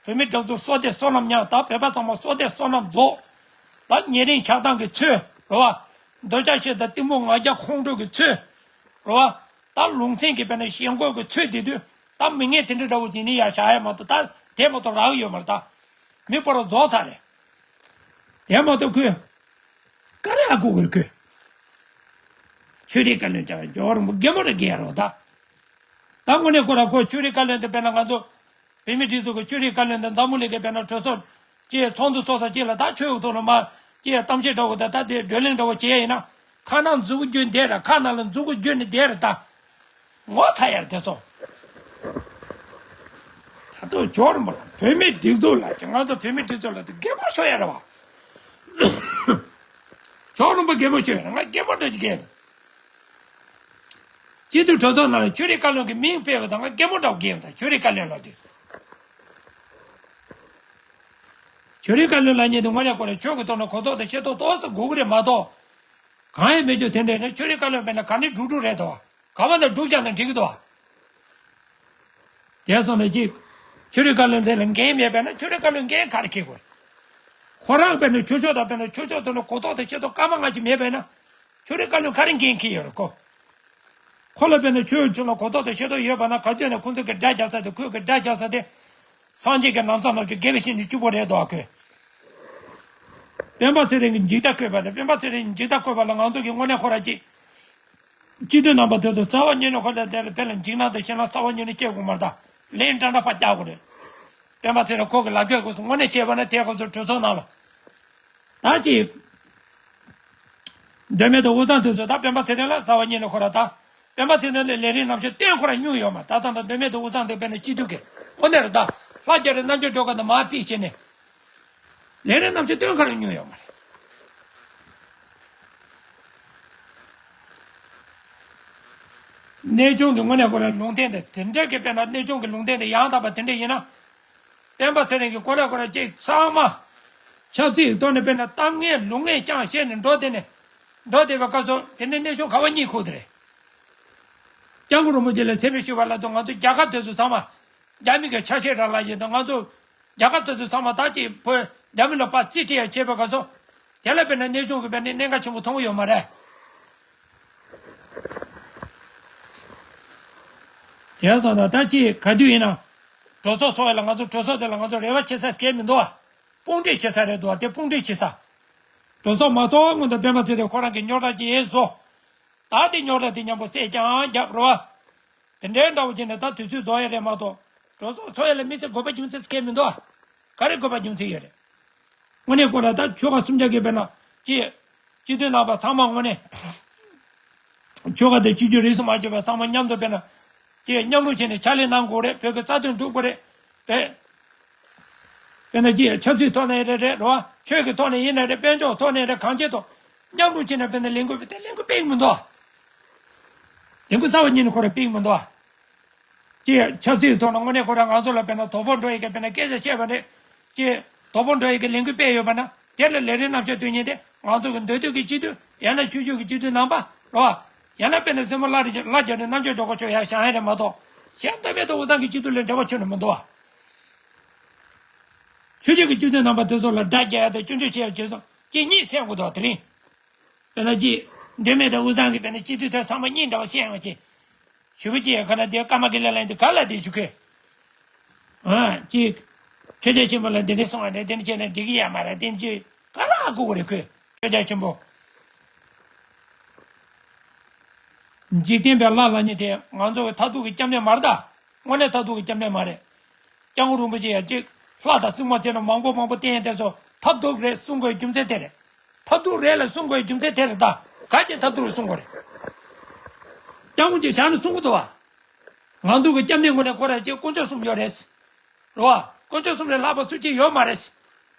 བོད་མི་སྒྲིག་འཛུགས་བསོད་བདེ་བསོད་ནམས་ཉམས་ད་བོད་པ་ཚང་མ་བསོད་བདེ་བསོད་ནམས་རྫོགས། ད་ཉེ་རིང་ཆགས་སྡང་གི་ཚུལ་རེད་བ། འདོད་ཆགས་ཞེ་སྡང་གཏི་མུག་ང་རྒྱལ་ཁོང་ཁྲོ་གི་ཚུལ་རེད་བ། ད་ལུང་ཚན་གྱི་དཔེར་ན་ཞེན་ཁོག་གི་ཚུལ་དེ་དུས། ད་མི་ངན་དེ་འདྲ་འདྲ་བོ་དེ་ནི་ཡར་བཞག་ཡ་མ་གཏོགས་ད་དེ་མ་གཏོགས་རག་ཡོད་མ་རེད་ད། མི་སྤོ་ར་རྫོགས་ཚར་རེད། དེ་མ་གཏོགས་ཁོས་ག་རེ་ཧ་གོ་གི་རེད་ཁོས། ཆོས་རིག་བཀའ་བློན་ཅག་ཇོ་རོང་པོ་རྒན་མོ་རེད་རྒན་རོ་ད། ད་དངོས་གནས་ཁོ་ར་ཁོ་ཆོས་རིག་བཀའ་བློན་དེ་དཔེར་ན་ང་ཚོ་བོད་མི་སྒྲིག་འཛུགས་ཀྱི་ཆོས་རིག་བཀའ་བློན་དེ་འཛམ་བུ་གླིང་གི་དཔེར་ན་གྲོས་ཚོགས་ཀྱི་ཚོགས་འདུ་ཚོགས་ས་གཅིག་ལ་ད་ཆོས་ཀྱི་ཐོག་ལ་མ་ཀྱི་གཏམ་བཤད་འདྲ་བོ་དང་ད་དེ་བགྲོ་གླེང་འདྲ་བོ་བྱེད་ཡ་ཡིན་ན་ཁ་ནང་མཛུ་གུ་བརྒྱུད་བསྡད་ར་ཁ་ནང་ལ་མཛུ་གུ་བརྒྱུད་ནས་བསྡད་ར་ད། ངོ་ཚ་ཡར་དེ་སོང་། ད་དུང་ཇོ་རོང་པོ་ལ་བོད་མི་སྒྲིག་འཛུགས་ལ་ཅི་ང་ཚོ་བོད་མི་སྒྲིག་འཛུགས་ལ་དེ་རྒན་པོ་ཤོར་ཡ་རེད་བ། ཇོ་རོང་པོ་རྒན་པོ་ཤོར་ཡ་རེད་ང་རྒན་པོ་འདྲ་ཅིག་རྒན། སྤྱི་འཐུས་གྲོས་ཚོགས་ནང་ལ་ཆོས་རིག་བཀའ་བློན་གྱི་མིང་སྤེལ་བ་དང་ང་རྒན་པོ་འདྲ་བོ་རྒན་པ་དང་ཆོས་རིག་བཀའ་བློན་ལ་དེ། ཆོས་རིག་བཀའ་བློན་ལ་ཉིད་དུ་ངོ་ལས་ཁོ་རེ་ཆོས་ཀྱི་ཐོག་ནས་གོ་རྟོགས་དང་ཤེས་རྟོགས་ཏོག་ཙམ་དགོས་ཀྱི་རེད་མ་གཏོགས། གང་ཡང་མེད་ཆོག་དེ་འདྲས་ནི་ཆོས་རིག་བཀའ་བློན་དཔེར་ན་ག་ནི་སྒྲུབ་སྒྲུབ་རེད་དོ། ག་བ་ན་སྒྲུབ་བྱ་ན་འགྲིག་གི་དོ། དེ་སོང་ནས་ཅིག་ཆོས་རིག་བཀའ་བློན་དེ་ལ་འགན་མེད་པས་ན་ཆོས་རིག་བཀའ་བློན་འགན་ག་རེ་འཁྱེར་དགོས། ཁོ་རང་དཔེར་ན་ཆོས་ཕྱོགས་དང་དཔེར་ན་ཆོས་ཕྱོགས་དེ་ལ་གོ་རྟོགས་དང་ཤེས་རྟོགས་སྐར་མ་ལྔ་ཅིག་མེད་པས་ན། ཆོས་རིག་བཀའ་བློན་ག་རེ་འགན་འཁྱེར་ཡོད་རེད་ཁོ། ཁོ་ལ་དཔེར་ན་ཆོས་ཕྱོགས་ལ་གོ་རྟོགས་དང་ཤེས་རྟོགས་ཡོད་པ་ན་ག་དུས་ནས་ཁོ་ཚོ་གི་དགྲ་རྒྱག་ས་དེ་ཁོས་གི་དགྲ་རྒྱག་ས་དེ། སངས་རྒྱས་ཀྱི་ལམ་སང་ལོག་ཅིག་དགེ་བའི་བཤེས་གཉེན་གཅིག་པོ་རེད་དོ་ཁོས། སྤེན་པ་ཚེ་རིང་གི་འཇིགས་སྐྲག་བཀོད་པ་དང་སྤེན་པ་ཚེ་རིང་གི་འཇིགས་སྐྲག་བཀོད་པ་ལ་ང་ཚོ་གི་དངོས་གནས་ཁོ་ར་ཅིག་སྤྱི་འཐུས་རྣམ་པ་དེ་ཚོ་རྩ་བ་ཉིད་ནས་ཁོ་ལ་དེ་ལ་དཔེ་ལ་འཇིགས་སྣང་དང་ཞེད་སྣང་རྩ་བ་ཉིད་ནས་སྐྱེ་དགོས་མ་རེད་ད། ལན་འདྲ་འདྲ་ཕར་རྒྱག་དགོས་རེད། སྤེན་པ་ཚེ་རིང་ཁོ་གི་ལབ་རྒྱུ་དངོས་གནས་བྱས་པ་ན་དེ་ཁོ་ཚོ་གྲོས་ཚོགས་ནང་ལ། ད་ཅི། མདོ་སྨད་དང་དབུས་གཙང་དེ་ཚོ་ད་སྤེན་པ་ཚེ་རིང་ལ་རྩ་བ་ཉིད་ནས་ཁོ་ར་ད། སྤེན་པ་ཚེ་རིང་ལ་ལས་རིགས་རྣམ་དཔྱོད་སྟོན་ཁོ་ར་སྙུང་ཡོད་མ་ད་ད་ད་མདོ་སྨད་དང་དབུས་གཙང་དེ་དཔེར་ན་སྤྱི་འཐུས་ཀྱི་དངོས་གནས་རེད་ད། ལྷ་རྒྱ་རི་རྣམ་དཔྱོད་སྒྲོལ་དཀར་དང་མར་ཕུད་བྱས་ནས། ལས་རིགས་རྣམ་དཔྱོད་སྟོན་ཁོ་ར་སྙུང་ཡོད་མ་རེད། གནས་ཆུང་གི་དངོས་གནས་ཁོ་ར་ལུང་བསྟན་དེ་དེ་འདྲ་གི་དཔེར་ན་གནས་ཆུང་གི་ལུང་བསྟན་དེ་ཡང་དག་པ་དེ་འདྲ་ཡིན་ན། སྤེན་པ་ཚེ་རིང་གིས་ཁོ་ར་ཁོ་ར་ཅིག་ཚང་མ། ཆབ་སྲིད་ཀྱི་ཐོག་ནས་དཔེར་ན་གཏམ་ངན་ལུང་ངན་རྐྱང་བཤད་ནས་འགྲོ་དེ་ནས། འགྲོ་བསྡད་པའི་སྐབས་སུ་དེ་ནས་གནས་ཆུང་ག་བ་གཉིད་ཁུག་དེ་རེད། སྐྱབས་མགོན་རིན་པོ་ཆེ་ལ་མཚན་སྨད་ཞུས་པ་ལ་དུ་ང་ཚོ་རྒྱལ་ཁབ་དེ་ཚོ་ཚང་མ། རྒྱ་མི་གི་ཆ་ཤས་རང་ལ་ཡིན་དང་ང་ཚོ། རྒྱལ་ཁབ་དེ་ཚོ་ཚང་མ་ད་ཅིག་བོད་རྒྱ་མི་ལ་ཕར་རྩིས་སྤྲད་ཡ་བྱས་པའི་སྐབས་སུ། དེ་ལ་དཔེར་ན་གནས་ཆུང་གི་དཔེར་ན་གནད་འགག་ཆེན་པོ་མཐོང་གི་ཡོད་མ་རེད། དེ་སོང་ན་ད་ཅི་ག་དུས་ཡིན་ན། གྲོས་ཚོགས་ཚོགས་ཡ་ལ་ང་ཚོ་གྲོས་ཚོགས་དེ་ལ་ང་ཚོ་རེ་བ་བྱེད་ས་སྐལ་མི་འདུག་ཨ། དཔུང་སྒྲིག་བྱེད་ས་རེད་འདུག་ཨ། དེ་དཔུང་སྒྲིག་བྱེད་ས། གྲོས་ཚོགས་མ་ཚོགས་སྔོན་དུ་སྤེན་པ་ཚེ་རིང་ཁོ་རང་གི་རྙོག་དྲ་ཅིག་ཡིན་བཟོ། ད་དེ་རྙོག་དྲ་དེ་མཉམ་པོ་སེལ་རྐྱང་རྒྱབ་རོགས་ཨ། དེ་འདྲའི་འདྲ་བོ་བྱས་ནས་ད་དུས་ཚོད་རྫོགས་ཡ་རེད་མ་གཏོགས། གྲོས་ཚོགས་ཚོགས་ཡ་ལ་དམིགས་བསལ་དགོས་པ་རྒྱུ་མཚན་སྐལ་མི་འདུག་ཨ། ག་རེ་དགོས་པ་རྒྱུ་མཚན་ཡོད་རེད། དངོས་གནས་ཁོ་ར་ད་ཆོལ་ཁ་གསུམ་ཆ་གི་དཔེར་ན་ཅི། སྤྱི་འཐུས་རྣམ་པ་ཚང་མ་དངོས་གནས་ཆོལ་ཁ་དེ་གཅིག་གྱུར་རིས་སུ་མ་ཆད་པ་ཚང་མ་མཉམ་དུ་དཔེར་ན་ཅི་མཉམ་རུབ་བྱས་ནས་ཕྱག་ལས་གནང་དགོས་རེད། བོད་ཀྱི་རྩ་དོན་སྒྲུབ་དགོས་རེད། རེད། དཔེར་ན་ཅི་ཆབ་སྲིད་ཐོག་ནས་རེད་རེད་རོ། ཆོས་ཀྱི་ཐོག་ནས་ཡིན་ན་རེད། དཔལ་འབྱོར་ཐོག་ནས་རེད། གང་ཅི་ཐོག་མཉམ་རུབ་བྱས་ནས་དཔེར་ན་ལས་འགུལ་དེ་ལས་འགུལ་སྤེལ་གི་མི་འདུག་ལས་འགུལ་གསར་བ་གཉིས་ནས་ཁོ་ར་སྤེལ་གི་མི་འདུག་ཅེས་ཆབ་སྲིད་ཐོག་ན་དངོས་གནས་ཁོ་རང་ང་ཚོ་ལ་དཔེར་ན་དོ་ཕོག་འགྲོ་ཡི་གེ་དཔེར་ན་སྐད་ཆ་བཤད་པ་རེད། ཅེས་དོ་ཕོག་འགྲོ་ཡི་གེ་ལས་འགུལ་སྤེལ་ཡོད་པ་ན་དེ་ལ་ལས་རིམ་རྣམ་གཞག་སྟོན་མཁན་དེ་ང་ཚོ་གི་མདོ་སྟོད་ཀྱི་སྤྱི་འཐུས་ཡང་ན་ཆོས་ཕྱོགས་ཀྱི་སྤྱི་འཐུས་རྣམ་པ་རོ། ཡང་ན་དཔེར་ན་སྲས་མོ་ལྷ་རེ་ལྷ་རྒྱ་རི་རྣམ་དཔྱོད་སྒྲོལ་དཀར་མཆོག་ཡར་བཞེངས་ཡ་རེད་མ་གཏོགས། གཞན་མདོ་སྨད་དང་དབུས་གཙང་གི་སྤྱི་འཐུས་ལ་འབྲེལ་བ་ཁྱོན་ནས་མི་འདུག་བ། ཆོས་ཕྱོགས་ཀྱི་སྤྱི་འཐུས་རྣམ་པ་དེ་ཚོ་ལ་དགྲ་རྒྱག་ཡ་དང་སྐྱོན་བརྗོད་བྱེད་ཡ་བྱེད་སོང་ཅེས་གཉིས་གསན་དགོས་འདུག་བ་དེ་རིང་། དཔེར་ན་ཅི། མདོ་སྨད་དང་དབུས་གཙང་གི་དཔེར་ན་སྤྱི་འཐུས་དེ་ཚང་མ་གཉིས་འདྲ་བ་བཤད་ཡོང་བ་ཅི། ཞུ་བ་ཅི་ཡ་ཁ་ན་དེ་ཀརྨ་གི་ལ་ལན་དེ་ག་ལ་དེ་ཞུ་གི། ཨ་ཅི། ཆོས་རྒྱལ་ཆེན་པོ་ལ་འདི་འདྲ་གསུང་བ་རེད། དེ་འདྲ་བྱས་ན་འགྲིག་གི་ཡ་མ་རེད། དེ་འདྲ་ཅི་ག་ལ་ཨ་ཁུ་གུ་རེད་ཁོས་ཆོས་རྒྱལ་ཆེན་པོ། འཇིག་རྟེན་པའི་ལྷ་ལ་ཉེ་དེ་ང་ཚོ་གི་མཐར་ཐུག་གི་སྐྱབས་གནས་མ་རེད་ད། དངོས་གནས་མཐར་ཐུག་གི་སྐྱབས་གནས་མ་རེད། སྐྱབས་མགོན་རིན་པོ་ཆེ་ཡ་གཅིག་ལྷ་དང་སྲུང་མ་དེ་ནི་མང་པོ་མང་པོ་བསྟེན་ཡ་དེ་ཚོ་མཐར་ཐུག་རེད་གསུང་དགོས་རྒྱུ་མཚན་དེ་རེད། མཐར་ཐུག་རེད་ལ་གསུང་དགོས་རྒྱུ་མཚན་དེ་རེད་ད། ག་ཅི་མཐར་ཐུག་རེད་གསུང་དགོས་རེད། སྐྱབས་མགོན་གྱིས་བཞག་ནས་གསུང་གི་འདུག་བ། ང་ཚོ་གི་སྐྱབས་གནས་དངོས་གནས་ཁོ་ར་གཅིག་དཀོན་མཆོག་གསུམ་ཡོད་རེད། རེད་བ། དཀོན་མཆོག་གསུམ་ལས་ལྷག་པ་སུ་གཅིག་ཡོད་མ་རེད།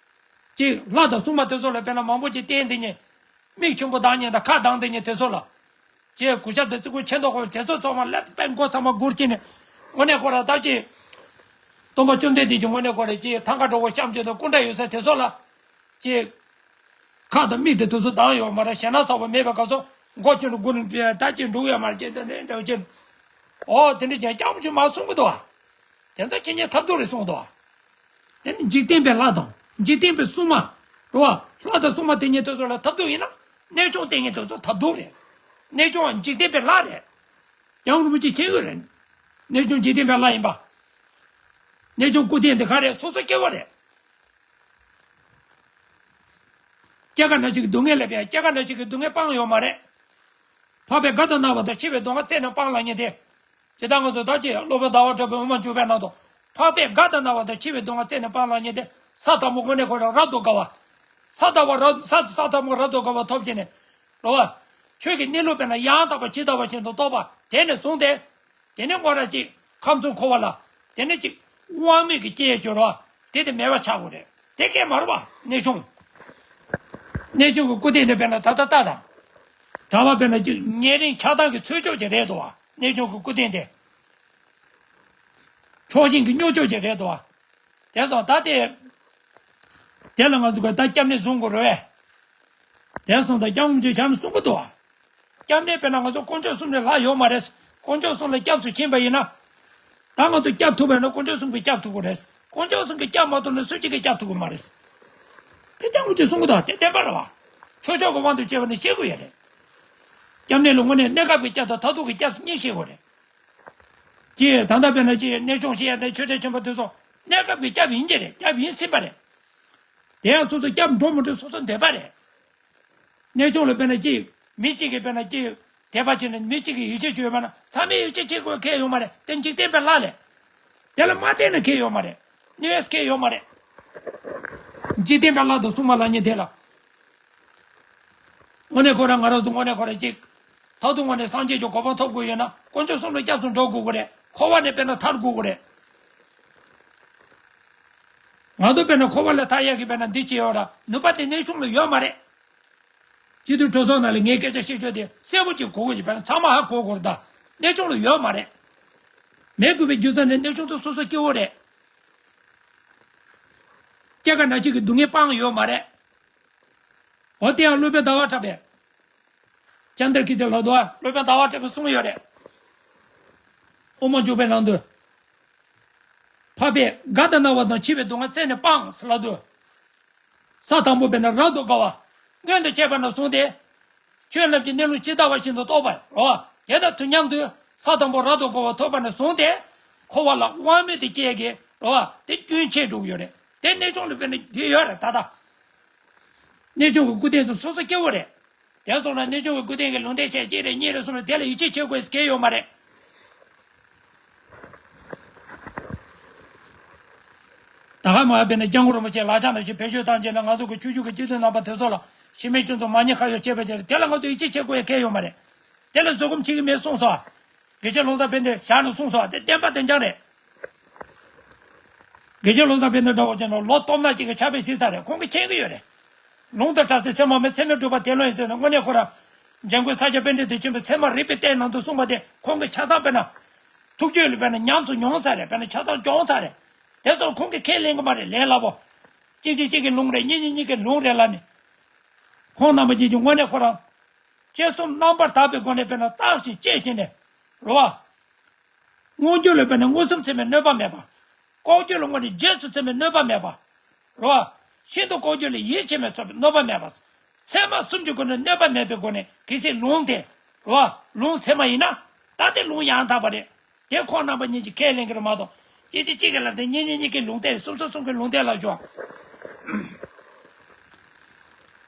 གཅིག་ལྷ་དང་སྲུང་མ་དེ་ཚོ་ལ་དཔེར་ན་མང་པོ་ཅིག་བསྟེན་དེ་ཉིད། མིག་ཆུང་པོ་གདངས་ཉིད་དང་ཁ་གདངས་དེ་ཉིད་དེ་ཚོ་ལ། ཅེས་གུས་ཞབས་དང་བརྩི་བཀུར་ཆེ་མདོག་ཁ་པོ་དེ་ཚོ་ཚང་མ་ལབ་པའི་མགོ་ཚང་མ་སྒུར་བྱས་ནས། དངོས་གནས་ཁོ་ར་ལྟ་ཅི། སྟོན་པ་བཅོམ་ལྡན་འདས་ཀྱི་དངོས་གནས་ཁོ་ར་ཅི་ཐང་ག་འགྲོ་བ་སྐྱབས་བཅོལ་དང་སྐུ་འདྲ་ཡོད་ས་དེ་ཚོ་ལ། ཅེས། ཁ་དང་མིག་དེ་དེ་ཚོ་གདངས་ཡོད་མ་རེད། ཞེ་ན་ཚ་བ་མེད་པའི་སྐབས་སུ་མགོ་ཆུ་ནས་སྒུར་ནས་ལྟ་ཅི་འགྲོ་ཡོད་མ་རེད་ཅེས་དེ་འདྲ་འདྲ་བྱས། ཨོ་དེ་འདྲ་བྱས་སྐྱབས་བཅོལ་མ་གསུང་གི་འདུག་བ། དེ་ཚོ་ཁྱེད་ཉིད་ཐབས་སྡུག་རེད་གསུངས་འདུག་བ། དེ་ནི་འཇིག་རྟེན་པའི་ལྷ་དང་འཇིག་རྟེན་པའི་སྲུང་མ། རེད་བ། ལྷ་དང་སྲུང་མ་དེ་ཉིད་དེ་ཚོ་ལ་ཐབས་སྡུག་ཡིན་ན། གནས་ཆུང་དེ་ཉིད་དེ་ཚོ་ཐབས་སྡུག་རེད། གནས་ཆུང་བ་འཇིག་རྟེན་པའི་ལྷ་རེད། ཡང་རིན་པོ་ཆེ་མཁྱེན་ཡོད་རེད། གནས་ཆུང་འཇིག་རྟེན་པའི་ལྷ་ཡིན་པ། གནས་ཆུང་སྐུ་རྟེན་དེ་ག་རེད། སོ་སོ་སྐྱེ་བོ་རེད། སྐྱེ་རྒ་ན་འཆི་གི་སྡུག་བསྔལ་ལ་བས་སྐྱེ་རྒ་ན་འཆི་གི་སྡུག་བསྔལ་སྤང་ཡོད་མ་རེད། འཕགས་པས་རྒ་དང་ན་བ་དང་འཆི་བའི་སྡུག་བསྔལ་རྩད་ནས་སྤང་ལབ་མཁན་དེ། ཇི་ལྟར་ང་ཚོ་ད་ཅི་སློབ་དཔོན་ཟླ་བ་གྲགས་པའི་དབུ་མ་འཇུག་པའི་ནང་དུ། འཕགས་པས་རྒ་དང་ན་བ་དང་འཆི་བའི་སྡུག་བསྔལ་རྩད་ནས་སྤང་ལབ་མཁན་དེ། ས་དང་པོ་དངོས་གནས་ཁོ་རང་རབ་ཏུ་དགའ་བ། ས་དང་པོ་རབ་ས་ས་དང་པོ་རབ་ཏུ་དགའ་བ་ཐོབ་བྱས་ནས། རེད་བ། ཆོས་ཀྱི་གནས་ལུགས་དཔེར་ན་ཡང་དག་པ་ཇི་ལྟ་བ་བཞིན་དུ་རྟོགས་པ་དེ་ནས་བཟུང་སྟེ། དེ་ནས་ངོ་ར་ཅིག་ཁམས་གསུམ་འཁོར་བ་ལ། དེ་ནས་ཅིག་དབང་མེད་ཀྱི་སྐྱེ་འགྱུར་བ། དེ་དེ་མེད་པ་ཆགས་དགོས་རེད། དེ་སྐད་མ་རུ་བ་གནས་ཆུང་། གནས་ཆུང་གི་སྐུ་རྟེན་དེ་དཔེར་ན་ད་ལྟ་ལྟ་དང་། གྲྭ་པ་དཔེར་ན་ཅིག་ཉེ་རིང་ཆགས་སྡང་གི་ཚོས་ཕྱོགས་ཅིག་རེད་དོ། གནས་ཆུང་གི་སྐུ་རྟེན་དེ། ཕྱོགས་ཞེན་གྱི་སྨྱོ་ཕྱོགས་ཅིག་རེད་དོ། དེ་སོང་ད་དེ། དེ་ལ་ང་ཚོ་ག་ད་སྐྱབས་གནས་བཟུང་དགོས་རེད། དེ་སོང་ད་སྐྱབས་མགོན་ཆེན་བཞག་ནས་གསུང་གི་འདུག་བ། སྐྱབས་གནས་དཔེར་ན་ང་ཚོ་དཀོན་མཆོག་གསུམ་ལས་ལྷག་ཡོད་མ་རེད། དཀོན་མཆོག་གསུམ་ལ་སྐྱབས་སུ་ཕྱིན་པ་ཡིན་ན། ད་ང་ཚོ་སྐྱབས་ཐུབ་པ་ཡིན་ན་དཀོན་མཆོག་གསུམ་གྱིས་སྐྱབས་ཐུབ་ཀྱི་རེད། དཀོན་མཆོག་གསུམ་གྱིས་སྐྱབས་མ་ཐུབ་ན་སུ་གཅིག་གིས་སྐྱབས་ཐུབ་ཀྱི་མ་རེད། དེ་སྐྱབས་མགོན་ཆེན་གསུང་གི་འདུག་དེ་བདེན་པ་རེད་བ། ཆོས་ཕྱོགས་ཀྱི་དབང་དུ་བྱས་པ་ནི་ཤེས་དགོས་ཡ་རེད། སྐྱབས་གནས་ལ་དངོས་གནས་གནས་སྐབས་ཀྱི་སྐྱབས་དང་མཐར་ཐུག་གི་སྐྱབས་གཉིས་ཤེས་དགོས་རེད། ཅེས་ད་ལྟ་དཔེར་ན་ཅེས་གནས་ཆུང་ཞེས་ཡ་དེ་ཆོས་གྲྭའི་ཆེན་པོ་དེ་ཚོ་གནས་སྐབས་ཀྱི་སྐྱབས་ཡིན་གྱི་རེད། སྐྱབས་ཡིན་སྲིད་པ་རེད། དེ་ཡང་སོ་སོ་སྐྱབས་འགྲོ་མི་འགྲོ་སོ་སོ་འདོད་པ་རེད། གནས་ཆུང་ལ་དཔེར་ན་ཅེས་མི་གཅིག་གིས་དཔེར་ན་ཅེས་དད་པ་བྱས་ནས་མི་གཅིག་གིས་ཡིད་ཆེས་བྱས་ཡོད་པ་ན་ཚང་མས་ཡིད་ཆེས་བྱེད་དགོས་ཁེལ་ཡོད་མ་རེད། དེ་འཇིག་རྟེན་པའི་ལྷ་ལས། དེ་ལ་མ་བརྟེན་ན་ཁེལ་ཡོད་མ་རེད། གནས་ཡས་ཁེལ་ཡོད་མ་རེད། འཇིག་རྟེན་པའི་ལྷ་དང་སྲུང་མ་ལབ་མཁན་དེ་ལ། དངོས་གནས་ཁོ་རང་ང་རང་ཚོ་དངོས་གནས་ཁོ་རང་གཅིག་མཐར་ཐུག་དངོས་གནས་སངས་རྒྱས་ཀྱི་གོ་འཕང་ཐོབ་དགོས་ཡོད་ན་དཀོན་མཆོག་གསུམ་ལ་སྐྱབས་སུ་འགྲོ་དགོས་ཀྱི་རེད། འཁོར་བ་ནས་དཔེར་ན་ཐར་དགོས་ཀྱི་རེད། ང་ཚོ་དཔེར་ན་འཁོར་བ་ལས་ཐར་ཡག་གི་དཔེར་ན་འདི་བྱེད་ཡོད་ར་ནུས་པ་དེ་གནས་ཆུང་ལ་ཡོད་མ་རེད། སྤྱི་འཐུས་གྲོས་ཚོགས་ནང་ལ་ངས་སྐད་ཆ་བཤད་ཆོག་དེ་གསལ་པོ་ཅིག་གོ་དགོས་ཀྱི་དཔེར་ན་ཚང་མ་ཧ་གོ་དགོས་རེད་ད། གནས་ཆུང་ལ་ཡོད་མ་རེད། མེད་དགོས་པའི་རྒྱུ་མཚན་ནི་གནས་ཆུང་ཚོ་སོ་སོ་སྐྱེ་བོ་རེད། སྐྱེ་རྒ་ན་འཆི་གི་སྡུག་བསྔལ་སྤང་ཡོད་མ་རེད། འོ་དེ་ཡང་སློབ་དཔོན་ཟླ་བ་གྲགས་པས། ཅན་དར་ཀི་ཏི་ལ་དོ་སློབ་དཔོན་ཟླ་བ་གྲགས་པས་གསུངས་ཡོད་རེད། དབུ་མ་འཇུག་པའི་ནང་དུ། འཕགས་པས་རྒ་དང་ན་བ་དང་འཆི་བའི་སྡུག་བསྔལ་རྩད་ནས་སྤངས་ལབ་དུས། ས་དང་པོ་དཔེར་ན་རབ་ཏུ་དགའ་བ། མངོན་དུ་བྱས་པ་ནས་བཟུང་སྟེ། ཆོས་རྣམས་ཀྱི་གནས་ལུགས་ཇི་ལྟ་བ་བཞིན་དུ་རྟོགས་པ་རོ། དེ་དང་དུས་མཉམ་དུ། ས་དང་པོ་རབ་ཏུ་བསྒོར་བ་ཐོབ་པ་ནས་བཟུང་སྟེ། འཁོར་བ་ལ་དབང་མེད་དུ་སྐྱེས་ཀྱི་རེད་བ། དེ་རྒྱུན་ཆད་འགྲོ་གི་ཡོད་རེད། དེ་གནས་ཆུང་ལ་དཔེར་ན་དེ་ཡོད་རེད་ད་ལྟ། གནས་ཆུང་གི་སྐུ་རྟེན་ཚོ་སོ་སོ་སྐྱེ་བོ་རེད། དེ་སོང་ན་གནས་ཆུང་གི་སྐུ་རྟེན་གྱི་ལུང་བསྟན་བྱས་གཅིག་རེ་གཉིས་རེ་གསུངས་ན་དེ་ལ་ཡིད་ཆེས་བྱེད་དགོས་ཟེར་གྱི་ཡོད་མ་རེད། ད་ག་མ་དཔེར་ན་སྐྱབས་མགོན་རིན་པོ་ཆེ་ལག་ཆ་ནང་བཞིན་བེད་སྤྱོད་བཏང་བྱས་ན་ང་ཚོ་གི་ཆོས་ཕྱོགས་ཀྱི་སྤྱི་འཐུས་རྣམ་པ་དེ་ཚོ་ལ་གཞི་མེད་སྤྱི་ཚོགས་མ་ཉེས་ཁ་གཡོགས་བྱས་པ་བྱས་ན་དེ་ལ་ང་ཚོ་ཡིད་ཆེས་བྱེད་དགོས་ཡ་གལ་ཡོད་མ་རེད། དེ་ལ་བཟོད་སྒོམ་བྱེད་ཀྱི་མེད་གསུངས་སོ། དགེ་བཤེས་བློ་བཟང་ཕན་བདེ་ཞལ་ནས་གསུངས་སོ། དེ་བསྟན་པ་དེ་འཇགས་རེད། དགེ་བཤེས་བློ་བཟང་ཕན་བདེ་འདྲ་བོ་ཅན་ལོ་སྟོང་ཕྲག་གཅིག་གི་ཕྱག་དཔེ་གཟིགས་ཚར་རེད། ཁོང་གིས་མཁྱེན་གྱི་ཡོད་རེད། ལུང་དང་བྲལ་ཚེ་ཚད་མ་མེད། ཚད་མས་གྲུབ་པ་དེ་ལོན་ཡིན་ཟེར་ནས་དངོས་གནས་ཁོ་རང་འཇམ་མགོན་ས་སྐྱ་པཎྜི་ཏ་ཆེན་པོས་ཚད་མ་རིག་པའི་གཏེར་ནང་དུ་གསུངས་པ་དེ་ཁོང་གིས་ཆ་ཚང་དཔེར་ན་ཐུགས་རྒྱུད་ལ་དཔེར་ན་ཉམས་སུ་མྱོང་ཚར་རེད། དཔེར་ན་ཆ་ཚང་སྦྱོང་ཚར་རེད། དེ་ཚོ་ཁོང་གིས་ཁས་ལེན་གྱི་མ་རེད། ལས་སླ་པོ། གཅིག་གིས་གཅིག་གི་ལུང་རེད། གཉིས་གིས་གཉིས་ཀྱི་ལུང་རེད་ལབ་ནས། ཁོང་རྣམ་པ་གཉིས་ཀྱིས་དངོས་གནས་ཁོ་རང་། དཔྱད་གསུམ་རྣམ་པར་དག་པའི་སྒོ་ནས་དཔེར་ན་བརྟག་ཅིང་དཔྱད་བྱས་ནས། རེད་བ། མངོན་རྒྱུད་ལ་དཔེར་ན་མངོན་སུམ་ཚད་མའི་གནོད་པ་མེད་པ། ལྐོག་རྒྱུད་ལ་དངོས་གནས་རྗེས་སུ་ཚད་མའི་གནོད་པ་མེད་པ། རེད་བ། ཤིན་ཏུ་ལྐོག་རྒྱུད་ལ་ཡིད་ཆེས་མའི་ཚོར་བའི་གནོད་པ་མེད་པ། ཚད་མ་གསུམ་གྱི་སྒོ་ནས་གནོད་པ་མེད་པའི་སྒོ་ནས་གལ་སྲིད་ལུང་དེ། རེད་བ། ལུང་ཚད་མ་ཡིན་ན། ད་དེ་ལུང་ཡང་དག་པ་རེད། དེ་ཁོང་རྣམ་པ་གཉིས་ཀྱིས་ཁས་ལེན་གྱི་རེད་མ་གཏོགས། གཅིག་གིས་གཅིག་གི་ལ་དེ་གཉིས་གཉིས་གཉིས་ཀྱི་ལུང་བསྟན། གསུམ་ཚོ་གསུམ་གྱི་ལུང་བསྟན་ལ་འཇོག་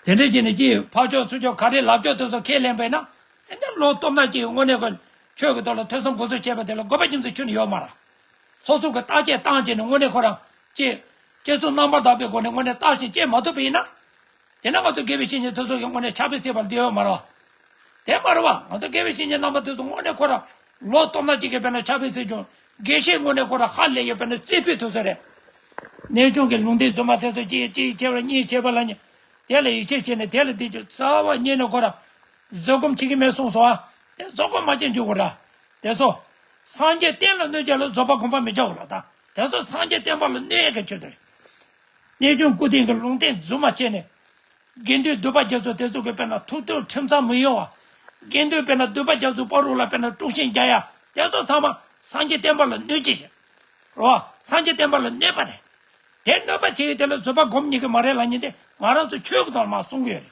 དེ་འདྲ་བྱས་ནས་ཀྱིས་ཕར་ཕྱོགས་ཚུར་ཕྱོགས་ག་རེ་ལབ་ཕྱོགས་དེ་ཚོ་ཁས་ལེན་པས་ན། ཨེ་འདི་ལོ་སྟོང་ཕྲག་གཅིག་གི་དངོས་གནས་ཁོ་ཆོས་ཀྱི་ཐོག་ལ་ཐོས་བསམ་སྒོམ་གསུམ་བྱས་པ་དེ་ལ་དགོས་པ་རྒྱུ་མཚན་ཁྱོན་ནས་ཡོད་མ་རེད། སོ་སོ་གི་བརྟག་དཔྱད་བཏང་བྱས་ནས་དངོས་གནས་ཁོ་རང་ཀྱིས་དཔྱད་གསུམ་རྣམ་པར་དག་པའི་སྒོ་ནས་དངོས་གནས་བརྟག་ཞིང་དཔྱད་མ་ཐུབ་པ་ཡིན་ན། དེ་ན་ང་ཚོ་དགེ་བའི་བཤེས་གཉེན་དེ་ཚོ་གི་དངོས་གནས་ཕྱག་དཔེ་གཟིགས་པར་འདོད་ཡོད་མ་རེད་བ། དེ་མ་རེད་བ། ང་ཚོ་དགེ་བའི་བཤེས་གཉེན་རྣམ་པ་དེ་ཚོ་དངོས་གནས་ཁོ་རང་ལོ་སྟོང་ཕྲག་གཅིག་གི་དཔེར་ན་ཕྱག་དཔེ་གཟིགས་བྱུང་། དགེ་བཤེས་དངོས་གནས་ཁོ་རང་ཧ་ལས་ཡོད། དཔེར་ན་རྩེ་ཕུད་དེ་ཚོ་རེད། གནས་ཆུང་གི་ལུང་བསྟན་རྫུན་མ་དེ་ཚོ་གཅིག་གཅིག་བྱས་པ་གཉིས་བྱས་པ་ལ་ནི། དེ་ལ་ཡིད་ཆེས་བྱས་ནས་དེ་ལ་དེ་ཚོ་རྩ་བ་ཉིད་ནས་ཁོ་རང་བཟོད་སྒོམ་བྱེད་ཀྱི་མེད་གསུངས་སོ། ཨ་དེ་བཟོད་སྒོམ་མ་བྱེད་འགྲིག་གོ་ར། དེ་ཚོ། སངས་རྒྱས་བསྟན་ལ་གནོད་བྱེད་ལ་བཟོད་པ་སྒོམ་པ་མི་བྱའོ་ལ་ད། དེ་ཚོ་སངས་རྒྱས་བསྟན་པ་ལ་གནོད་ཡས་ཀྱི་ཆེད་དུ་རེད། གནས་ཆུང་སྐུ་རྟེན་གྱི་ལུང་བསྟན་རྫུན་མ་བྱས་ནས། དགེ་འདུན་འདུས་པ་རྒྱ་མཚོ་དེ་ཚོ་གི་དཔེར་ན་ཐུགས་དོན་ཁྲིམས་གཙང་མི་ཡོང་བ། དགེ་འདུན་དཔེར་ན་འདུས་པ་རྒྱ་མཚོའི་བར་རུ་ལ་དཔེར་ན་དཀྲུག་ཤིང་རྒྱག་ཡ། དེ་ཚོ་ཚང་མ་སངས་རྒྱས་བསྟན་པ་ལ་གནོད་བྱེད་ཅིང་། རེད་བ། སངས་རྒྱས་བསྟན་པ་ལ་གནོད་པ་རེད། དེ་གནོད་པ་བྱེད་ཡུལ་དེ་ལ་བཟོད་པ་སྒོམ་ཉན་གྱི་མ་རེད་ལབ་མཁན་དེ་ང་རང་ཚོ་ཆོས་ཀྱི་ཐོག་ལ་མར་གསུང་གི་ཡོད་རེད།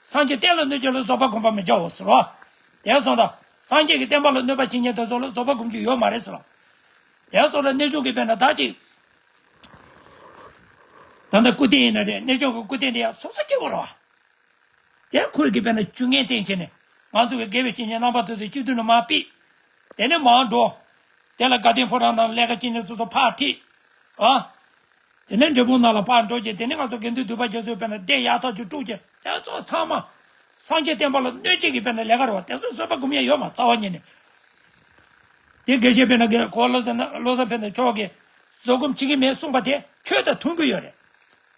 སངས་རྒྱས་བསྟན་ལ་གནོད་བྱེད་ལ་བཟོད་པ་སྒོམ་པ་མི་བྱའོ་ཟེར་བ། དེ་སོང་ཙང་སངས་རྒྱས་ཀྱི་བསྟན་པ་ལ་གནོད་པ་བྱེད་མཁན་དེ་ཚོ་ལ་བཟོད་པ་སྒོམ་རྒྱུ་ཡོད་མ་རེད་ཟེར་བ། དེ་སོང་ཙང་གནས་ཆུང་གི་དཔེར་ན་ད་ཅིག་ད་ལྟ་སྐུ་རྟེན་ཡིན་ན་རེད། གནས་ཆུང་གི་སྐུ་རྟེན་དེ་ཡང་སོ་སོ་སྐྱེ་བོ་རེད་བ། དེ་ཁོས་ཀྱི་དཔེར་ན་ཇུས་ངན་བསྟན་བྱས་ནས་ང་ཚོ་གི་དགེ་བའི་བཤེས་གཉེན་རྣམ་པ་དེ་ཚོ་སྤྱི་འཐུས་ནང་མར་ཕུད། དེ་ནས་མར་འགྲོ། དེ་ལ་དགའ་ལྡན་ཕོ་བྲང་ནང་ལས་ཀ་བྱེད་མཁན་ཚོ་ཚོ་ཕར་ཁྲིད། ཨ། དེ་ནས་འབྲས་སྤུངས་ནང་ལ་ཕར་འགྲོ་བྱས། དེ་ནས་ང་ཚོ་དགེ་འདུན་འདུས་པ་རྒྱ་མཚོའི་དཔེར་ན་སྡེ་ཡག་ཐག་ཆོད་དཀྲུགས་བྱས། དེ་ཚོ་ཚང་མ་སངས་རྒྱས་བསྟན་པ་ལ་གནོད་བྱེད་ཀྱི་དཔེར་ན་ལས་ཀ་རེད་བ། དེ་ཚོ་བཟོད་པ་སྒོམ་ཡ་ཡོད་མ་རྩ་བ་ཉིད་ནས། དེ་དགེ་བཤེས་དཔེར་ན་དགེ་གོ་བློ་བཟང་བློ་བཟང་ཕན་ཚུན་ཕྱོགས་ཀྱིས་བཟོད་སྒོམ་བྱེད་ཀྱི་མེད་གསུངས་པ་དེ་ཆོས་དང་མཐུན་གྱི་ཡོད་རེད།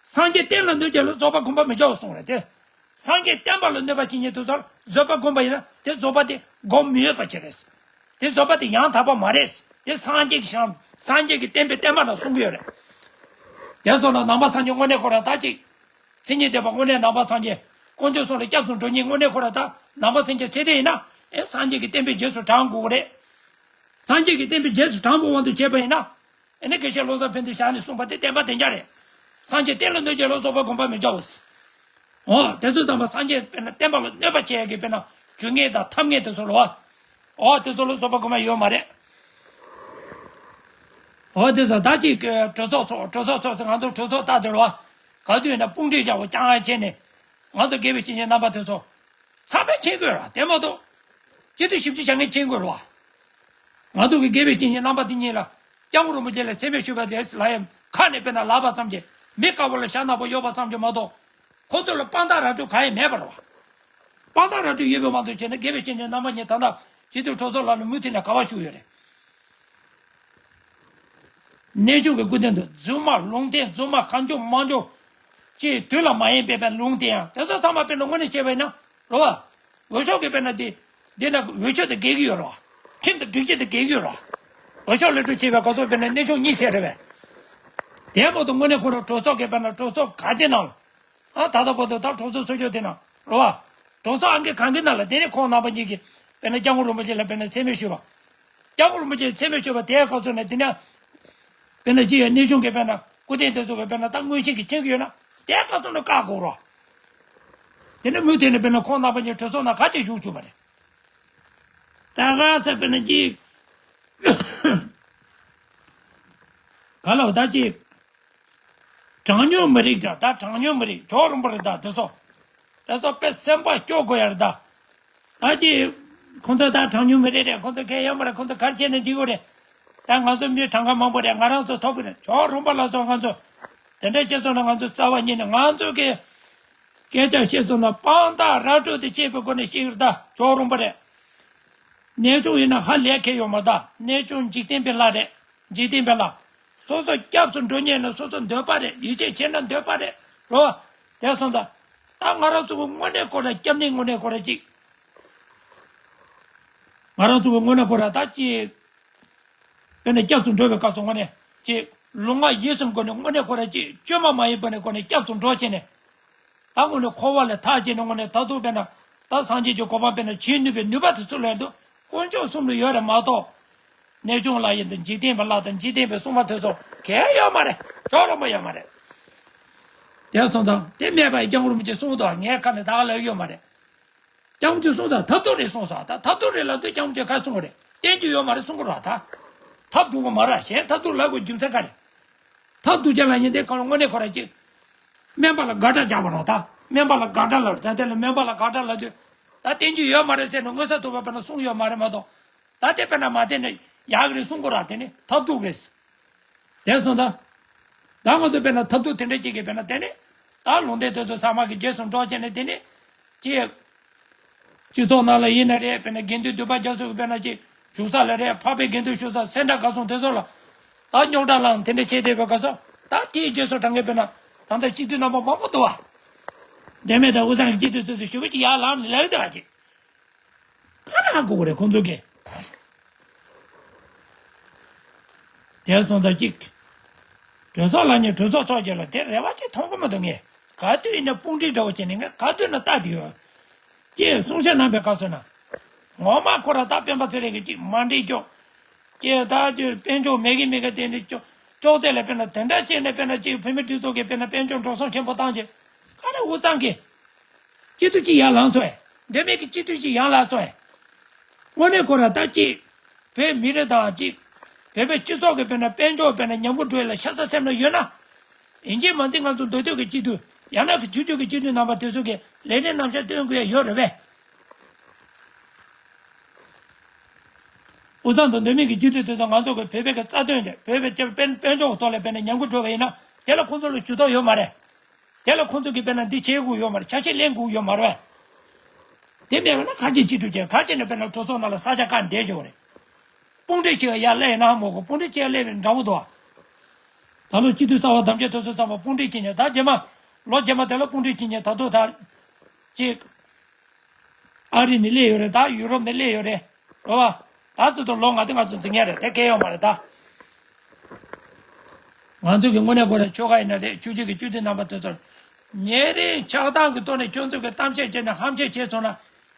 སངས་རྒྱས་བསྟན་ལ་གནོད་བྱེད་ལ་བཟོད་པ་སྒོམ་པ་མི་བྱའོ་གསུངས་རེད་དེ། སངས་རྒྱས་བསྟན་པ་ལ་གནོད་པ་བྱེད་མཁན་དེ་ཚོར་བཟོད་པ་སྒོམ་པ་ཡིན་ན་དེ་བཟོད་པ་དེ་སྒོམ་མི་འོས་པ་ཅིག་རེད། དེ་བཟོད་པ་དེ་ཡང་དག་པ་མ་རེད། དེ་སངས་རྒྱས་ཀྱི་ཞང་སངས་རྒྱས་ཀྱི་བསྟན་པའི་བསྟན་པ་ལ་གསུང་གི་ཡོད་རེད། དེ་སོང་ན་ནང་པ་སངས་རྒྱས་དངོས་གནས་ཁོ་རང་ད་ཅིག་མཚན་ཉིད་ལྡན་པ་དངོས་གནས་ནང་པ་སངས་རྒྱས། དཀོན་མཆོག་གསུམ་ལ་སྐྱབས་སུ་འགྲོ་མཁན་དངོས་གནས་ཁོ་རང་ད་ནང་པ་སངས་རྒྱས་ཚད་ལྡན་ཡིན་ན། ཨེ་སངས་རྒྱས་ཀྱི་བསྟན་པའི་རྗེས་སུ་འབྲང་དགོས་ཀྱི་རེད། སངས་རྒྱས་ཀྱི་བསྟན་པའི་རྗེས་སུ་འབྲང་དགོས་དབང་དུ་བྱས་པ་ཡིན་ན། ཨེ་ནི་དགེ་བཤེས་བློ་བཟང་ཕན་ཚུན་ཞལ་ནས་གསུངས་པ་དེ་བདེན་པ་བདེན་རྐྱང་རེད། སངས་རྒྱས་བསྟན་ལ་གནོད་བྱེད་ལ་བཟོད་པ་སྒོམ་པ་མི་བྱའོ། འོ་དེ་ཚོ་ཚང་མ་སངས་རྒྱས་དཔེར་ན་བསྟན་པ་ལ་གནོད་པ་བྱེད་ཡ་གི་དཔེར་ན་ཇུས་ངན་དང་ཐབས་ངན་དེ་ཚོ་ལ། འོ་དེ་ཚོ་ལ་བཟོད་པ་སྒོམ་ཡ་ཡོད་མ་རེད། འོ་དེ་ཚོ་ད་ཅིག་གྲོས་ཚོགས་ཚོགས་གྲོས་ཚོགས་ཚོགས་ཟེར་ང་ཚོ་གྲོས་ཚོགས་ལྟ་དེ་ལ་ག་དུས་ཡིན་ན་དཔུང་སྒྲིག་རྒྱག་པ་རྐྱང་ཡ་བྱས་ནས་ང་ཚོ་དགེ་བའི་བཤེས་གཉེན་རྣམ་པ་དེ་ཚོ། ཚང་མས་མཁྱེན་དགོས་ར། དེ་མ་གཏོགས། སྤྱི་འཐུས་བཞི་བཅུ་ཞེ་ལྔས་མཁྱེན་དགོས་ར། ང་ཚོ་གི་དགེ་བའི་བཤེས་གཉེན་རྣམ་པ་དེ་གཉིས་ལ་སྐྱབས་མགོན་རིན་པོ་ཆེ་ལ་མཚན་སྨད་ཞུས་པ་དེ་ལ་ཡང་ཁ་ནས་དཔེར་ན་ལབ་པ་ཙམ་གྱིས་མི་དཀར་པོ་ལ་ཞྭ་ནག་པོ་གཡོགས་པ་ཙམ་གྱིས་མ་གཏོགས། ཁོ་ཚོ་ལ་དཔང་རྟགས་ར་སྤྲོད་གང་ཡང་མེད་པ་རེད་བ། དཔང་རྟགས་ར་སྤྲོད་ཡོད་པའི་དབང་དུ་བྱས་ན་དགེ་བའི་བཤེས་གཉེན་རྣམ་པ་གཉིས་ད་ལྟ་སྤྱི་འཐུས་གྲོས་ཚོགས་ལ་ལ་མུ་མཐུད་ནས་ག་པར་བཞུགས་ཡོད་རེད། གནས་ཆུང་གི་སྐུ་རྟེན་དུ་རྫུན་མ་ལུང་བསྟན་རྫུན་མ་གང་བྱུང་མང་བྱུང་། ཅེས་དུས་ལ་མ་ཡིན་པའི་པའི་ལུང་བསྟན་ཡང་དེ་ཚོ་ཚང་མ་དཔེར་ན་དངོས་གནས་བྱས་པ་ཡིན་ན་རེད་བ། འོས་ཤོག་གི་དཔེར་ན་དེ་དེ་ན་འོས་ཆོས་དང་འགལ་གྱི་ཡོད་རེད་བ། ཁྲིམས་དང་སྒྲིག་གཞི་དང་འགལ་གྱི་ཡོད་རེད་བ། འོས་ཤོག་ལས་སྒྲུབ་བྱས་པའི་སྐབས་སུ་དཔེར་ན་གནས་ཆུང་གཉིས་བྱས་རེད་བས། དེ་མ་གཏོགས་དངོས་གནས་ཁོ་རང་གྲོས་ཚོགས་ཀྱི་དཔེར་ན་གྲོས་ཚོགས་ག་དེ་ནང་ལ། ཨ་ད་ལྟ་བར་དུ་ད་གྲོས་ཚོགས་ཚོགས་ཆོས་དེ་ནང་རེད་བ། གྲོས་ཚོགས་ཨང་ཀི་གང་གི་ནང་ལ་དེ་ནས་ཁོང་རྣམ་པ་གཉིས་ཀྱིས་དཔེར་ན་སྐྱབས་མགོན་རིན་པོ་ཆེ་ལ་དཔེར་ན་མཚན་སྨད་ཞུས་པ། སྐྱབས་མགོན་རིན་པོ་ཆེ་མཚན་སྨད་ཞུས་པ་དེའི་སྐབས་སུ་ནས་དེ་ནས་དཔེར་ན་ཅི་ཡང་གནས་ཆུང་གི་དཔེར་ན་སྐུ་རྟེན་དེ་ཚོ་གི་དཔེར་ན་ད་མངོན་ཤེས་ཀྱིས་མཁྱེན་གྱི་ཡོད་ན་དེའི་སྐབས་སུ་ནས་བཀག་དགོས་རེད་བ། དེ་ནས་མུ་མཐུད་ནས་དཔེར་ན་ཁོང་རྣམ་པ་གཉིས་གྲོས་ཚོགས་ནང་ག་ཅིག་བཞུགས་བཅུག་པ་རེད། ད་ག་ས་དཔེར་ན་ཅིག་ག་ལ་བ་ད་ཅིག་གྲངས་ཉུང་མི་རིགས་འདྲ། ད་གྲངས་ཉུང་མི་རིགས་ཇོ་རུང་པ་རེད། ད་དེ་ཚོ་དེ་ཚོ་དཔེ་སེམས་པ་སྐྱོ་དགོས་ཡ་རེད། ད་ད་ཅིག་ཁོང་ཚོ་ད་གྲངས་ཉུང་མི་རིགས་རེད། ཁོང་ཚོ་གལ་ཡོད་མ་རེད། ཁོང་ཚོ་ག་རེ་བྱས་ནས་འགྲིག་གི་རེད། ད་ང་ཚོ་མི་གྲངས་ཀ་མང་པོ་རེད། ང་རང་ཚོ་ཐོབ་གི་རེད། ཇོ་རུང་པ་ལ་སོགས་ང་ཚོ་དེ་འདྲ་བྱས་སོང་ན་ང་ཚོ་རྩ་བ་ཉིད་ནས་ང་ཚོ་གི་སྐད་ཆ་བཤད་སོང་ན་དཔང་རྟགས་ར་སྤྲོད་དེ་བྱས་པའི་སྒོ་ནས་བཤད་གི་རེད། ད་ཇོ་རུང་པ་རེད། གནས་ཆུང་ཡིན་ན་ཧ་ལས་ཁེལ་ཡོད་མ་རེད། ད་གནས་ཆུང་འཇིག་རྟེན་པའི་ལྷ་རེད། འཇིག་རྟེན་པའི་ལྷ། སོ་སོ་སྐྱབས་སུ་འགྲོ་ཉེན་ན་སོ་སོ་འདོད་པ་རེད། ཡིད་ཆེས་བྱེད་ན་འདོད་པ་རེད། རོ། དེ་སོང་ད་ད་ང་རང་ཚོ་གི་དངོས་གནས་ཁོ་ར་སྐྱབས་གནས་དངོས་གནས་ཁོ་ར་ཅིག་ང་རང་ཚོ་གི་དངོས་གནས་ཁོ་ར་ད་ཅིག་དཔེར་ན་སྐྱབས་སུ་འགྲོ་བའི་སྐབས་སུ་དངོས་གནས་ཅིག་ལུས་ངག་ཡིད་གསུམ་སྒོ་ནས་དངོས་གནས་ཁོ་ར་ཅིག་བཅོས་མ་མ་ཡིན་པ་ནས་སྒོ་ནས་སྐྱབས་སུ་འགྲོ་བྱས་ནས། ད་དངོས་གནས་འཁོར་བ་ལས་ཐར་བྱས་ནས་དངོས་གནས་ད་དུང་དཔེར་ན་ད་སངས་རྒྱས་ཀྱི་གོ་འཕང་དཔེར་ན་བྱེད་ནུས་པའི་ནུས་པ་དེ་ཚུར་ལེན་དུ་དཀོན་མཆོག་གསུམ་ལ་ཡོད་རེད་མ་གཏོགས། གནས་ཆུང་ལ་ཡིན་དུ་འཇིག་རྟེན་པའི་ལྷ་དང་འཇིག་རྟེན་པའི་སྲུང་མ་དེ་ཚོ་གལ་ཡོད་མ་རེད། ཇོ་རུང་པ་ཡོད་མ་རེད། དེ་སོང་ཙང་དེ་མེད་པ་ཡི་སྐྱབས་མགོན་རིན་པོ་ཆེ་གསུངས་འདུག་ངས་ཁ་ནས་ད་ག་ལབ་ཡོད་མ་རེད། སྐྱབས་མགོན་རིན་པོ་ཆེ་གསུངས་ཙང་ཐབས་སྡུག་རེད་གསུངས་སོང་། ད་ཐབས་སྡུག་རེད་ལབ་དུས་སྐྱབས་མགོན་རིན་པོ་ཆེ་ག་རེ་གསུང་གི་རེད། ད་ཐབས་སྡུག་པ་མ་རེད། གཞན་ཐབས་སྡུག་ལབ་དགོས་རྒྱུ་མཚན་ག་རེ། ཐབས་སྡུག་ཅན་ལ་ཉན་དེ་གང་ལ་དངོས་གནས་ཁོ་ར་ཅིག་སྨན་པ་ལ་དགག་སྒྲ་རྒྱག་པ་ར། ད་སྨན་པ་ལ་དགག་སྒྲ་ལབ་ར། ད་དེ་ལ་སྨན་པ་ལ་དགག་སྒྲ་ལབ་དུས་ད་བསྟན་རྒྱུ་ཡོད་མ་རེད་ཟེར་ནས་མངོན་གསལ་དོད་པ་དཔེར་ན་གསུང་ཡོད་མ་རེད་མ་གཏོགས། ད་དེ་དཔེར་ན་མ་བསྟན་ནས་ཡག་གི་རེད་གསུང་གི་ར། དེ་ནི་ཐབས་སྡུག་རེད། དེ་སོང་ད། ད་ང་ཚོ་དཔེར་ན་ཐབས་སྡུག་དེ་འདྲ་ཅིག་གིས་དཔེར་ན་དེ་ནི་ད་ལུང་བསྟན་དེ་ཚོ་ཚང་མ་གི་རྗེས་སུ་འགྲོ་བྱས་ནས་དེ་ནི་ཅིག་སྤྱི་ཚོགས་ནང་ལ་ཡིན་ན་རེད། དཔེར་ན་དགེ་འདུན་འདུས་པ་རྒྱ་མཚོ་གི་དཔེར་ན་ཅིག་བཞུགས་ས་ལ་རེད། འཕགས་པའི་དགེ་འདུན་བཞུགས་ས་སེ་འབྲས་དགའ་གསུམ་དེ་ཚོ་ལ་ད་རྙོག་དྲ་ལངས་དེ་འདྲ་བྱས་བསྡད་པའི་སྐབས་སུ་ད་དེའི་རྗེས་སུ་འབྲང་མཁན་དཔེར་ན་ད་ལྟ་སྤྱི་འཐུས་རྣམ་པ་མང་པོ་འདུག་བ། འདྲ་མེད་ད་དབུས་གཙང་གི་སྤྱི་འཐུས་ཚོས་ཞུ་བ་ཅིག་ཡར་ལངས་ནས་ལབ་འདུག་བ་ཅིག་ག་ལ་ཧ་གོ་གི་རེད་ཁོང་ཚོ་གིས། དེ་སོང་ཙང་གཅིག་གྲོས་ཚོགས་ལ་ཉེ་གྲོས་ཚོགས་ཚོགས་རྗེས་ལ་དེ་རེ་བ་གཅིག་མཐོང་གི་མི་འདུག་ངས་ག་དུས་ཡིན་ན་དཔུང་སྒྲིག་འདྲ་བོ་བྱས་ནས་ངས་ག་དུས་ན་ལྟ་དེ་ཡོད། ཀྱེ་གསུང་བཤད་གནང་པའི་སྐབས་སུ་ན། ངོ་མ་ཁོ་ར་ད་སྤེན་པ་ཚེ་རིང་གིས་གཅིག་མ་འགྲིག་ཀྱོག་ཀྱེ་ད་ཀྱོ་དཔལ་འབྱོར་མེད་གི་མེད་གི་དེ་འདྲ་ཀྱོག་ཀྱོག་དེ་ལ་དཔེར་ན་དེ་འདྲ་བྱས་ནས་དཔེར་ན་གཅིག་བོད་མི་སྒྲིག་འཛུགས་ཀྱིས་དཔེར་ན་དཔལ་འབྱོར་འགྲོ་སོང་ཆེན་པོ་བཏང་རྗེས་ག་རེ་དབུས་གཙང་གིས། སྤྱི་འཐུས་གཅིག་ཡར་ལངས་སོང་ཨེ། འདྲ་མིན་གྱི་སྤྱི་འཐུས་གཅིག་ཡར་ལངས་སོང་ཨེ། དངོས་གནས་ཁོ་ར་ད་གཅིག་བོད་མི་རིགས་དང་གཅིག་བོད་པའི་སྤྱི་ཚོགས་ཀྱི་དཔེར་ན་དཔལ་འབྱོར་དཔེར་ན་ཉམས་རྒུད་འགྲོ་ཡ་ལ་ཤ་ཚ་སེམས་ལ་ཡོད་ན། ཡིན་གཅིག་མིན་གཅིག་ང་ཚོ་མདོ་སྟོད་ཀྱི་སྤྱི་འཐུས་ཡང་ན་གི་ཆོས་བརྒྱུད་ཀྱི་སྤྱི་འཐུས་རྣམ་པ་དེ་ཚོ་གི་ལས་རིམ་རྣམ་གཞག་སྟོན་དགོས་ཡ་ཡོད་རེད་པས། དབུས་གཙང་དང་མདོ་སྨད་ཀྱི་སྤྱི་འཐུས་དེ་ཚོ་ང་ཚོ་གི་བོད་པའི་གི་རྩ་དོན་དེ་བོད་པའི་དཔལ་དཔལ་འབྱོར་གྱི་ཐོག་ལ་དཔེར་ན་ཉམས་རྒུད་འགྲོ་བ་ཡིན་ན་དེ་ལ་ཁོང་ཚོ་ལ་ཇུས་གཏོགས་ཡོད་མ་རེད། དེ་ལ་ཁོང་ཚོ་གིས་དཔེར་ན་འདི་བྱེད་དགོས་ཡོད་མ་རེད། ཆ་ཤས་ལེན་དགོས་ཡོད་མ་རེད་པས། དེ་མེད་པ་ན་ག་ཅི་སྤྱི་འཐུས་བྱས་ག་ཅི་ནས་དཔེར་ན་གྲོས་ཚོགས་ནང་ལ་ས་ཆ་ག་འདྲ་ཞིག་རེད། དཔུང་སྒྲིག་བྱེད་ཡ་ལས་ན་མོ་གོ་དཔུང་སྒྲིག་བྱེད་ཡ་ལས་པའི་འདྲ་བོ་འདུག་ད་ལོ་སྤྱི་འཐུས་གསར་པ་གདམ་བྱའི་དུས་ཚོད་ཚང་མ་དཔུང་སྒྲིག་བྱེད་ཉེ་ད་རྗེས་མ་ལོ་རྗེས་མ་དེ་ལ་དཔུང་སྒྲིག་བྱེད་ཉེ་ད་དུང་ད་ཅིག་ཨ་རི་ནས་སླེབས་ཡོད་རེད། ད་ཡུ་རོབ་ནས་སླེབས་ཡོད་རེད། རེད་བ། ད་ཚོད་དུ་ལོ་ང་ཚོ་ང་ཚོ་འཛིན་ཡ་རེད། དེ་གལ་ཡོད་མ་རེད་ད། ང་ཚོ་གི་དངོས་གནས་ཁོ་རང་ཆོལ་ཁ་ཡིན་ན་རེད། ཆོས་བརྒྱུད་ཀྱི་སྤྱི་འཐུས་རྣམ་པ་དེ་ཚོར་ཉེ་རིང་ཆགས་སྡང་གི་ཐོག་ནས་ཁྱོད་ཚོ་གི་གཏམ་བཤད་བྱས་ནས་ཧམ་བཤད་བྱས་སོང་ན་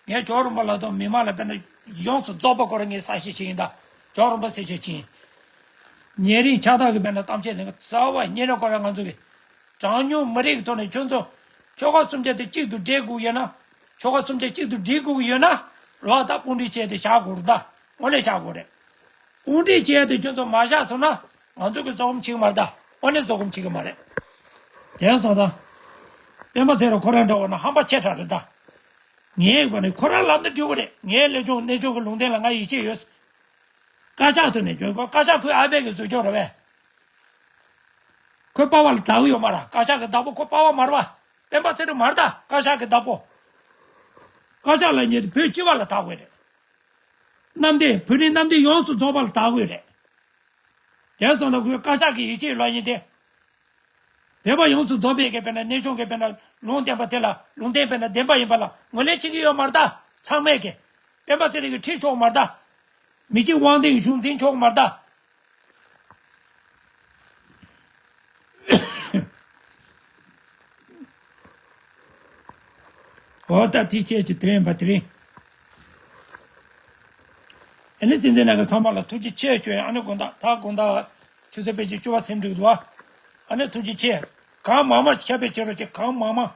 ངས་ཇོ་རུ་མ་ལ་དང་མི་མང་ལ་དཔེར་ན་ཡོངས་སུ་རྫོགས་པ་ཁོ་རང་ངས་གསལ་བཤད་བྱེད་ཡིན་ད། ཇོ་རུ་མ་གསལ་བཤད་བྱེད་ཡིན། ཉེ་རིང་ཆགས་སྡང་གི་དཔེར་ན་གཏམ་བཤད་ལས་ཀ་རྩ་བ་ཉེ་རིང་ཁོ་རང་ང་ཚོ་གི་གྲངས་ཉུང་མི་རིགས་ཀྱི་ཐོག་ནས་ཁྱོད་ཚོ་ཆོལ་ཁ་སུམ་ཆ་དེ་གཅིག་ཏུ་སྒྲིལ་དགོས་ཡོད་ན། ཆོལ་ཁ་སུམ་ཆ་གཅིག་ཏུ་སྒྲིལ་དགོས་ཡོད་ན། རོགས་ད་དཔུང་སྒྲིག་བྱས་ཏེ་བཞག་དགོས་རེད་ད། དངོས་གནས་བཞག་དགོས་རེད། དཔུང་སྒྲིག་བྱས་ཏེ་ཁྱོད་ཚོ་མ་བཞག་སོང་ན་ང་ཚོ་གི་བཟོད་སྒོམ་བྱེད་ཀྱི་མ་རེད་ད། དངོས་གནས་བཟོད་སྒོམ་བྱེད་ཀྱི་མ་རེད། དེ་སོང་ད། སྤེན་པ་ཚེ་རིང་ཁོ་རང་འདྲ་བོ་ན་ཧམ་པ་ཆེ་དྲགས་རེད་ད། ངས་བ་ནི་ཁོ་རང་ལབ་ན་འགྲིག་གི་རེད། ངའི་ལས་ཆུང་གནས་ཆུང་གི་ལུང་བསྟན་ལ་ང་ཡིད་ཆེས་ཡོད། བཀའ་ཤག་ཐོག་ནས་བྱོན་དགོས། བཀའ་ཤག་ཁོའི་ཨ་ཕའི་གི་བཟོ་ཆོག་རེད་པས། ཁོའི་པ་ཕ་ལ་བདག་པོ་ཡོད་མ་རེད། བཀའ་ཤག་གི་བདག་པོ་ཁོ་པ་ཕ་མ་རེད་པ། སྤེན་པ་ཚེ་རིང་མ་རེད་ད། བཀའ་ཤག་གི་བདག་པོ། བཀའ་ཤག་ལབ་མཁན་དེ་བོད་སྤྱི་པ་ལ་བདག་དགོས་རེད། གནམ་བསྟན་བོད་རིགས་གནམ་བསྟན་ཡོངས་སུ་རྫོགས་པ་ལ་བདག་དགོས་རེད། དེ་སོང་ན་ཁོས་བཀའ་ཤག་གི་ཡིད་ཆེས་ལབ་མཁན་དེ། བོད་པ་ཡོངས་སུ་རྫོགས་པའི་གི་དཔེར་ན་གནས་ཆུང་གི་དཔེར་ན་ལུང་བསྟན་པ་དེ་ལ་ལུང་བསྟན་དཔེར་ན་བདེན་པ་ཡིན་པ་ལ་ངོས་ལེན་བྱེད་ཀྱི་ཡོད་མ་རེད་ད། ཚང་མས་གི་སྤེན་པ་ཚེ་རིང་གིས་ཁྲིད་ཆོག་མ་རེད་ད། མི་གཅིག་དབང་འཛིན་གཞུང་འཛིན་ཆོག་མ་རེད་ད། འོ་ད་དེ་ཁྱེད་ཀྱི་དོན་ཡིན་པ་དེ་རེད། ཨ་ནི་སྲིད་འཛིན་ལགས་ཀྱིས་ཚང་མ་ལ་ཐུགས་རྗེ་ཆེ་ཞུ་ཡ། ཨ་ནི་དགོང་དག་ད་དགོང་དག་ཆུ་ཚོད་ཕལ་ཆེར་བཅུ་པ་ཟིན་འགྲོ་གི་འདུག་ཨ། ཨ་ནི་ཐུགས་རྗེ་ཆེ། གང་མང་མང་ཞིག་ཁྱབ་སྤེལ་བྱེད་རོགས་བྱེད། གང་མང་མང་